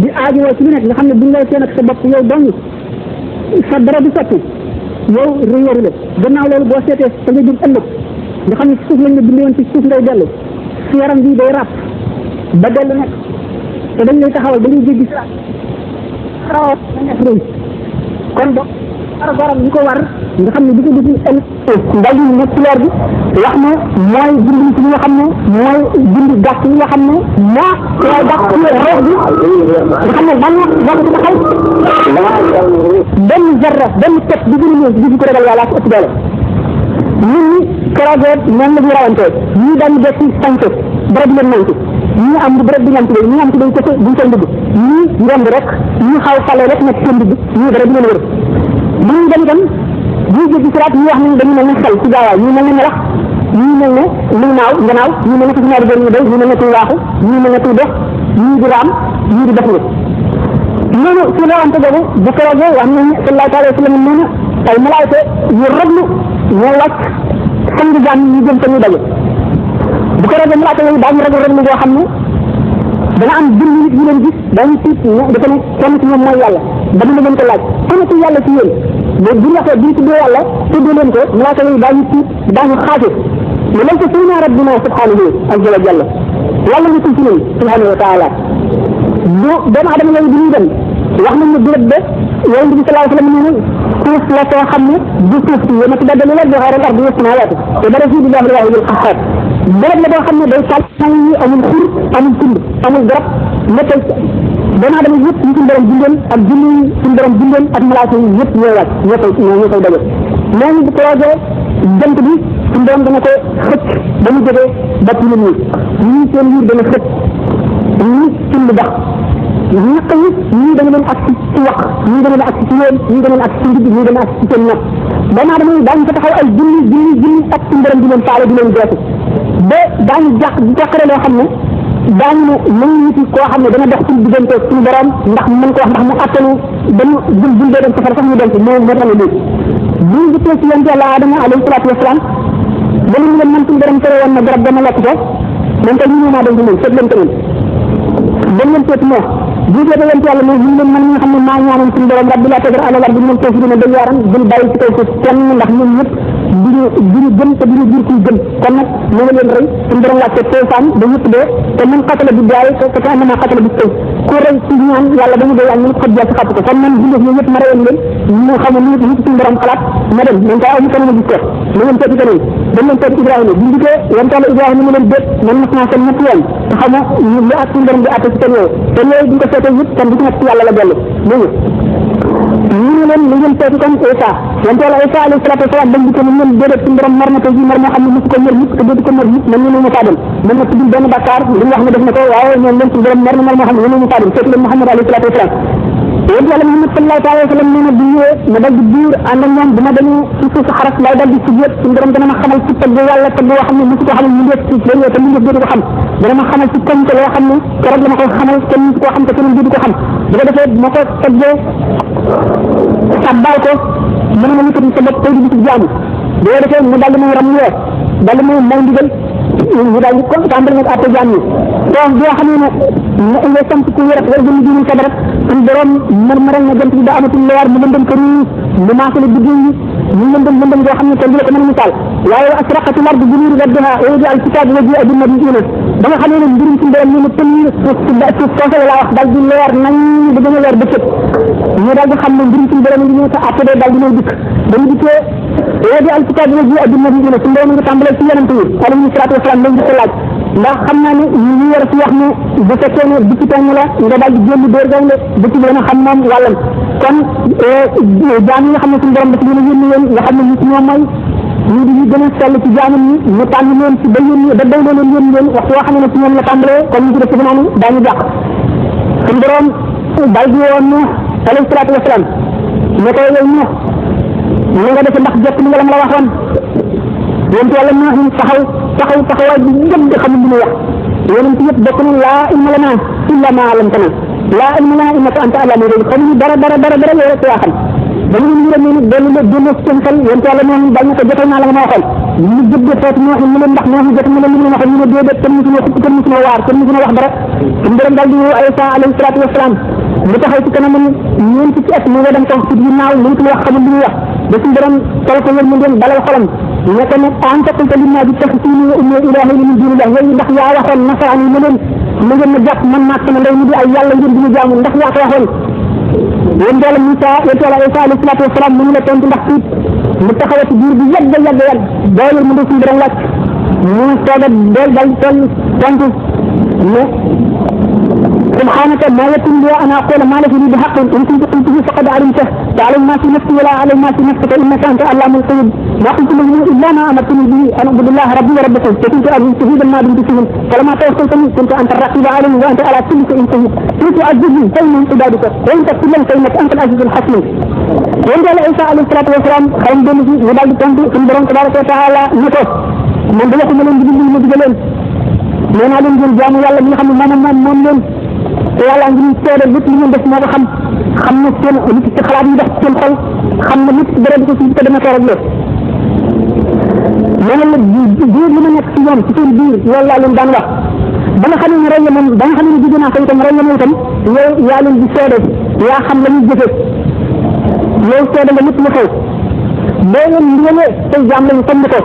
di aajowoo ci lu nekk nga xam ne buñ lay seen ak sa bopp yow dong sa dara du sotti yow réeru la gannaaw loolu boo seetee sa nga jëm ëllëg nga xam ne ci suuf lañ la bindee woon ci suuf ngay dellu si yaram bi day ràpp ba dellu nekk te dañ lay taxawal ba ngay jéggi si raw nekk rëy kon bo war garam ñu ko war nga xam ne di ko dugg ëllëg dal di nekk ci leer bi wax ne mooy bind ci nga xam ne mooy bind gàtt yi nga xam ne moo mooy gàtt ci roox bi nga xam ne ban wax ci taxaw benn zarra benn teg bi gën a ñëw bi ko ragal yàlla ak ëpp doole nit ñi keroogee noonu la ñu rawantee ñii dañu def ci sànq dara di leen manqué ñii am du dara di ñam ci ñii am ci day ko duñ seen dugg ñii ngend rek ñii xaw fale rek nekk seen dugg ñii dara di leen wër ñii dem itam ñii jéggi siraat ñii wax nañu dañu mel ne xel ci gaawaay ñii mel ne melax ñii mel ne luy naaw gannaaw ñii mel ne ci ñaari gën ñu day ñii mel ne kuy waaxu ñii mel ne kuy dox ñii di raam ñii di def ni loolu ci rawante boobu bu keroogee wax nañu sallallahu alayhi wa sallam nee na ay malaayka yu raglu ñoo wàcc sang jaam ñu jëm fa ñu daje bu keroogee malaayka yooyu daañu raglu boo xam ne dana am bind nit ñu leen gis dañu tiit dafa ne kenn ci ñoom mooy yàlla dama leen ko laaj kenn ci yàlla ci yéen mais bu ñu waxee bu ñu tuddee yàlla tuddee leen ko malaaka yooyu daañu tiit daañu xaaju mais lan ko sayna rabbina subhanahu azza wa jalla yàlla nga tudd ci ñun subhanahu wa taala bu doomu adama yooyu bi ñuy dem wax nañ ne béréb ba yonent bi sallallahu alayhi wa sallam nee na suuf la soo xam ne du suuf si yéen a tuddalee la joxe rek ardi samaawaati te dara fii di jaamu waaye bil xaxaat béréb la boo xam ne day sàll yi amul xur amul tund amul garab nekkal doomu adama yëpp ñu suñu borom bindeen ak jinne yi suñu borom bindeen ak malaaka yi yëpp ñooy wàcc ñoo koy daje léegi bu projet jant bi suñu borom dana ko xëcc ba mu jógee ba ci ñun ñii seen yiir dana xëcc ñii suñ lu bax ñaq yi ñii dana leen ak ci wax ñii dana leen ak ci yéen ñii dana leen ak ci ndigg ñii dana ak ci seen nopp doomu adama yi daañu fa taxaw ay junni ak suñu borom di leen faale di leen jeetu ba daañu jàqare loo xam ne daañu ne nañu wuti koo xam ne dana dox suñu diggante suñu borom ndax mu mën ko wax ndax mu attanu dañu buñ dee dem safara sax ñu dem ci moo tax ne léegi buñ gisee ci yonent yàlla Adama alayhi salaatu wasalaam dañu leen man suñu borom tere woon na garab dama lekk ko man kay ñu maa dem ci moom seet leen ko ñun dañ leen seet moo jiite ba yonent yàlla ñu leen man ñi nga xam ne maa ñaanoon suñu borom rabbi laa tadar alal ardi minal kaafiriina dayyaaran bul bàyyi ci kaw suuf kenn ndax ñun ñëpp duñu gën te duñu jur kuy gën kon nag ñu ngi leen rey suñu borom wàcce teefaan ba ñëpp dee te man xatala bi daay te ka annama xatala bi tey ku rey ci ñaan yàlla dañu doy ak ñu xoj jaa ci xapp ko kon man bindef ñu ñëpp ma reyoon leen ñu xam ne ñu suñu borom xalaat ma dem dañ ko aw ñu kenn ma gis ko na ngeen seeti keneen dañ leen seeti Ibrahima bi ndikee yonent yàlla Ibrahima ñu leen déet man mas naa seen ñetti yoon te xam nga lu ak suñu borom di atte ci seen yooyu te yooyu duñ ko seetee yëpp kon bu ci nekk ci yàlla la dellu dégg ñu ne leen li ngeen seeti comme Isa yonent yàlla Isa alayhi salaatu wasalaam dañ di ko ñu leen déedéet suñu borom mar na ko ji mar moo xam ne mosu ko ñër mukk te dootu ko ñër mukk man ñu ñu faa dem man na tuddul benn bàkkaar li ñu wax ne def na ko waaye ñoom leen suñu borom mar na mar moo xam ne ñu faa dem seeti leen Muhammad alayhi salaatu wasalaam yonent yàlla Muhammad sallallahu alayhi wa sallam nee na bu ñëwee ma dal di biir ànd ak ñoom bu ma demee ci suuf xaras lay dal di sujjóot suñu borom dana ma xamal ci tëgg yàlla tëgg yoo xam ne mosu ko xamal ñu def ci dañoo te ñu def dootu ko xam dana ma xamal ci kañ ko loo xam ne keroog la ma ko xamal kenn musu koo xam te keneen dootu ko xam bu ko defee ma ko tëggee sàbbaal ko mën na yëkkati sa bopp tey di ci jaamu bu ko defee mu dal di may ram ñëwee dal di may ndigal ñu daal di ko tàmbali nag àtte jaam ñi donc boo xamee ne nga sant ku wér ak wala jënd jiwu sa dara suñu borom mërmëral na jant bi ba amatul leer mu lëndëm kër yi mu maasale biddew yi ñu lëndëm boo xam ne kenn du la ko mën a misaal waaye asraqatil ardu bi nuuri rabbiha wa wudi'a al-kitaabu wa jii'a bin-nabiyyiina ba nga xamee ne mbirum suñu borom ñu ne tënk suuf soosa laa wax daal di leer nañ di gën a leer bëccëg ñu daal di xam ne mbirum suñu borom yi ñëw sa àtte daal di ñëw dikk dañu dikkee wa wudi'a al-kitaabu wa jii'a bin-nabiyyiina suñu borom nga tàmbalee ci yonent yi alayhi salaatu wa salaam lañ di ko laaj ndax xam naa ne ñu war a ci wax ne bu fekkee ne bu ci tàng la nga daal di génn dóor gaynde bu ci gën a xam moom wàllam kon jaam yi nga xam ne suñu borom daf leen a yónni leen nga xam ne ñu ci ñoom mooy ñu di ñu gën a sell ci jaamam ñi ñu tànn leen ci ba yónni ba day leen yónni leen waxtu yoo xam ne ci ñoom la tàmbalee kon ñu ci def ci noonu daañu jàq suñu borom dal di woon Nuux alayhi salaatu wasalaam ne ko yow Nuux ñu nga def ndax jot li nga la waxoon yonent yàlla Nuux ñu taxawaay bi ngëm di xam li muy wax yonent yëpp bokk na laa ilma lanaa illaa maa allamtanaa laa ilma lanaa innaka anta allaamul ghuyuub xamuñu dara yow rek yaa xam dañu leen yërëm ne dellu la génne seen xel yonent yàlla Nuux dañ ne ko jotal naa la nga ma waxoon ñu jëddee xeetu Nuux ñu leen ndax Nuux jot na leen li mu leen waxoon ñu ne déedéet kenn mësuna xupp kenn mësuna waar kenn mësuna wax dara suñu borom daal di woo Isa alayhi salaatu wasalaam mu taxaw ci kanamam ñeent ci at mu nga dem toog ci ginnaaw li mu wax xamul li muy wax ba suñu borom tol ko yéen mu dem dalal xolam nekk ne anta qulta linnaasi ittaxizuunii wa ummii ilaahayni min duunillah yooyu ndax yaa waxoon nasaraan yi ne leen na ngeen ma jàpp man maag sama ndey mi di ay yàlla ngeen di ñu jaamu ndax yaa ko waxoon yéen yàlla Muusaa yéen yàlla Isa alayhi salaatu wasalaam mu ngi la tontu ndax tiit mu taxawati diir bi yàgg dooleel mu def suñu borom wàcc mu soog a dool dal tontu ne سبحانك ما يكون لي أن أقول ما ليس لي بحق إن كنت قلته فقد علمته تعلم ما في نفسي ولا أعلم ما في نفسك إنك أنت علام الغيوب ما قلت له إلا ما أمرتني به أن أعبد الله ربي وربكم فكنت أرجو شهيدا ما دمت فيهم فلما توفيتني كنت أنت الرقيب علي وأنت على كل شيء شهيد كنت تعذبني فإنهم عبادك وإن تغفر لهم فإنك أنت العزيز الحكيم وإن قال عيسى عليه الصلاة والسلام خير بني ودال كنت في البرم تبارك وتعالى نكو من بلغ من الجبل المجبلين من علم الجامع يالله من خمس من te yàlla ngi ñu seede lépp li ngeen def moo ko xam na seen nit ci xalaat yi def seen xol xam na nit dara di ko ci te dama ko rek lépp nee na biir li ma nekk ci ñoom ci seen biir loolu laa leen daan wax ba nga xam ne rey moom ba nga xam ne jóge naa ko itam rey na itam yow yaa leen di seede yaa xam la ñuy jëfe yow seede nga lépp lu xew boo leen ndigalee say jaam lañu comme ko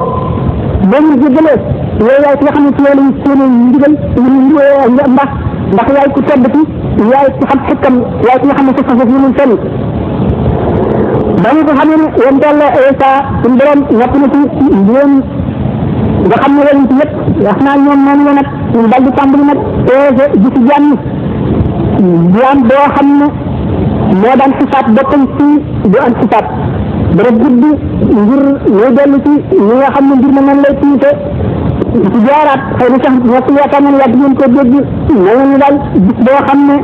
boo ñu jéggalee yow yaay ki nga xam ne ci yow lañu seen ndigal ndax yaay ku tedd ci yaay ku xam xikam yaay ki nga xam ne sa fas ñu fenn dañu ko xam ne yéen toll Isa suñu borom ñett na ci yéen nga xam ne yéen ci yëpp wax naa ñoom noonu la nag ñu dal di tàmbali nag peese ji ci jàmm jaam boo xam ne moo daan xisaat boppam ci du am xisaat dara gudd ngir ñooy dellu ci ñi nga xam ne ngir na nan lay tiite ci jaaraat xëy na sax ñett yaakaar nañ yàgg ngeen ko dégg nee nañu daal bis boo xam ne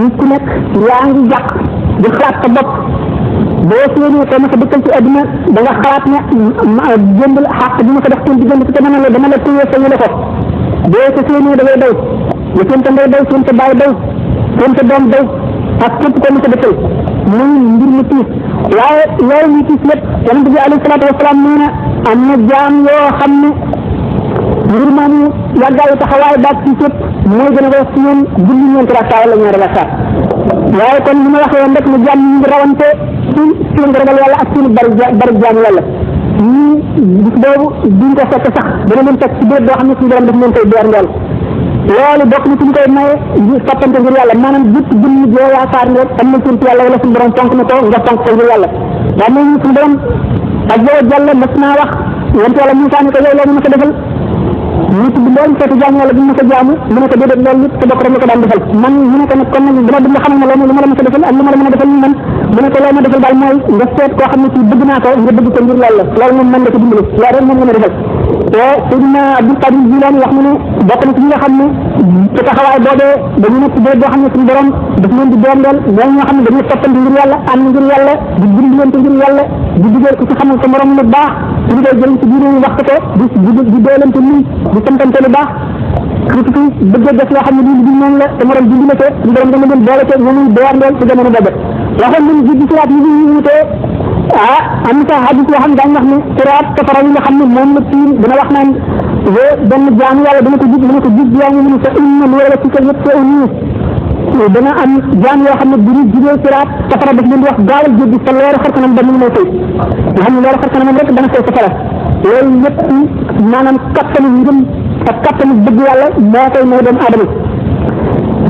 nit ku nekk yaa ngi jàq di xalaat sa bopp boo séenee ko ma ko dëkkal ci àdduna da nga xalaat ne jënd xàq bi ma ko def seen diggante te dama la téye sa yële ko boo ko séenee da ngay daw lu seen ta ndey daw seen ta baay daw seen ta doom daw ak képp ko ma ko dëkkal muy mbir mu tiis waaye loolu ñu tiis lépp yonent bi alayhi salaatu wasalaam nee na am na jaam yoo xam ne ngir maa ngi yàggaayu taxawaay baag ci képp mooy gën a def ci ñoom julli ñeenti rakka wala ñaari rakka waaye kon li ma waxee woon rek ne jaam ñi ngi rawante ci seen ragal yàlla ak seen bari jaamu yàlla ñii bis boobu duñ ko fekk sax dana leen fekk ci béréb boo xam ne suñu borom daf leen koy door ndool loolu bokk na ci ñu koy maye ngir soppante ngir yàlla maanaam bépp julli boo yaakaar ne am na ci yàlla wala suñu borom fonk na ko nga fonk ko ngir yàlla waaye nañu suñu borom ak yow jàll mas naa wax yonent yàlla Muusaa ne ko yow loolu ma ko defal ñu tudd mboolem xeetu jaamu yàlla bi ma ko jaamu mu ne ko déedéet loolu nit sa bopp rek la ko daan defal man mu ne ko nag kon nag dama bëgg nga xamal ne loolu li ma la mën a defal ak li ma la mën a defal man mu ne ko loolu ma defal daal mooy nga seet koo xam ne ci bëgg naa ko nga bëgg ko ngir loolu la loolu moom mën nga ko dimbali loolu rek moom la ma defal te Seydina Abdul Qadir Jilaani wax mu ne bokk na ci ñi nga xam ne ci taxawaay boobee dañu nekk ci béréb boo xam ne suñu borom daf leen di doom lool ñoo ñoo xam ne dañuy toppante ngir yàlla ànd ngir yàlla di dimbalante ngir yàlla di digal ko ci xamal sa morom lu baax suñu koy jëriñ ci biir yi wax ko di doolante nii di santante lu baax surtout bëgg def loo xam ne lii noonu la te morom dindi la ko suñu borom dama leen boole ko ñooñu door lool ci jamono boobu waxoon nañu ji siraat yi ñu wutee am na sax hadis yoo xam ne daañu wax ne siraat safara yi nga xam ne moom la tiim dina wax naan benn jaamu yàlla dana ko jub dana ko jub yaa ngi mu ne sa inna lu wala ci sa yëpp sa nii dana am jaam yoo xam ne bu ñu jubee siraat safara daf leen di wax gaawal jéggi sa leeru xar kanam ba mu may fay nga xam ne leeru xar kanam rek dana fay safara loolu lépp maanaam kattanu ngëm ak kattanu bëgg yàlla moo koy may doomu aadama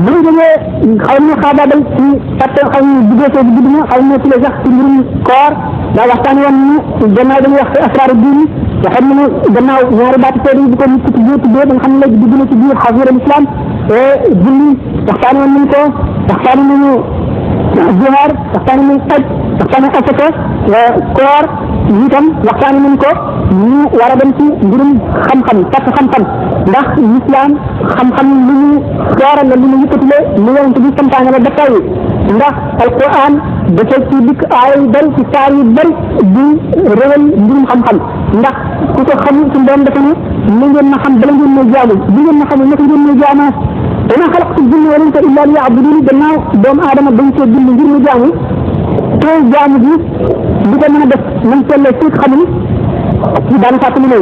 bu ñu jógee xaw na xaabaabal ci fàtte xaw na duggee soo gudd na xaw na ci sax ci mbirum koor daa waxtaan woon ni gannaaw dañuy wax ci asraaru diin waxoon nañu gannaaw ñaari baati seede yi bu ko nit ki tuddee ba nga xam ne léegi dugg na ci biir xasiral islam julli waxtaane woon nañ ko waxtaane nañu jihaar waxtaane nañ xaj waxtaane asaka koor itam waxtaane nañ ko ñu war a dem ci mbirum xam-xam takk xam-xam ndax l'islam xam-xam lu ñu sooral la lu ñu yëkkatile lu yonent bi santaane la dafay ndax alquran dafa ci dikk aay yu bëri ci saar yu bëri di réwal mbirum xam-xam ndax ku ko xam suñu doom dafa ne li ngeen ma xam bala ngeen may jaamu li ngeen ma xam naka ngeen may jaamoo dama xalaqtu jinna wal insa illa liya'buduni gannaaw doomu aadama dañ cee bind ngir mu jaamu te jaamu bi du ko mën a def nañ tollee fii xamul ci daan fàttali ne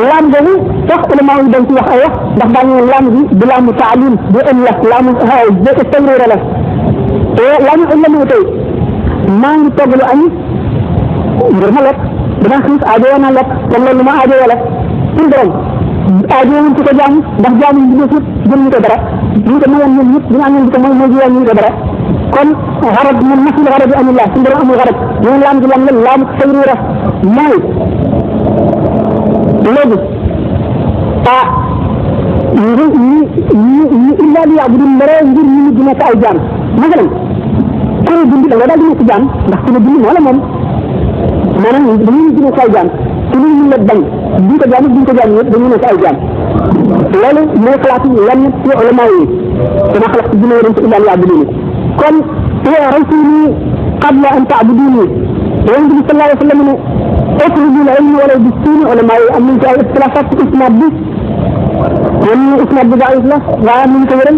laam boobu sax ulama yi dañ ci wax ay wax ndax daañu ne laam bi du laamu taalim du ën la laamu tawriira la te laamu ën la mu tey maa ngi togg lu añ ngir ma lekk dama xiif aajowoo naa lekk comme loolu lu ma aajowoo la suñu borom aajowoo ci ko jaamu ndax jaamu bi ñu jël ñu ko dara ñu ko mayoon ñun ñëpp dina amoon di ko mooy jiwoon ñu ko dara kon xarab man nasul xarab bi amullah suñu borom amul xarab ñun laam gi lan la laamu tawriira mooy léegi ñu illa li ya'budu ndara ngir ñu di nekk ay jaam masalan ku ne dund da nga daal di nekk jaam ndax ku ne dund moo la moom maanaam dañuy di nekk ay jaam ku ne ñu la bañ duñ ko jaam duñ ko jaam yëpp dañuy nekk ay jaam loolu mooy xalaatu lenn ci ulama yi dama xalaat ci dina yonent illa li ya'buduni kon rasuli qabla an ta'buduni yonent bi sallallahu alayhi wa sallam ne اخرجوا العلم ولو بالسين علماء امن في الاختلافات في اسناد دي ومن اسناد ضعيف له ومن كبيرا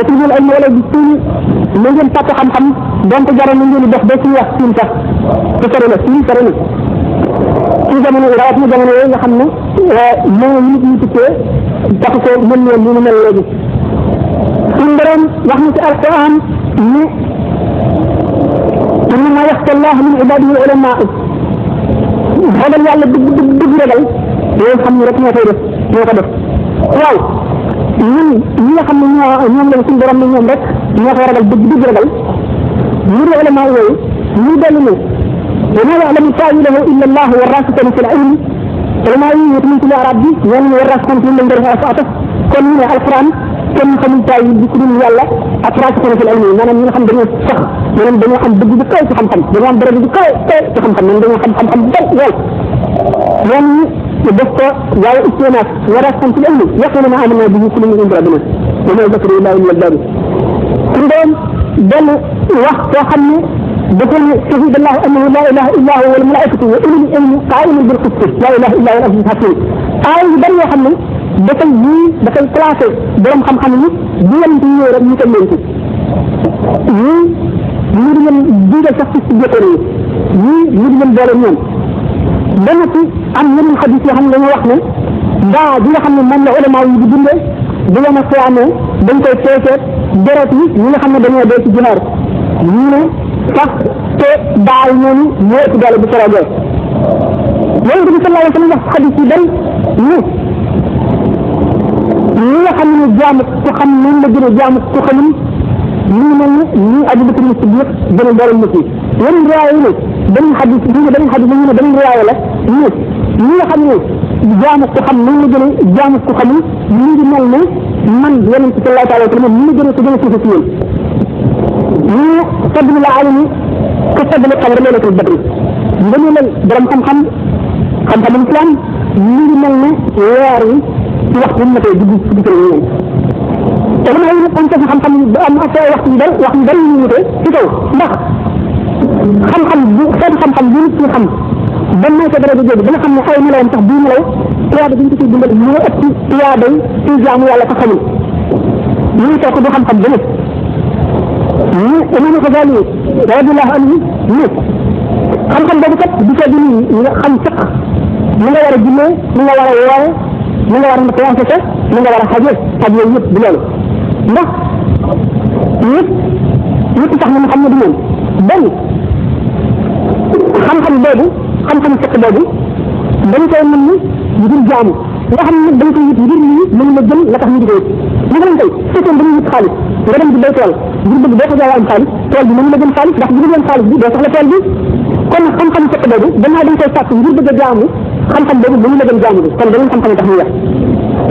اخرجوا العلم ولو بالسين من جن تاتو خم خم دونك جارو من جن دخ بس wax sin tax ci téré la sin téré ci jamono rawat ni jamono yi nga xam ne mo nit ñi tukkee tax ko mën leen ñu mel léegi sun borom wax na ci alquran ni inna yaxsha allah min ibadihi ulama ragal yàlla dëgg ragal yoo xam ne rek ñoo koy def ñoo ko def waaw ñun ñi nga xam ne ñoom lañ suñu borom ne ñoom rek ñoo koy ragal dëgg ragal ñu ulama yooyu ñu dellu ne wa ma ya'lamu ta'wilahu illa Allah wa rasikuna fil ilm ulama yi ñu ci arab bi ñoo ñu rasikuna fil ilm dafa faata kon ñu ne alquran kenn xamul tawi bi ku dul yàlla ak rasikuna fil ilm maanaam ñi nga xam dañoo sax maanaam dañoo am dëgg bu kaw ci xam-xam dañoo am dara bu kaw ci xam-xam ñoom dañoo xam-xam bu kaw lool ñoom ñu def ko waaye istinaaf war a xam ci ilmi yaquluna amanna bihi kullu min indi rabbina wa ma zakara illa min al-bari suñu doon benn wax koo xam ne dafa ne shahida allahu annahu la ilaha illa huwa wal malaikatu wa ulul ilmi qa'iman bil qist la ilaha illa huwa al-aziz al-hakim ay yu bari yoo xam ne dafay placé borom xam-xam yi bu leen ci ñëw rek ñu ko leen ci ñu di leen digal sax ci jëkkër yi ñu di leen boole ñoom benn ci am yeneen xadis yoo xam ne dañoo wax ne daa bi nga xam ne moom la ulama yi di dundee bu leen a xiyaamee dañ koy peesee deret yi ñi nga xam ne dañoo dee ci jihaar ñu ne sax te daa yi ñooñu ñoo ëpp doole bu sorogee yonent bi sallallahu alayhi wa sallam wax xadis yi bari ñu ñi nga xam ne jaamu ku xam noonu la gën a jaamu ku xamul ñu mel ne ñi Abu Bakr Siddiq gën a doole nit yi yeneen riwaaya yi ne benn xadis ñu ne benn xadis ñu ne benn riwaaya la ñu ñi nga xam ne jaamu ku xam noonu la gën a jaamu ku xamul ñu ngi mel ne man yonent bi sallallahu alayhi wa sallam ñu gën a ko gën a suufe ci yéen ñu fadlu la alimi ko fadlu qadr laylatul badri ngënu la borom xam-xam xam-xamul islam ñu ngi mel ne weer yi ci waxtu bi ma koy dugg ci biir ñoom te dama ay am ci xam-xam bu am ak waxtu yu bari ñu wute ci kaw ndax xam-xam bu seen xam-xam bu nit ci xam ba may ko dara jóge ba nga xam ne ay melawam sax bii melaw tiyaaba bi ñu ko ciy dundal moo ëpp tiyaaba yi ci jaamu yàlla ko xamul ñu toog du xam-xam ba nit ñu imam Xasaali radiyallahu anhu ñu xam-xam boobu kat di ko dini nga xam fiq ni nga war a jullee ni nga war a woore ni nga war a natt ni nga war a xaje ak yooyu yëpp du loolu ndax nit tax na mu xam ne du moom benn xam-xam boobu xam-xam fiq boobu dañ koy mën ni ngir jaamu nga xam ne dañ koy yit ngir lii mën na jël la tax ñu di ko yit li nga leen tey fekkoon dañuy yit xaalis nga dem di bay tool ngir bëgg boo ko jaayee am xaalis tool bi mën na jël xaalis ndax bu ñu jël xaalis bi doo soxla tool bi kon xam-xam fekk boobu gannaaw dañ koy sàkk ngir bëgg a jaamu xam-xam boobu bu ñu la gën jaamu bi kon dañu xam-xam tax ñu wax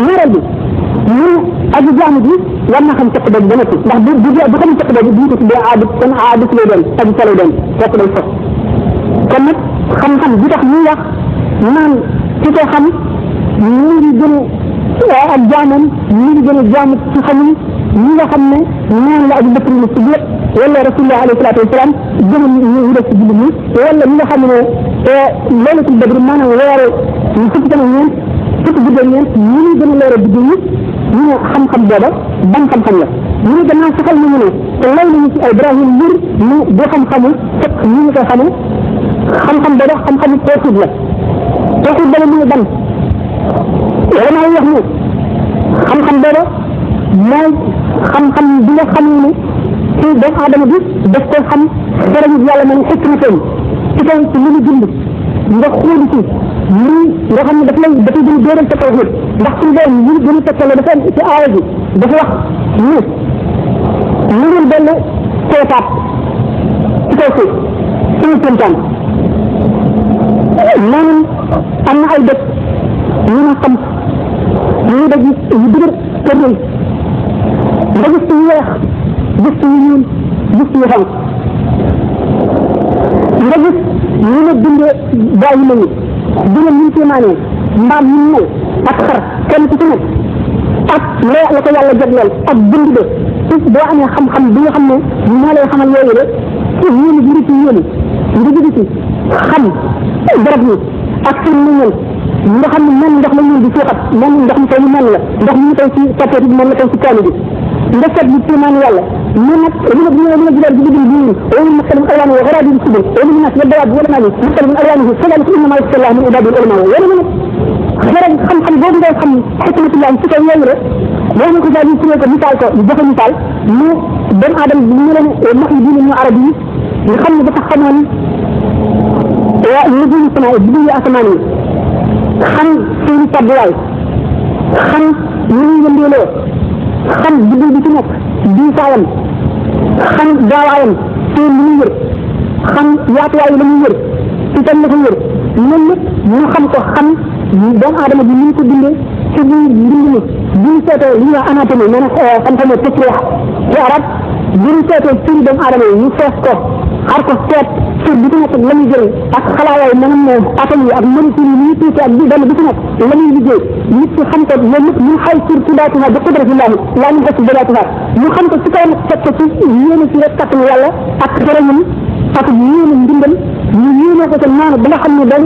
ñaareel bi ñu aji jaamu bi war na xam fekk boobu ba noppi ndax bu xam fekk boobu duñ ko tuddee aadit kon aadit lay doon aji sa lay doon fekk day fos kon nag xam-xam bi tax ñuy wax naan ci ko xam ñu ngi gën a ak jaamam ñu ngi gën a jaamu ci xamul ñi nga xam ne noonu la Abu Bakr as-Siddiq wala rasulullah alayhi salaatu wasalaam gën a ñu def ci jullit ñi wala ñi nga xam ne laylatul badr maanaam weeru fukki fan ak ñeent fukki guddi ak ñeent ñu ngi gën a leeral digg ñi ñu ne xam-xam booba ban xam-xam la ñu ne gannaaw saxal nañu ne te lay nañu ci ay Ibrahim mbir ñu du xam-xamu fekk ñu ngi koy xamee xam-xam booba xam-xamu tawxiid la tawxiid booba mu ngi ban wala maa wax ne xam-xam booba mooy xam-xam bi nga xam ne ci doomu aadama bi daf koy xam darañu yàlla man xikmatam ci kaw ci li mu dund nga xooli ci lii nga xam ne dafay gën a dóoral sa tawxiid ndax suñu doon ñu gën a tekkale dafa ci aaya bi dafa wax ni ñu ngeen dellu seetaat ci kaw suuf suñu kéemtaan maanaam am na ay dëkk ñu na xam ñu da gis yu dëgër tërëy nga gis yu weex gis yu ñuul gis yu xonq nga gis ñu ne bindee bàyyi nañu dina ñu kéemaanee mbaam ñu mel ak xar kenn ku ci nekk ak la ko yàlla jagleel ak bind de ci boo amee xam-xam bi nga xam ne moo lay xamal yooyu de yéen jëri ci yéen nga jóge ci xam garab yi ak seen meññal nga xam ne mel ndox la ñuul di suuxat mel ndox mi koy ñu mel la ndox mi ñu koy ci tapet bi moom la koy ci kaani bi nga seet bi kéemaan yàlla mais nag li nga jëlee ci biir biir wala masalam alwaan wa garaadi bi subul wala ñu nas yaddawaat wala naa ni masalam alwaan yi kadalika innama yaxsha min ibadil ulama wala mu ne xere xam-xam boobu ngay xam xikmatullah ci kaw yooyu rek boo ma ko daal di ko misaal ko joxe misaal mu doomu aadama bi ñu leen max yi diine ñu arab yi nga xam ne dafa xamoon nujum sama biddiw asamaan yi xam seeni tàbbuwaay xam ñu ñuy yëndeeloo xam biddiw bi ci nekk diisaayam xam gaawaayam seen li muy wër xam yaatuwaay la muy wër ci tam la ko wër loolu lépp ñu xam ko xam doomu aadama bi ni ñu ko bindee ci biir mbind mi bi ñu seetee li ñuy wax anatomie maanaam xam-xamu tasriix ci arab bi ñu seetee ci doomu aadama yi ñu fees ko xar ko seet cër bi ci nekk la muy jëriñ ak xalaawaay maanaam atom yi ak molécule yi ñuy tuuti ak bi benn bi ci nekk la muy liggéey nit ki xam ko loolu lépp ñu xay sur tudaatuha bi qudratillahi laa ñu bokk dadaatuha ñu xam ko ci kaw nag fekk ko ci yéene ci rek kattanu yàlla ak xereñam ak yéene ndimbal ñu yéene ko ca noonu ba nga xam ne day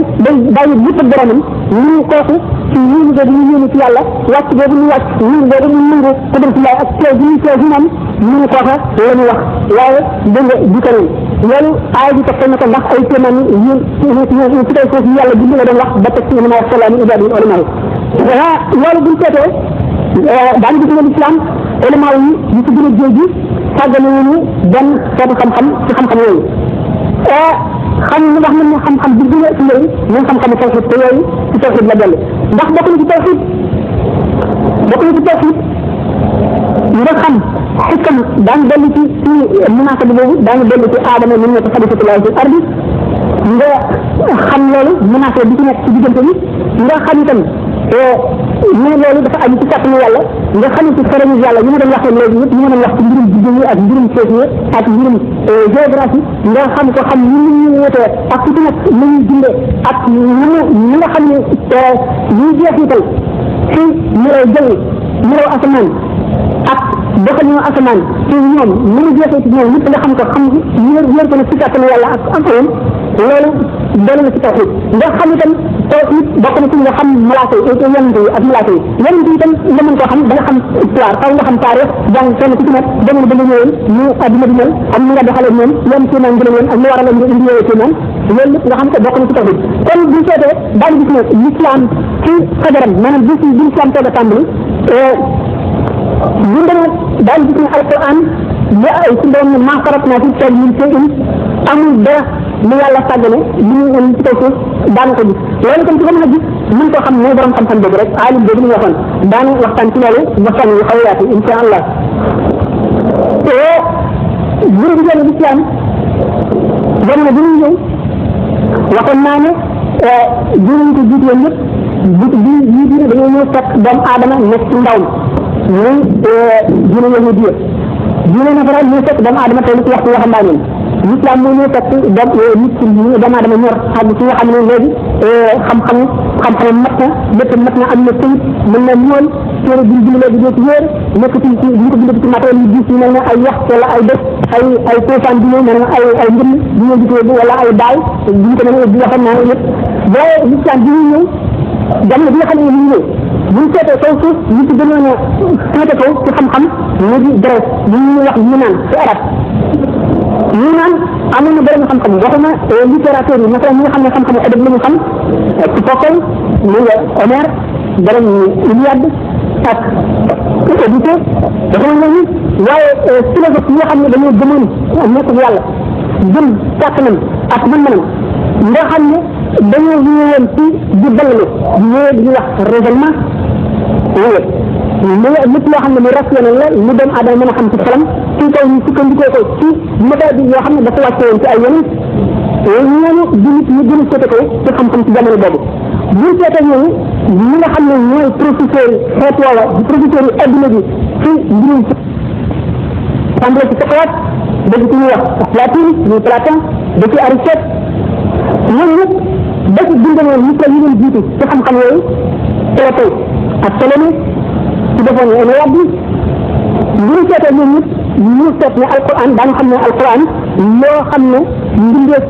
bàyyi lépp ak boromam ñu kooku ci yéene boobu ñu yéene ci yàlla wàcc boobu ñu wàcc nangu boobu ñu nangu qudratillahi ak teew bi ñu teew ci moom ñu kooka la ñu wax waaye dégg nga di ko loolu aay bi toppal na ko ndax ay kéemaan yéen ci kaw foofu yàlla bind la doon wax ba teg ci ma wax salaam ibadi ulama yi loolu buñ seetee daañu gis ne l'islam ulama yi ñu ci gën a jéegi sàggane wuñu benn xeetu xam-xam ci xam-xam yooyu xam ñu wax nañ ne xam-xam bi gën a ci yooyu ñoom xam-xamu tawxid te yooyu ci tawxid la dellu ndax bokk na ci tawxid nga xam xikam daañu dellu ci munaasaba boobu daañu dellu ci aadama min ne ko xalifatullahi fil ardi nga xam loolu munaasaba bi ci nekk ci diggante bi nga xam itam mais loolu dafa aju ci kàttanu yàlla nga xam ci xereñu yàlla ñu ma doon waxee léegi yëpp ñu ma doon wax ci mbirum jigéen yi ak mbirum seet yi ak mbirum géographie nga xam ko xam ni ñu wutee ak ci nekk ni ñuy dundee ak ñi nga xam ne ñuy jeexital ci melaw jaww melaw asamaan ak doxalinu asamaan ci ñoom ñu ngi jeexee ci ñoom lépp nga xam ko xam wér ko ne ci kàttanu yàlla ak am loolu doole na ci tawxiid nga xam itam tawxiid bokk na ci nga xam malaaka yi yonent yi ak malaaka yi yonent yi itam nga mën koo xam da nga xam histoire xaw nga xam taarix jàng kenn ku ci nekk jamono ba nga ñëwoon ñu adduna bi mel ak ni nga doxalee ñoom yan kéemaan ngeen woon ak lu waral nga indi yooyu kéemaan loolu lépp nga xam ko bokk na ci tawxiid kon buñ seetee daañu gis ne l'islam ci xadaram maanaam bi l'islam toog a tàmbali ñu demee daañu gis ne alquran li ay ci doon maa farat naa ci teel min seen amul dara lu yàlla sàggane li ñu indi ci kaw suuf daan ko gis loolu itam ci ko mën a gis mën koo xam mooy borom xam-xam boobu rek aalim boobu ñu waxoon daanu waxtaan ci loolu waxtaan yu xaw a yaatu insha allah te buur bi jël islam jamono bi ñu ñëw waxoon naa ne dinañ ko jiite woon yëpp bii diine dañoo ñëw fekk doomu aadama nekk ci ndaw muy diine yahudiya diine nasaraan ñëw fekk doomu aadama toll ci waxtu waxambaane l'islam moo ñëw fekk nit ki doomu aadama ñor àgg ci nga xam ne léegi xam-xam mat na lépp mat na am na këyit mën na ñool téere bi bind léegi doo ci wéer nekk ci ñu ko bind ci matériel yu gis yi mel ne ay yax wala ay def ay toofaan bi ñëw mel ne ay mbënn bi ñëw jitee bi wala ay daay bi ñu ko mën a ubbi waxoon naa yëpp waaye l'islam bi ñuy ñëw jamono bi nga xam ne ñu ñëw bu ñu seetee kaw suuf ñu ci gënoon a féete kaw ci xam-xam ñu di deret li ñuy wax ñu naan ci arab ñu naan amoon na borom xam-xam waxuma littérature yi masalan ñi nga xam ne xam-xamu adab la ñu xam ci Fokkal mu nga Homer borom Iliade ak Odyssée dafa mel ni waaye philosophe yi nga xam ne dañoo gëmoon nekk yàlla gëm kàttanam ak mën-mënam nga xam ne dañoo ñëwoon ci di ballalu ñëwee di wax raisonnement lépp loo xam ne lu rationnel la lu doomu aadama mën a xam ci xelam ci kaw ñu sukkandikoo ko ci méthode yoo xam ne dafa wàcce woon ci ay yeneen ñooñu di nit ñu gën a seete ko ci xam-xam ci jamono boobu bu ñu seetee ñooñu ñi nga xam ne ñooy professeur yi xeet wala di professeur yi adduna bi ci mbirum tàmbale ci Socrate dëgg ci ñuy wax Platine ñuy Platon da ci Aristote ñooñu nag ba ci bindamoon nit la ñu leen jiitu ci xam-xam yooyu Platon ak Ptolémée ci defoon ne wàdd bu ñu seetee ñoom ñëpp ñu seet ne alquran daañu xam ne alquran loo xam ne mbindeef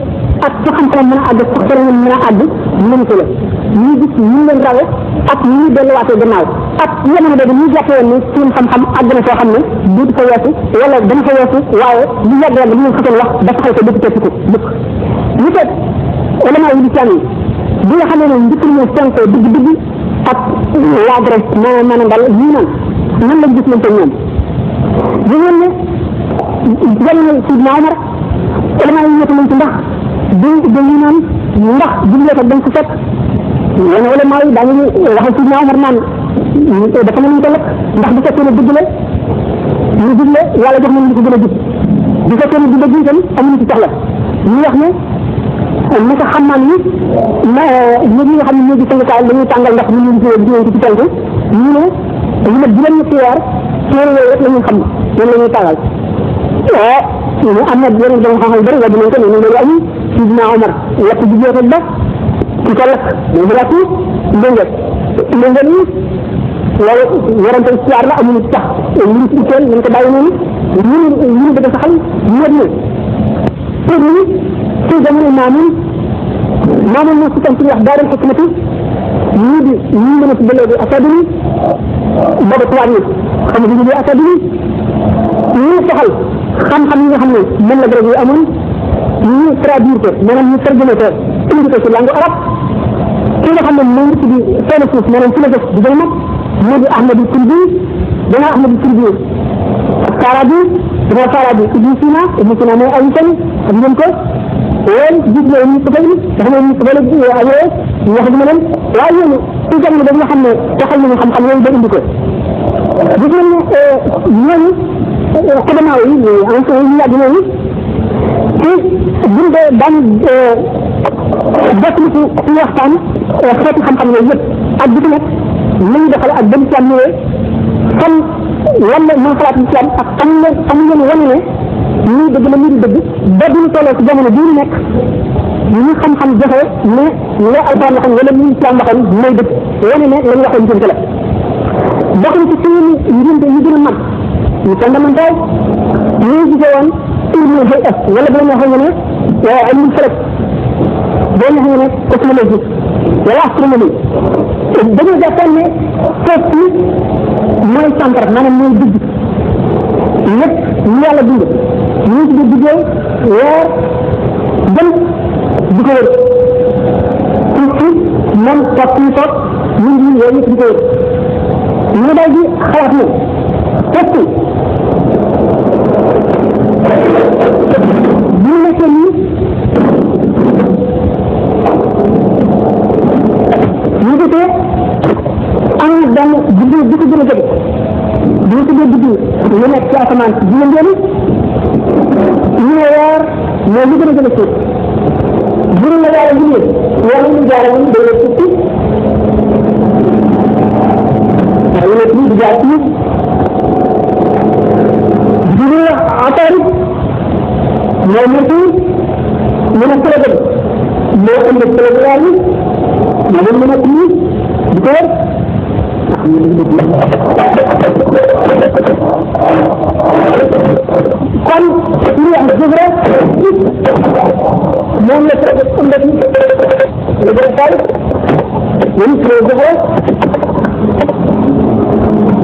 ak ci xam-xam mën a àgg sax xel mën a àgg mën ko la ñu gis ñu leen rawe ak ñu delluwaatee gannaaw ak jamono boobu ñu jàppee woon ne seen xam-xam àgg na foo xam ne duutu fa weesu wala dana fa weesu waaye lu yàgg yàgg li ñu xasoon wax dafa xëy ko dëkk tekki ko dëkk ñu seet ulama yi lislaam yi bi nga xam ne njëkk ñu senko dëgg-dëgg ak la Grèce maanaam daal ñu naan nan lañ gis nañ ko ñoom ñu ngeen ne jamono Sidna Omar ulama yi ñëpp nañ ci ndax dañu naan ndax julleekat dañ ko fekk yenn ulama yi daañu waxal Sidna Omar naan dafa mën ko lekk ndax bu fekkee ne dëgg la ñu digle yàlla jox nañ li ko gën a gis bu fekkee ne du dëgg itam amuñu ci soxla ñu wax ne naka xam naa ni ñi nga xam ne ñoo di sangkaay dañuy tàngal ndax ñu ngi ci ci tànk ñu ne ñu ne juróom-ñetti weer téere yooyu rek la ñu xam ñoom la ñuy tàngal ñu am na yeneen dama xam-xam bëri wàññi nañ ko ne loolu amul Sidna Omar lakk bi jeexal ba ci ko lakk mais bu lakk ndëngal yi loolu warante histoire la amuñu tax ñu ci itteel nañ ko bàyyi noonu ñu bëgg a saxal ñëpp ne pour ñu ci jamono maamun moo si tam ci wax daaral xikmati ñii di ñii mën a si bëlee di académie booba tubaab yi xam nga di académie ñii soxal xam-xam yi nga xam ne mën la grec yi amoon ñu traduire ko maanaam ñu tarjumé ko indi ko ci langue arabe ki nga xam ne moo ngi ci di philosophe maanaam philosophe di gën a mag moo di Ahmadu Kulbi dana Ahmadu Kulbi Farabi dana Farabi Ibn Sina mooy Avicenna xam ngeen ko loolu gis nga ñu ko bëgg dafa mel ni ko bëgg ayoo ñu wax dama leen waaye yéen ci jamono ba nga xam ne taxal nañu xam-xam yooyu ba indi ko gis nañ ne ñooñu xodamaaw yi ancien yi yàgg ñooñu ci buñ dee daan def li ci waxtaan xeeti xam-xam yooyu yëpp ak bi ci nekk nañu defal ak dem islam ñëwee fan lan la moo xalaat islam ak fan ngeen wane ne lii dëgg la lii di dëgg ba duñu tolloo ci jamono bii ñu nekk ñu xam-xam joxe ne la alquran waxoon wala li islam waxoon mooy dëgg wane ne lañ waxoon jënte la bokk na ci suñu njënte yu gën a mag ñu fondamental ñu gisee woon ilmu hay'at wala boo neexee nga ne ilmu falak boo neexee nga ne cosmologie wala astronomie dañoo jàppoon ne foofu mooy centre maanaam mooy dëgg lépp ñu yàlla bind ñu ci di liggéey weer jëm di ko wër ci moom toog ci toog ñu ngi yooyu di ko wër ñu daal di xalaat ne fekk bu nekkee nii ñu gisee am na benn biddiw bi ko gën a jege bi ñu tuddee biddiw ñu nekk ci asamaan si juróom-benn ñu ne weer mais li gën a suuf bu la yàlla bindee wala ñu jaarale ñu day la tukki waaye nag ñu di jaar ci bu ñu ataari mooy nekk ñu ne problème moo indi programme yi ma mën nekk nii di ko wër kon li wax dëgg rek moom la ko ëmb ci le gën fay ñu ko dëgg rek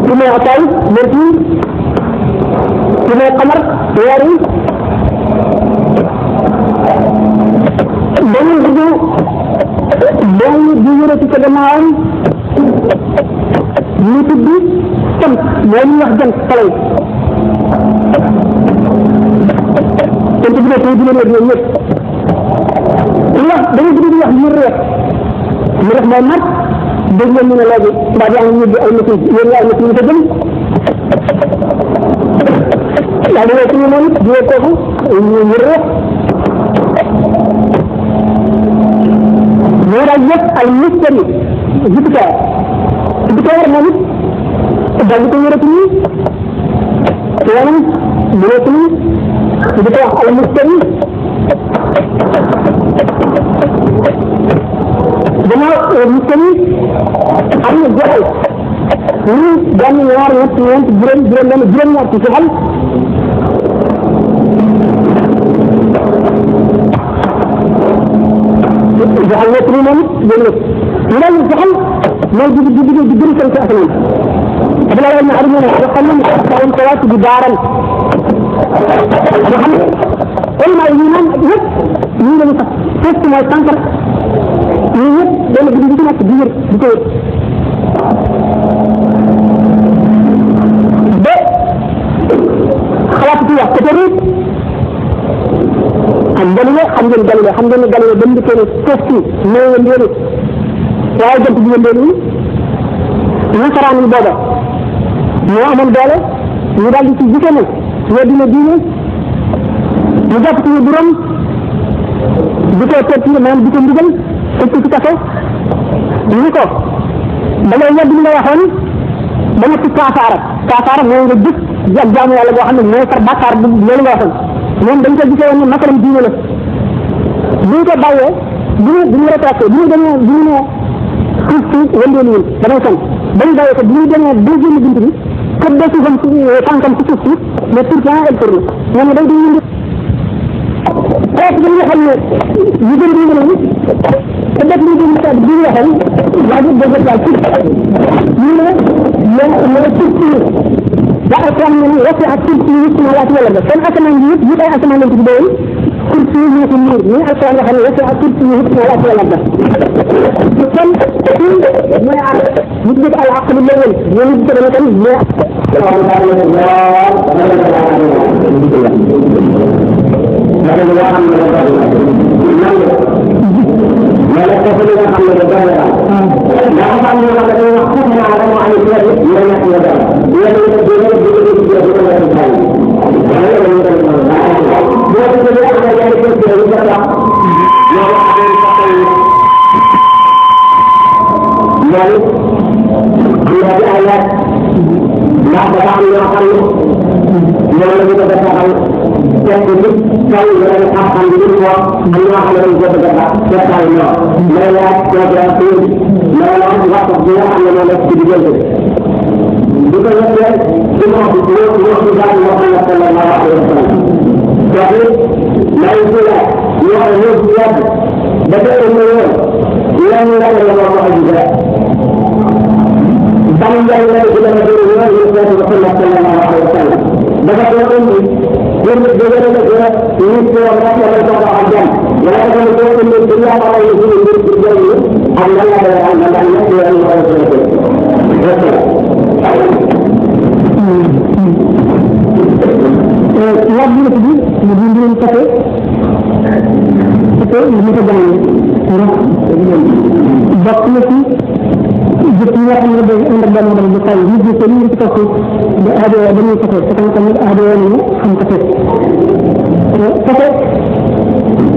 ci ma atay merti ci ma qamar yari dañu dugg dañu di yëre ci gannaawam ñu tudd sant mooy ñu wax jant falay te ci biir tey dina leen ñoom ñëpp ñu wax dañu bëgg di wax ñu reet mu def mooy mat dégg ngeen ñu ne léegi mbaa yaa ngi ñibbi ay machine yéen ay machine ñu ko jëm yaa ngi ci ñu moom it di kooku ñu reet ñu daal yëpp ay mystère Jupiter Jupiter moom it daal di ko yërëtu nii yanam mu nekk nii di ko wax al mystère gannaaw mystère am na joxal ñu benn ñaar ñett ñeent juróom benn juróom-ñaar ci joxal joxal nekk nii moom it yéen ñu daal di joxal mooy di gën a sant asamaan dafa la leen xam ne waxal nañu xawoon ko wàcc di daaral xam ulama yi naan yëpp ñu ngi sax fekk mooy tànkar ñu ñëpp benn bi di nekk di wër di ko wër ba xalaat ci wax ko tamit ak Galilée xam ngeen ne Galilée ba mu dikkee ne suuf si moo wëndeelu waaye jant bi wëndeelu nasaraan yi booba ñoo amoon doole ñu daal di ci gisee ne ñoo dina diine ñu jàpp ci buram di ko torture maanaam di ko mbugal tëj ci kaso ñu ko da ngay yedd li nga waxoon ba nekk kaafaara mooy nga gis ak jaamu yàlla boo xam ne mooy far bàkkaar bu loolu nga waxoon moom dañ ko gisee woon ne masalam diine la bu ñu ko bàyyee bu ñu retraité bu ñu ne suuf si wëndeelu damay sant bañ bàyyee ko bu ñu demee deuxième bunt bi kër de suufam tànkam ci suuf si mais pourtant elle tourne ñoom day di yëngu presque bi nga xam ne ñu gën di yëngu te def ñu gën a bi ñu waxal waa ji dëgg daal ci ñu ne suuf si da alquran ne wasi ak suuf si yëpp na laati yàlla ba seen asamaan yi yëpp ay asamaan lañ ci doon suuf si ñu ko muur ñu alquran nga xam ne wasi ak suuf si yëpp na laati yàlla ba kon mooy àll nit ñi al aqlu lawal ñoom it dana tam mais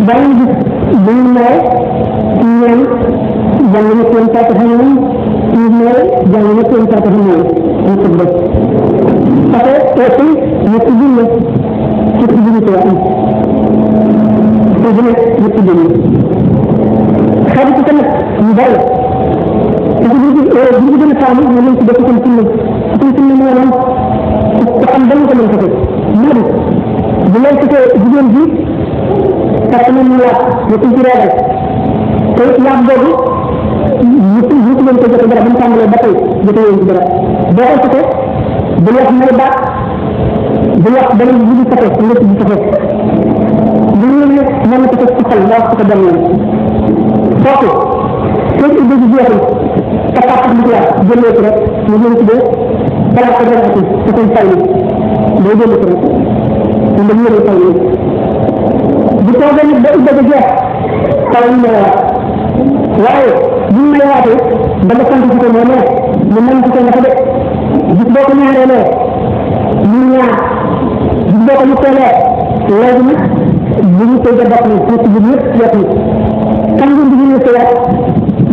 dañuy gis bu ñu nee ci ñoom jàng na seen saa tax ñoom ci nee jàng na seen saa tax ñoom ñu ko def parce que aussi ñu ci bind ci bind ko am ko gën a ñu ci bind xarit ci tamit ñu bari ci bind gën a taamu ñu leen ci def ci sunna mooy lan ko am dañ ko mën ko def modi bu leen ko jigéen bi parce que ñu wax ñu ci régal te yaam boobu ñu leen ko joxe dara bu tàmbalee ba tey joxe leen ci dara boo ko joxe bu wax may baax bu wax dañu ñu ko joxe ñu ci joxe bu ñu ne mën na ko ci xol wax ko dem na foofu ko ci dëgg jeexul ta tax ñu ko wax jëlee ko rek ñu leen ci dee kala ko dara ci ko koy fay do jël ko rek ñu dañu leen fay bu toogee nit ba ubbe jeex taw ñu la waaye bu ñu lay waatee da nga sant ci ko mo ne ñu mën ci ko nga de gis boo ko ñaaree ñu ñaar gis boo ko ñu teelee léegi nag bu ñu koy jabbat ni ci bi ñëpp yëpp ni kan ngeen di ñu ko wax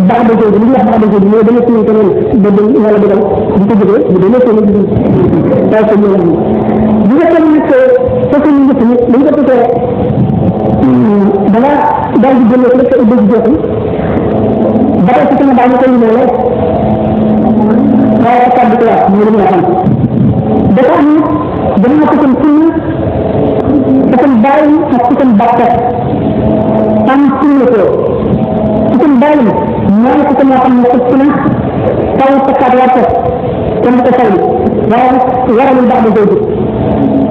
baax de jooju li ñu wax baax de jooju mooy dama ci ko leen ba dem wala ba dem bu ko jógee bu demee ko ñu taw ko ñu bu nga xam ne ko ko ñu ñëpp ni dañ ko tuté dara dal di jëlee rek ko ubbe jox ba tay ci sama daal ko ñu lay waaye ka di ko wax ñu ñu xam dafa am dama ko ko sunna ko bàyyi ak ko bakkat am sunna ko ko bàyyi mooy ko ñoo xam ne ko sunna taw takkat wàcce kenn ko fay waaye waral baax de jooju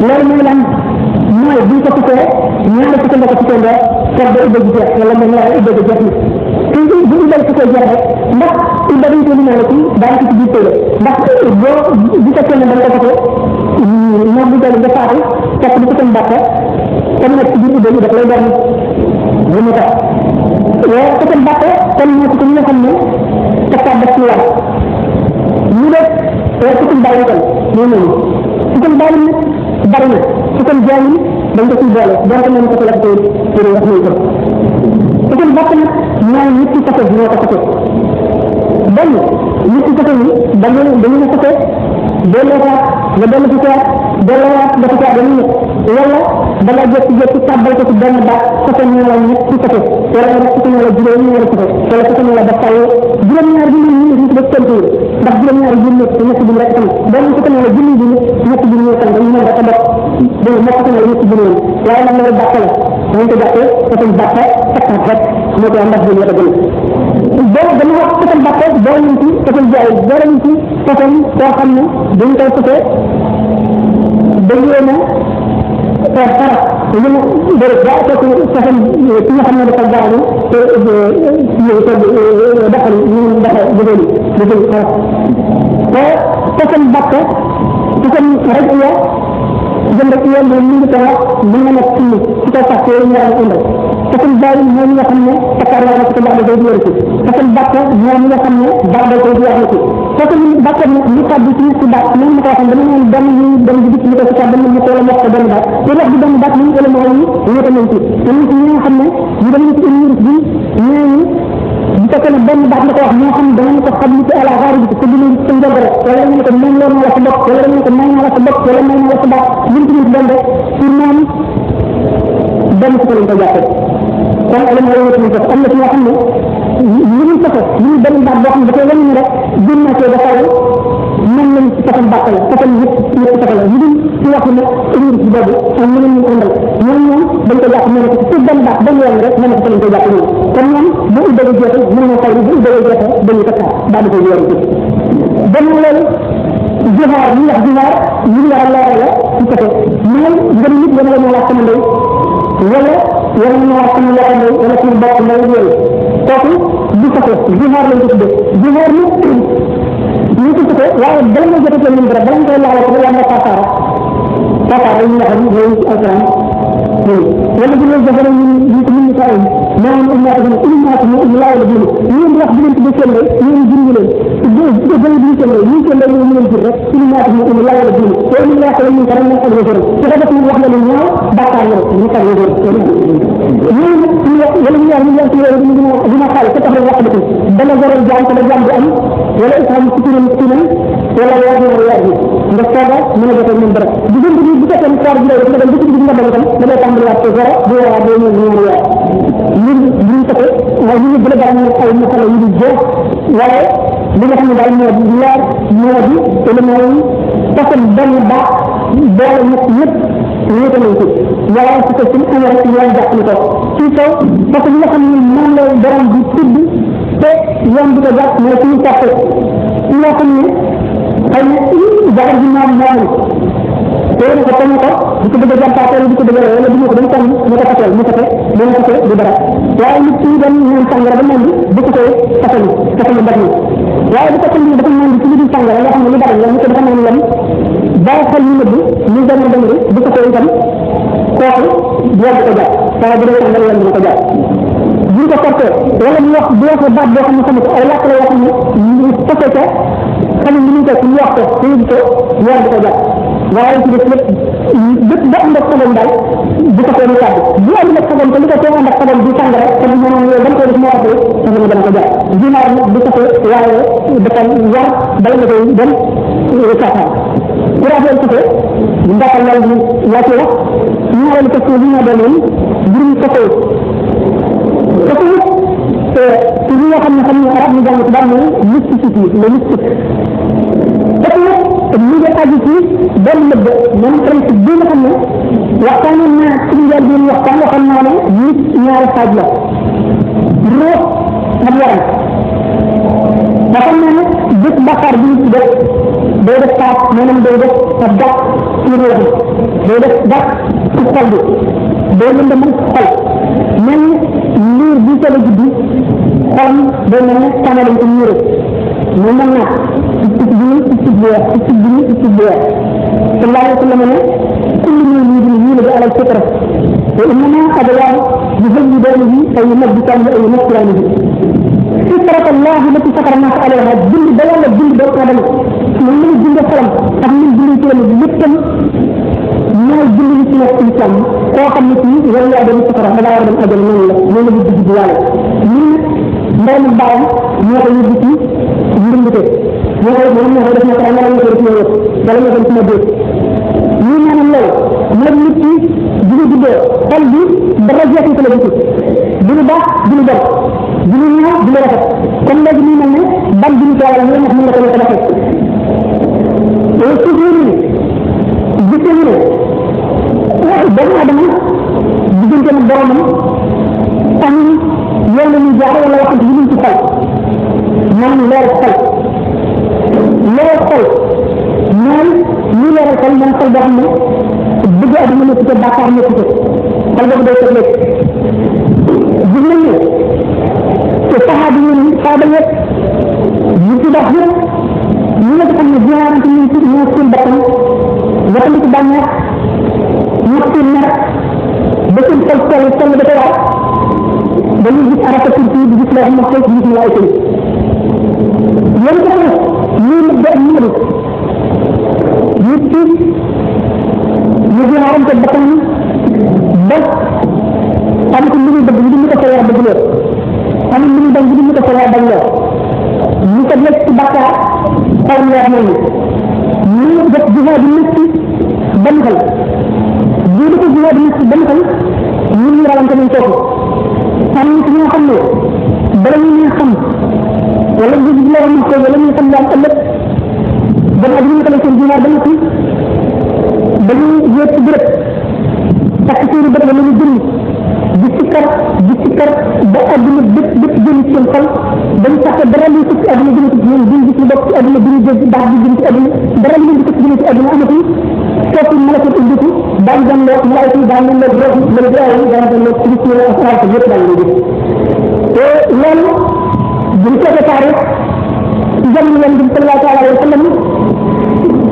loolu mooy lan mooy bu ko tuté ñaari ko ko tuté nga ko do ubbe jeex wala mo ñaari ubbe jeex ni ci bu ubbe ko jeex rek ndax ubbe dañ ko ñu la ci daal ci biir télé ndax bo bu ko kenn da nga ko mo bu dal nga faatu fekk bu ko tam bakka tam nak ci biir ubbe daf lay doon bu mu tax waaye ko tam bakka tam ñu ko ñu xam ne takkat daf ci war ñu def ko ci bàyyi ko ñu ñu ko bàyyi nak bari na ko jaay dañ ko ci boole donc mën ko la ko ci wax ni ko ko bokk na ñaan nit ci taxaw ñoo ko ko ben nit ci taxaw ni dañu ko ko delo ko nga delo ci ko delo dafa ko dañu wala da nga jëf ci tabal ko ci ben ba ko ko ñu la nit ci taxaw wala rek ci ñu la juroom ñu la ko wala ko ñu la ba tay juroom ñaar bi ñu ci def tontu ndax juroom ñaar bi ñu ci ñu rek tam dañ ko ñu la julli bi ñu ci ñu tam dañu mëna ko def do mo ko ñu ci juroom waaye nak la bakkal dañ ko jappé ko ko bakkal takkat rek mo ko ndax ñu la gën do dañu wax ko ko bakkal do ñu ci ko ko jaay dara ñu ci ko ko xamne dañ koy tuté dañu na xara ñu bëre ba ko ko xam ci nga xam ne dafa gaawu te ñu ko defal ñu dafa jëgëli ko ko ko bakkal ko ko rek ya jëm rek yoon ñu ngi ko wax mu nga nekk ci ko faté ñu am ëndal ko ko bàyyi mo nga xam ne takkar la ko baax day wër ci ko ko bakka mo nga xam ne baax day ko wax ci ko ko bakka ñu tabbi ci baax ñu ko xam dañu ñu dem ñu dem di ci ko ci dem ñu ko la wax ko dem baax te wax di dem baax ñu wala mo ñu ko ñu ci ñu nga xam ne ñu dem ci université ñu bu ko ne benn baax ko wax mo xam dañu ko xam ci ala xaar bi ko ñu ci ngor rek wala ñu ko mën lo la ko bokk wala ñu ko may na la ko bokk wala may na la ko bokk ñu ci dem rek pour mom benn ko lañ ko jappé kon elam wala ñu ko am na ci nga xam ne ñu ko ñu benn baax bo xam da koy wone rek dinna ko da fay man lañ ci taxam bakkal taxam ñu taxal ñu ci wax ne ñu ci bobu am ñu ñu andal ñoom dañ ko japp ne ko ci benn baax dañ yoon rek man ko lañ ko japp kon ñoom bu ubbe jotté mën na fay bu ubbe jotté dañu ko tax ba di ko yoon ci ben lool jihar ñu wax jihar ñu la la la ci ko mooy ngëm nit dama la wax sama ndey wala wala ñu wax sama yaay ndey wala ci bokk ndey yoy kooku du ko jihar lañ ko tudde jihar ñu ko tudde waaye dal ma jotté ñu dara dal nga la ko yalla fatara fatara ñu la xam ñu ci alquran wala bu ñu jëfal ñu ko ñu ko ay naan ummaatuhum ummatuhum illa la dinu ñeen wax di leen tuddee seen lay ñeen jindi leen tuddee gën di seen lay ñu seen lay ñu leen jur rek ummatuhum illa la dinu te ñu la xal ñu karam ak wëjër ci da def ñu wax la lu ñaaw bakkar yow ñu ka wëjër ñeen ñu wax wala ñu ñu ci yow ñu ma xal ko tax wax dëgg dana goral jaam ko jaam bi am wala islam ci ñu ci ñu wala yaay nga soga mëna jotté ñu dara bu gën di bu taxé xaar bi da dem ci nga dal tam da lay tambali wat ko zéro bu wara do ñu ñu ya ñu taxé way ñu bu la dara ñu ay mu xala ñu jox waye li nga xamne dal mo di leer mo di élément yi taxal ben ba boole ñëpp ñu ko ñu yalla ci ko ci ñu rek ñu japp ni ko ci taw parce que li nga xamne mom la borom di tudd te yoon bi ko japp mo ci taxé ñu xamne ay jagar ji moom moom te ko ko ko di ko bëgg jàppale di ko bëgg wala di ko dem tam ñu ko fatel ñu ko té ñu ko té du dara waaye nit ci dem ñu sangara ba mel bu ko koy fatel bari waaye bu ko tan dafa mel ci di sangara nga xam ne lu bari la ñu ko dafa mel lam ba xal ñu nëbb ñu dem dem bu ko koy dem kooku boo ko jàpp waaye bu dee sangara yam ko jàpp bu ko porté wala ñu wax bu wax baat boo xam ne xam ko ay làkk la yoo xam ne ñu faté ca xam ni ñu ko ci wax ko ñu ko ñor di ko japp waaye ci def lépp ba am ak xalam dal bu ko ko ñu tabb bu am ak xalam ko li ko teewal ak xalam bi sang rek te ñu ñu dañ ko def mo taxé ñu dama ko japp dinaar nak bu ko ko waaye dafa war bal nga koy dem safa ku rafa ko ko ndakal la ñu wacce wax ñu wala ko ci ñu doon burum ko ko ci li nga xam ne arab ñu jàng ci daan mooy mysticité le mystique parce que ñu ngi aju ci benn nëbb même principe bi nga xam ne waxtaanoon naa ci njël bi waxtaan waxoon naa ne nit ñaari xaaj la ruux ak yaram waxoon naa ne bés bàkkaar bi ñu def day def taat maanaam day def sa dàq ci ruux day def dàq ci xol bi day lëndëmal xol mel liir bi solo juddu xolam day mel ne tànnale ko ñëre mu mën naa ci biir sallallahu alayhi wa sallam ne kullu min yulid ala al-fitra wa innama adawaahu yuzayyidanihi aw yunabbitanhu aw yunasiranihi fitrat allah التي فطر الناس عليها bind ba yàlla bind doomu aadama moom la ñu bind xolam ak ñu bind ci la léppam mooy bind li ci nekk ci islam koo xam ne kii yow yaa dem safara da ngaa war a dem ajal noonu la noonu la ñu dugg yàlla ñun ndey mu baayam ñoo ko yóbbu ci ndimbite ñoo koy moom ñoo koy def nekk nga la ñu ko def ñoo yëpp wala ñoo dem ci ma dégg ñu ñaanal loolu mooy nit ki bu ñu juddoo xol bi dara jeexi la gisul du lu baax du lu bon du lu ñaaw du lu rafet comme léegi ñu mel ne ban bi ñu toolal ñu wax mën nga ko ko defee loolu suuf ñu ni gis ñu ne doomu adama diggante ak boromam am yoon la ñuy jaar wala waxante yi ñu ci xol man leer xol mooy ñu leeral xol man xol boo xam ne bëgg aduna nekk ci bàkkaar nekk ci xol boobu day teg gis nañ ne te saxaabi yi saaba yëpp ñu ci dox yëpp ñu nga xam ne jihaarante ñu ci ñoo seen bakkan waxandi ci bànneex ñoo seen mer ba seen xol sell ba tey dañuy gis arata kursi di gis loo xam ne xëy gis ñu ay tëj yéen ko def ñuy nëbb ak ñu nit ki ñu jihaarante bakkan ba am ko lu ñu bëgg ñu ko fa bëgg loo am lu ñu bañ ñu ko fa bañ loo ñu ko nekk ci bakkaar xalam leer nañ ñu def jihaad bi nekk ci ban xel bu ko jihaad bi nekk ci ban xel ñun ñu rawante nañ foofu am nit ñoo xam ne bala ñu xam wala ñu gis loo ko wala ñu xam daal ëllëg dama ñu ko seen jihaad ba nekk dañuy yéet ci bërëb takk seeni bërëb la ñu jënd di sikkar ba àdduna bépp jëm ci seen xol dañ tax dara li ci àdduna jëm ci ñoom duñ gis lu bokk ci àdduna duñu jëm baax di jëm ci àdduna dara li ci jëm ci àdduna amatu foofu malakut ubbiku daan dem loo malaayka yi daan leen loo rox la jaay daan dem loo ci la asrar ko yëpp daan leen gis te loolu buñ ko taarix ci jamono yonent bi sallallahu alayhi wa sallam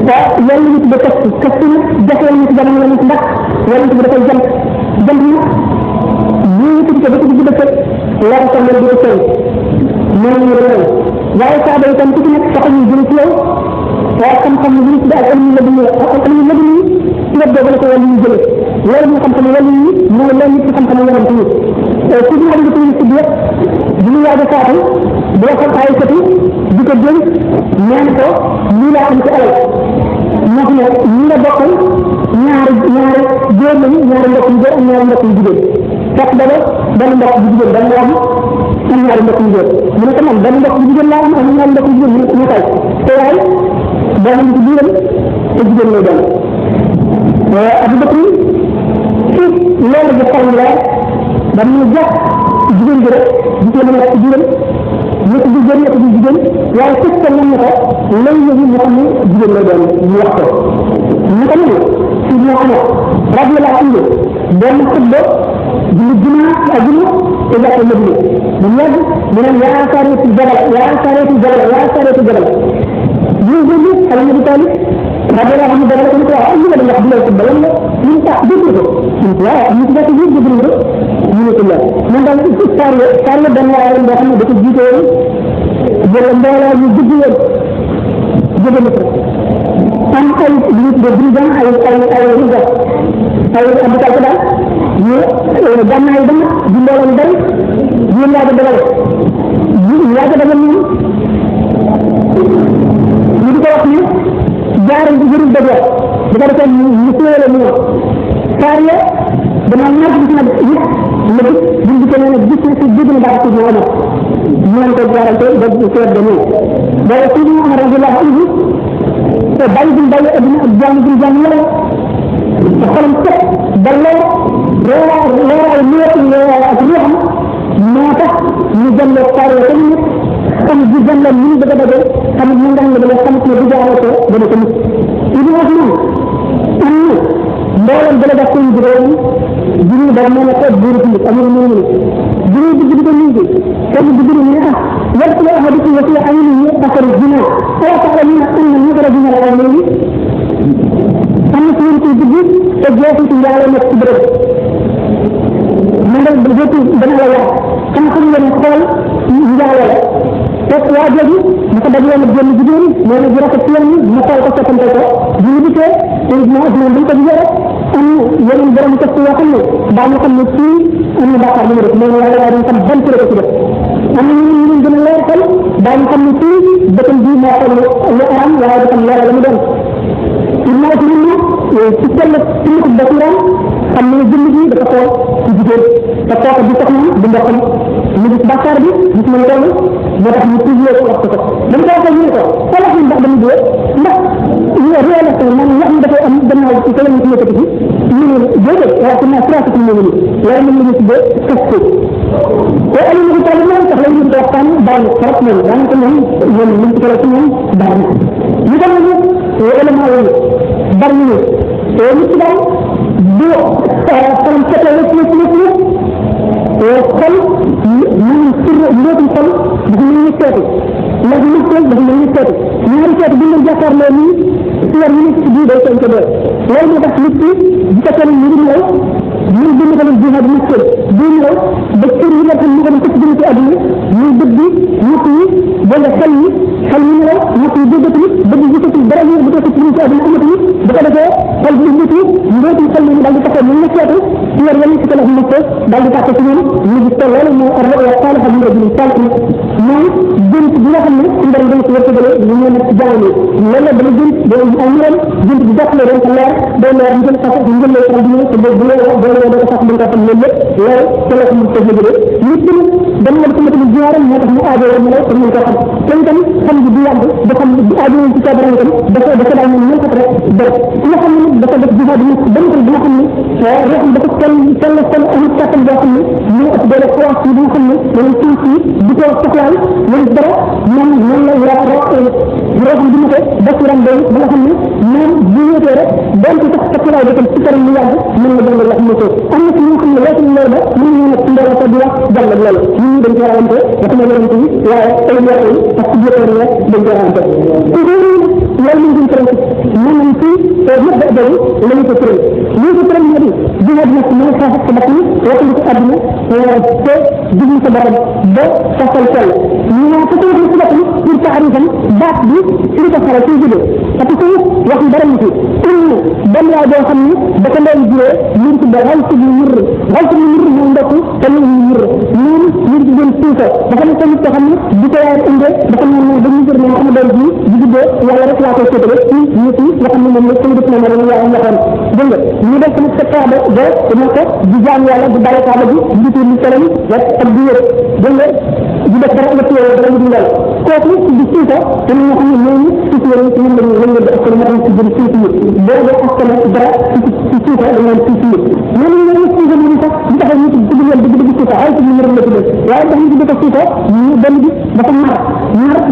te loolu ñu tudde kastu jafe ñu ci jamono yonent ndax yonent bi dafay jant na ñu ci ko ba ci digg dëkk leer ko mel di ko sëy noonu ñu rew waaye saaba yi tam ku ci nekk sax ñu jël ci yow waaye xam-xam ñu ci ak ëllëg la duñu ak ëllëg la duñu ci wet boobu la ko wàllu ñu jële loolu ñu xam-xam wàllu yi mooy leen nit ci xam-xam yaram tamit ci ñu xam ne ci ci yëpp di ñu waaj a faatu bu la xam ay sëtu di ko jël ñaan ko lii laa am ci alal moo xam ne ñi la bokkal ñaari góor lañu ñaari mbokk yu góor ak ñaari mbokk yu jigéen fekk booba benn mbokk bu jigéen dañ la am am ñaari mbokk yu góor mu ne ko man benn mbokk bu jigéen laa am ñaari mbokk yu jigéen mu kay te waaye benn ci biiram te jigéen lay doon Abu Bakr ci loolu bi xaw la ba mu jax jigéen bi rek gis la nekk ci biiram ñëpp di jël ñëpp di jigéen waaye fekk ko lan ko lay yëgi ñu xam ne jigéen lay doon ñu wax ko ñu ko noonu ci moo xam radiyallahu anhu benn xutba julli jumaa ajuma te jàpp Madina mu yàgg mu ne yaa sareeti jabal yaa sareeti jabal yaa sareeti jabal ñu jël xale na di tali radiyallahu anhu dara ko ko wax ñu la wax di lay xutba lan la ñu tax dégg ko waaw ñu ci def ñu dégg ko ñu ne ko la man daal sarle benn waaye boo xam ne dafa jiite woon jël mbooloo ñu jubbi woon jóge na ko am ay li de brigand ay riga ay abdikal ko daal ñu gànnaay ba di mbooloo ñu bari ñu laaj a dagal ñu di ko wax ne jaaral ci jëriñ dëgg bu ko defee ñu séyale ñu sarle dama ñaar gis na la bu ñu ko nee gis na ci dégg na baax ci ñu am ñu ko jaaral te ba ci seet dañu ba ci ñu am radiyallahu anhu te bàyyi bi bàyyi aduna ak jàng bi jàng yàlla te xolam set ba leer ay leer ak ruuxam moo tax ñu jëndee sarle te ñu xam di jëndee ñu bëgg a daje xam ñu nga xam ne dañoo xam ne bu jaaree ko dana ko nit li wax moom am na mboolem délégation bi réew jini da mo na ko buru ci amul ñu ñu jini di ko ñu kenn di ñu ne ah wax la hadith wa fi ayni ni bakar jina ay ta ñu anna ñu dara jina la ñu am ci ñu ci digg te joxu ci yalla nak ci bëre man dal bu jottu dana la wax xam xam ngeen xol yalla te waa jooju mu ko dajee na jënd jigéen nee na jërëjëf ci yéen mu xool ko soppante ko jiw bi te ñu ak ñoom dañ ko gisee rek am yeneen borom ko ci yoo xam ne daañu xam ne fii am na bàkkaar bu mu def mais yàlla waaye dañ xam ban kër ko ci def am na ñu leen gën a leer xel daañu xam ne fii bëtam bii moo xam lu aram waaye dafa leer la mu doon inna ci ñu ci sell ci ko basiram xam ne jënd bi dafa xool ci jigéen te kooku di soxna di mbokkam ñu gis bàkkaar bi gis nañ loolu moo tax ñu tuddee ko wax ko dañ ko waxee ñu ko xalaat ñu ndax dañu dee ndax ñu réalité man wax ni dafay am gannaaw ci kala ñu yëkkati ci ñu ne déedéet waaye ci naa traité ñu ñu loolu mën nañu tuddee kaste te ali ñu ko talu moom tax la ñu ko waxtaan baax na trop moom daan ko ñoom ñoom ñu ci kala ci ñoom baax na ñu tam ñu élément yi bari ñu te ñu ci daal du faram kete la ci xol ñu sirru ndootum xol dafa mel ni seetu ndax nit ko dafa mel ni seetu ñaari seetu bu ñu jàkkaarloo nii ci war ñu ci biir day seen ko doon loolu moo tax nit ki bu fekkee ne ñu ngi ñëw ñu bind ko jihad muskel bu ñëw ba kër yi nga xam ne ko ci biir ci àdduna ñu bëgg nit yi wala xel yi ñëw nit yi bëgg tamit bëgg gisatu dara ñu bu ko ci biir ci àdduna amatu bu ko defee xel bi nit yi ndootum xel yi daal di taxaw ñu seetu ci war yalla ci kala mu ko daal di tax ci ñoom ñu gis ko loolu mo ar ya salih bi rajul salih moy jënt bi nga xam ne ndar dañ ci wëttale ñu ñu nekk jaawale loolu la dañu jënt do ay ñoom jënt bi jaxle dañ ko leer do leer ñu tax ñu ngel lay xam ñu te bu do do sax dañ ko xam loolu loolu ci la ñu tëjee de nit ñi dañ la ko mëna jaaram moo tax ñu aajo ñu la ko ñu ko xam te tam xam bi du yàgg da xam bi aajo ci ko dara tam dafa daal ñu ko rek do nga xam ne dafa def jihad ñu dañ ko dina xam ne rek dafa kenn amul kàttan boo xam ne ñu ëpp doole xoos yi nga xam ne dañu suuf yi di ko soxlaal loolu dara moom noonu la yaa roxam di ko basiram doy ba nga xam ne moom bu wéetee rek donte sax takkalaay ba tam ci karam lu yàgg mën na jàngal wax mu ko am na ci ñoo xam ne weesu loolu ba mën ñu nag ci ndoro ko di wax jàngal loolu ñun ñi dañ ko rawante wax na yonente yi waaye ay wax yi ak ci biir dañ ko rawante wala ñu ngi tëral maanaam ci mëbda boobu la ñu ko tëral li ko tëral moo di jihaad nag mooy xeex ak sa bakkan waxal ko àdduna te diglu sa borom ba fasal toll ñu naa ko tëral sa bakkan pour taarifam baat bi ci ko xara ci jëlee parce que wax yi dara ñu ci inna benn waay boo xam ne da ko ndey juree ñu ngi tuddee xal ci mur xal ci mur mooy ndokk te ñu mur ñoom ñu ngi doon suufa dafa nekk nit koo xam ne di ko yaay indee dafa naan ne dañu jër ne sama doom ji di juddoo yàlla rek laa koy séddale ci nit yi nga xam ne moom la sama dëkk moom la yaa waxoon dégg nga ñu def tamit sa kaaba ba dina ko di jaam yàlla di bàyyi kaaba bi di tuur li solam ak di wér dégg nga di def dara nga téye dara di ndal kooku di suufa te ñu xam ne ñooñu ci yéen ci ñoom lañu wëngal ak ko ma ci jëm ci ci boo dee askan dara ci suufa da ngeen ci ci ñoom ñu ci ñu sax di taxaw ñu ci diggal digg suufa ay ci ñu la tuddee waaye dañ ci def suufa ñu benn bi dafa mar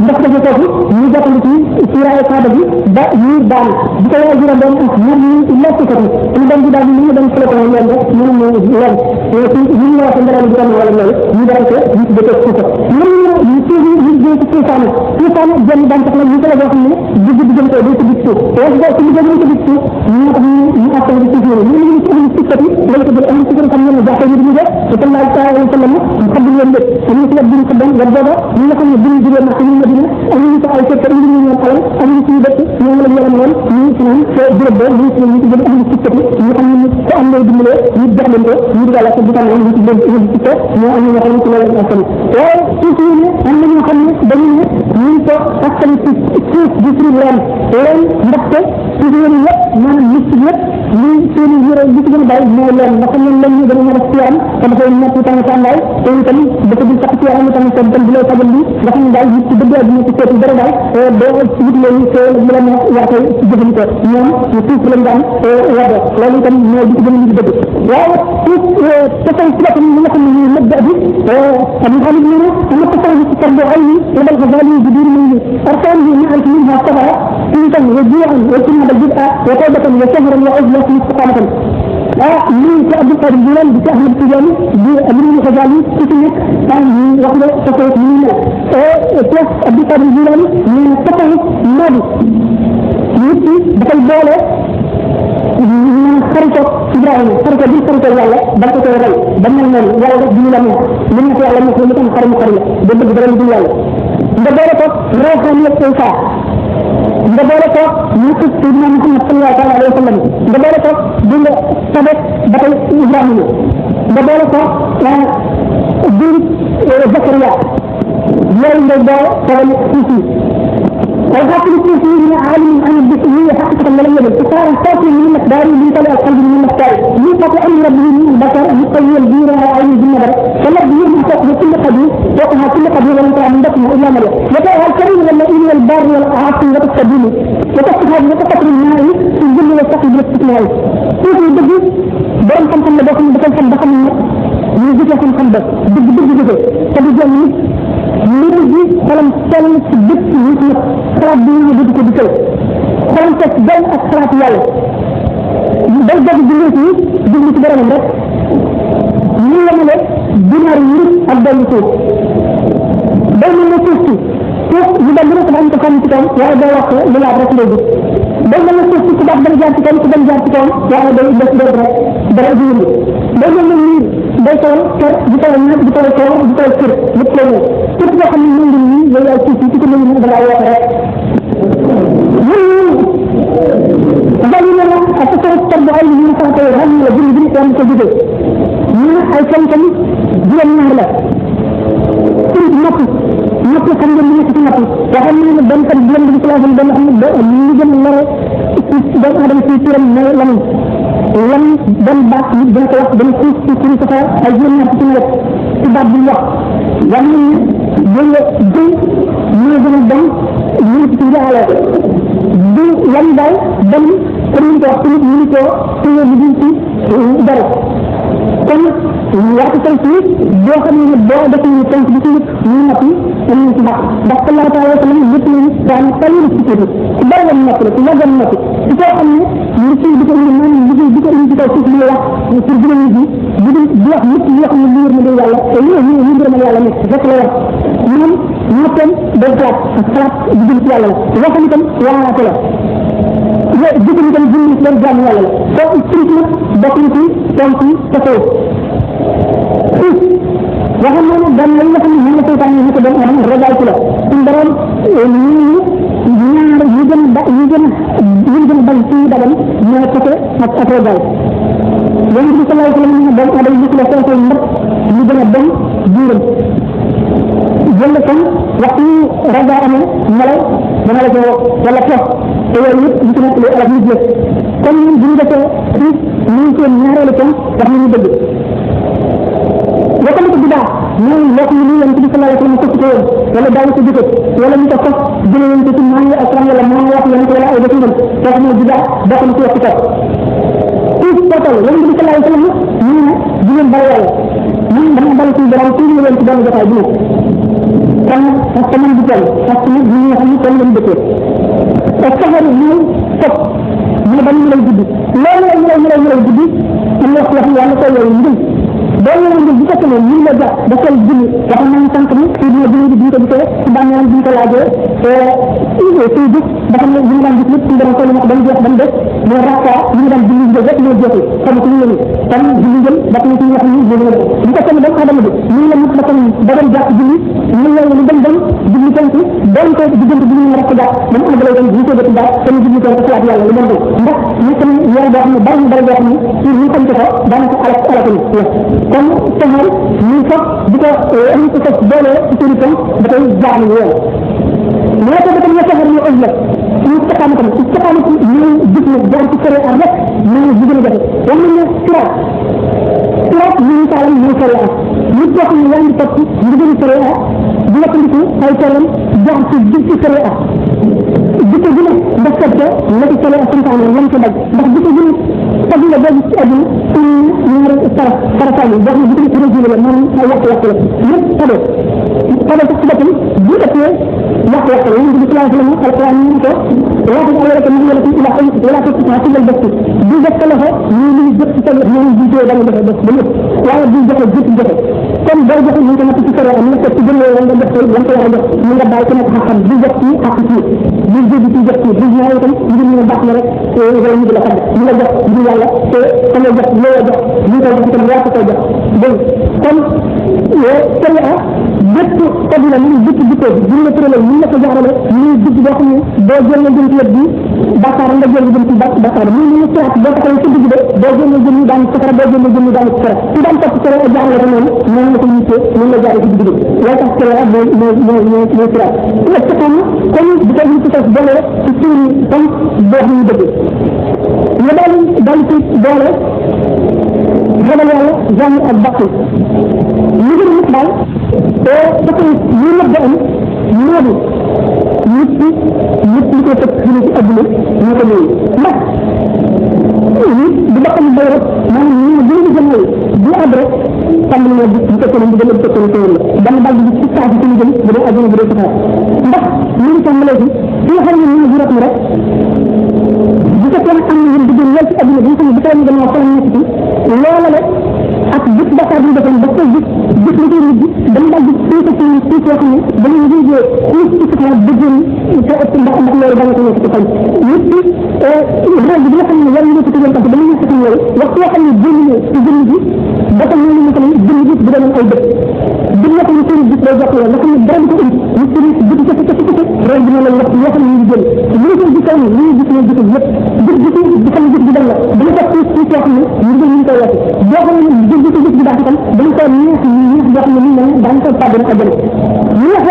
ndax dafa foofu ñu jàppandi ci siiraay kaaba bi ba ñu daan di ko yaay jura doon ñu illa sukati ñu dem di daal ñu dem fële ko ñoom rek ñu ñu leen ci ñu la wax ndara di am wala loolu ñu dara ko ñu ci def suufa ñu ci ñu ci suufaana suufaana jël daan tax la ñu ko la wax ne digg digg ko do ci digg suuf te wax ci digg ci digg suuf ñu tax ñu akal ci suuf ñu ñu ci sukati lañ ko am ci xam ñu jaxé ñu di def te sallallahu alayhi wa sallam xam ñu leen def ñu ci abdul xaddam wa baba ñu nga xam ne buñu jëlee ma ñu Madina ak ñu ko ay fekk indi ñu xalam ak ñu ci dëkk ñoom la ñu woon ñu ci ñu te jurob ba ñu ci ñu ci jëm am ci sukati ñu xam ne ko am lay dimbalé ñu jox leen ko ñu di la ko bu tamé ñu ci leen ci ci ñu am ñu xam ci loolu ak tam waaye ci ci ñu am na ñu xam ne dañu ne ñu ko askan ci di ci leen ndaxte ci ñu yépp manam nit ci yépp ñu seen yére bi ci gëna bay mo leen ndax ñu lañ ñu dañu def ci am te dafa nekk tan tanday te itam dafa di sax ci am tam ko dem di lay fajal bi ndax ñu dal ci dëgg ak ñu ci seeti dara dal do ci nit lay ci ñu la wax ci jëfëni ko ñoom ñu ci lañ daan wado loolu itam mooy di gëna ñu dëgg waaye ci te tay ci ñu nga xam ne mëdd bi am xalit ñu am ko tay ci tarbu ay ni dal ko dal ci biir ñu arfan bi ñu al minha sabara ci tam waji'an wa kunna bil bid'a wa tawbatan wa shahran wa uzla fi istiqamatan من عبد القادر الجيلاني بأحمد التجاني بأمين الغزالي كتنك كان واحدة تصوت من بلس عبد القادر الجيلاني من التصوت الماضي يبكي بقى البولة من خريطة إبراهيم خريطة دي خريطة يالا بلقى توري بنا المال يالا جيلاني من في علم مخلوقا خرم خريطة بدل بدل بدل يالا بقى روحانية إنسان دبارك يوسف سيدنا محمد صلى الله عليه وسلم دبارك دين سبب بطل إبراهيم دبارك دين زكريا يوم دبار فعل سيسي والحاكم السيسي من عالم عن البشرية حقيقة مليئة إصرار صوتي من مقدار من طلع القلب من مقدار يوقف أمر ربه من البشر يقوي الدين على عين الجنة فلا بيه محتاج كل قدير وقها كل قدير ولم تعمل دفنه إلا مليء وكأها الكريم واللئيم والبار والعاصي وتستبينه وتستهاد وتقطر الماء في الجن والسقي بالاستثناء سيسي الدجي برم خمسا لباكم بكم بخم من ذكر خمسا بس دج فبجاني نرجي فلم تلم تبت يسمى خلاص بيني بدك بكل فلم تسجل أسرات يالي بل جد جلوتي جلوتي برا من رك نيلا ملك دينار يريد أبدا يسوع بل من يسوع كيف يبلغ طبعا تكون تكون وهذا وقت لا عبرة ليه بل من يسوع كتاب درجات تكون كتاب درجات تكون وهذا بس درجة بل من يريد بيتون كر بيتون الناس بيتون كر بيتون كر بيتون كيف يخلي من دنيا ولا يسوع كتاب من البلايا كره ذلك أتصور التربع اللي ينفع هل يجري بني كلام كذب من أيكم كم جل من هلا كل نقص خلي من كل نقص وهم من بن كل بن من كلام بن هم من جل الله بن هذا الكثير من لم بن بعض بن كلام بن كل سفر أجل من كل سبب الله وهم جل من جل بن من كل على du yan daal dem comme ni ko wax tamit ñu ko téye li ci dara kon waxtu tay ci boo xam ne boo def ñu tonk bi ci ñu napp ñu ci baax ndax sallallahu alayhi wa sallam yëpp ñu daan talu ci ci bari won napp la ci yagal napp ci ko xam ne ñu ci di ko ñu man ñu di ko indi ko ci li wax pour dina ñu di wax nit ñi xam ne li wër na yàlla te ñu ngërëm yàlla nekk rek la wax ñoom ñettem day xalaat di jëm ci yàlla la waxam itam waaraate la jëkkër itam jëm ci leen jàmm yàlla la soo spirit nag bokk na ci tontu tasawuf waxam naa ne benn yi nga xam ne moom la seytaan yi ko doon am ragal ci la suñ borom ñaar yu gën a bañ ci dagan ñooy fase ak ragal yonent bi sallallahu alayhi wa sallam ne doomu aadama yi la soo koy mbëpp ñu gën a bañ diiram jënd kon waxtu ragal amee melaw dana la ko wala toog te yooyu yëpp ñu ci nekk lu alal nit la kon ñun bu ñu defee xiif ñu ngi seen ñaareelu kon wax nañu dëgg waxal ko bidaa mooy loo xam ne nii yonent bi sallallahu alayhi wa sallam ko ci woon wala daaw ko jëfe wala ñu ko fas jëlee leen ko ci maa ngi alquran wala maa ngi wax yonent wala ay defindam soo xam ne bidaa bokk na ci wax ci toog xiif total yonent bi sallallahu alayhi wa sallam ñu ne di leen bari yàlla man dama bari ci borom ci ñu leen ci benn jotaay bu nekk kon parce que man di toll parce que ñi nga xam ne toll lañ dëkkee et saxar mooy topp mu ne ba ñu lay guddi loolu lay guddi am na wax yàlla koy yooyu njël boo ñëwee njël bu fekkee ne ñu la jox da koy julli wax nañ sànq ni ci dina julli bi ko gisee ci bàmmeel bi ko laajee suy gis dafa ne ñu daan gis lépp ci dara ko lu wax ba mu jeex ba mu des mais rakka ñu daan julli njël rek moo jeexul xam ci ñu kon julli njël dafa ne ci ñu wax ni ñu la bu ko tamit doomu adama bi ñu la mut ba ko da doon jàpp julli ñu la lu dem julli tank doon ko diggante bi ñu rek jàpp dañ am dalay ñu ko def daal kon julli tank xalaat yàlla lu dem ndax ñu tam yàlla boo xam ne bari boo xam ne ci ñu xam ko daanaka alak kon taxal ñu sax di ko am ko sax doole ci seen tam da koy jaaxle yoon mais ko tam taxal ñu ëllëg ñu taxam ñu gis na jaar ci sere ar rek ñu jigéen def wax nañu sirat ñu talam ñu sere ar nit ko xam ne yaa ngi topp jigéen sere ar di la tandiku ay teram jaar ci ci sere ar diko gëna def ko la ci sere ar santaane lañ ko daj ndax diko gëna tabi la boobu ci aduna ci ñaari farataani boo xam ne diko régulé la moom ay wax la lépp tabe tabe ci boppam bu ëppee wax la ñu di classe la alquran ñu ko wax ko ala ko ñu la ci ila ay wala ko ci ci la def du def ko loxo ñu ñu jëf ci tabe ñu di jé da nga def ba lépp waaye du joxe joxe kon boo joxe ñu ko natt ci sere am na ci gënal la nga def ko ñu ko wax ñu nga bàyyi ko nekk xam du jox ci ak ci du jëg ci jox ci du ñaaw tam ñu ñu baax na rek wala ñu la xam ñu la jox du yàlla te sama jox loo jox ñu ko jox tam yaa ko jox donc kon sere a bépp tabila ñu jëpp jëpp bu ñu la tërale ñu la ko jaarale ñu jëpp boo xam ne boo jël na jëm ci wet bi bàkkaar nga jël jëm ci bàkkaar ñu ñu xalaat boo ko ci digg de boo jël na jëm ñu daan safara boo jël na jëm ñu daan safara ci daan topp sere a jaarale ko noonu noonu la ko ñu ñu la jaarale ci digg way tax sere a mooy xalaat ci ko xam kon bu ko ñu ci tax boole ci suñu tam boo ñu dëgg ñu dal ci boole ragal yàlla jàng ak bakku ñu gën nit daal te dafa ñu nëbb am ñoodu nit ñi ko tëb ci ci àdduna ñu ko ñëw ndax nit bu bakkan bay rek maanaam ñu gën di jëmale bu àdd rek tàmbali na bu fekkee bu gën a fekkee ko la dama dal di ci saa ci ñu gën bu dee àdduna bu dee safara ndax ñu ngi tàmbalee ci fi nga xam ne ñu rek rek bu fekkee am na ñu digg lool ci àdduna bi ñu bu tay ñu gën a fa nekk ci loola la ak gis bakkaar bi defoon ba koy gis la koy nit dama dal di ci ko xam ne dañu liggéey ci ci ko bëggoon te ëpp ndax loolu da nga ko nekk ci xol nit ki rek bi nga xam ne yàlla ñu ko tuddee parce que dañu nekk ci loolu wax yoo xam ne jënd bi dafa ñu ñu ko jënd bi bu doon ay dëkk bi nga xam ne seen gis day jox la nga xam ne dara ko indi nit ki bëgg ci rek dina la wax yoo xam ne ñu jël ñu ko gis ñu ñu gis ñu gis lépp gis bi xam gis bi dal la dañu ko ci yoo xam ne ñu ngi ñu koy wax boo xam ne gis bi baax itam dañu ko neex yoo xam ne ñu daan ko tàggal ak jël ñu wax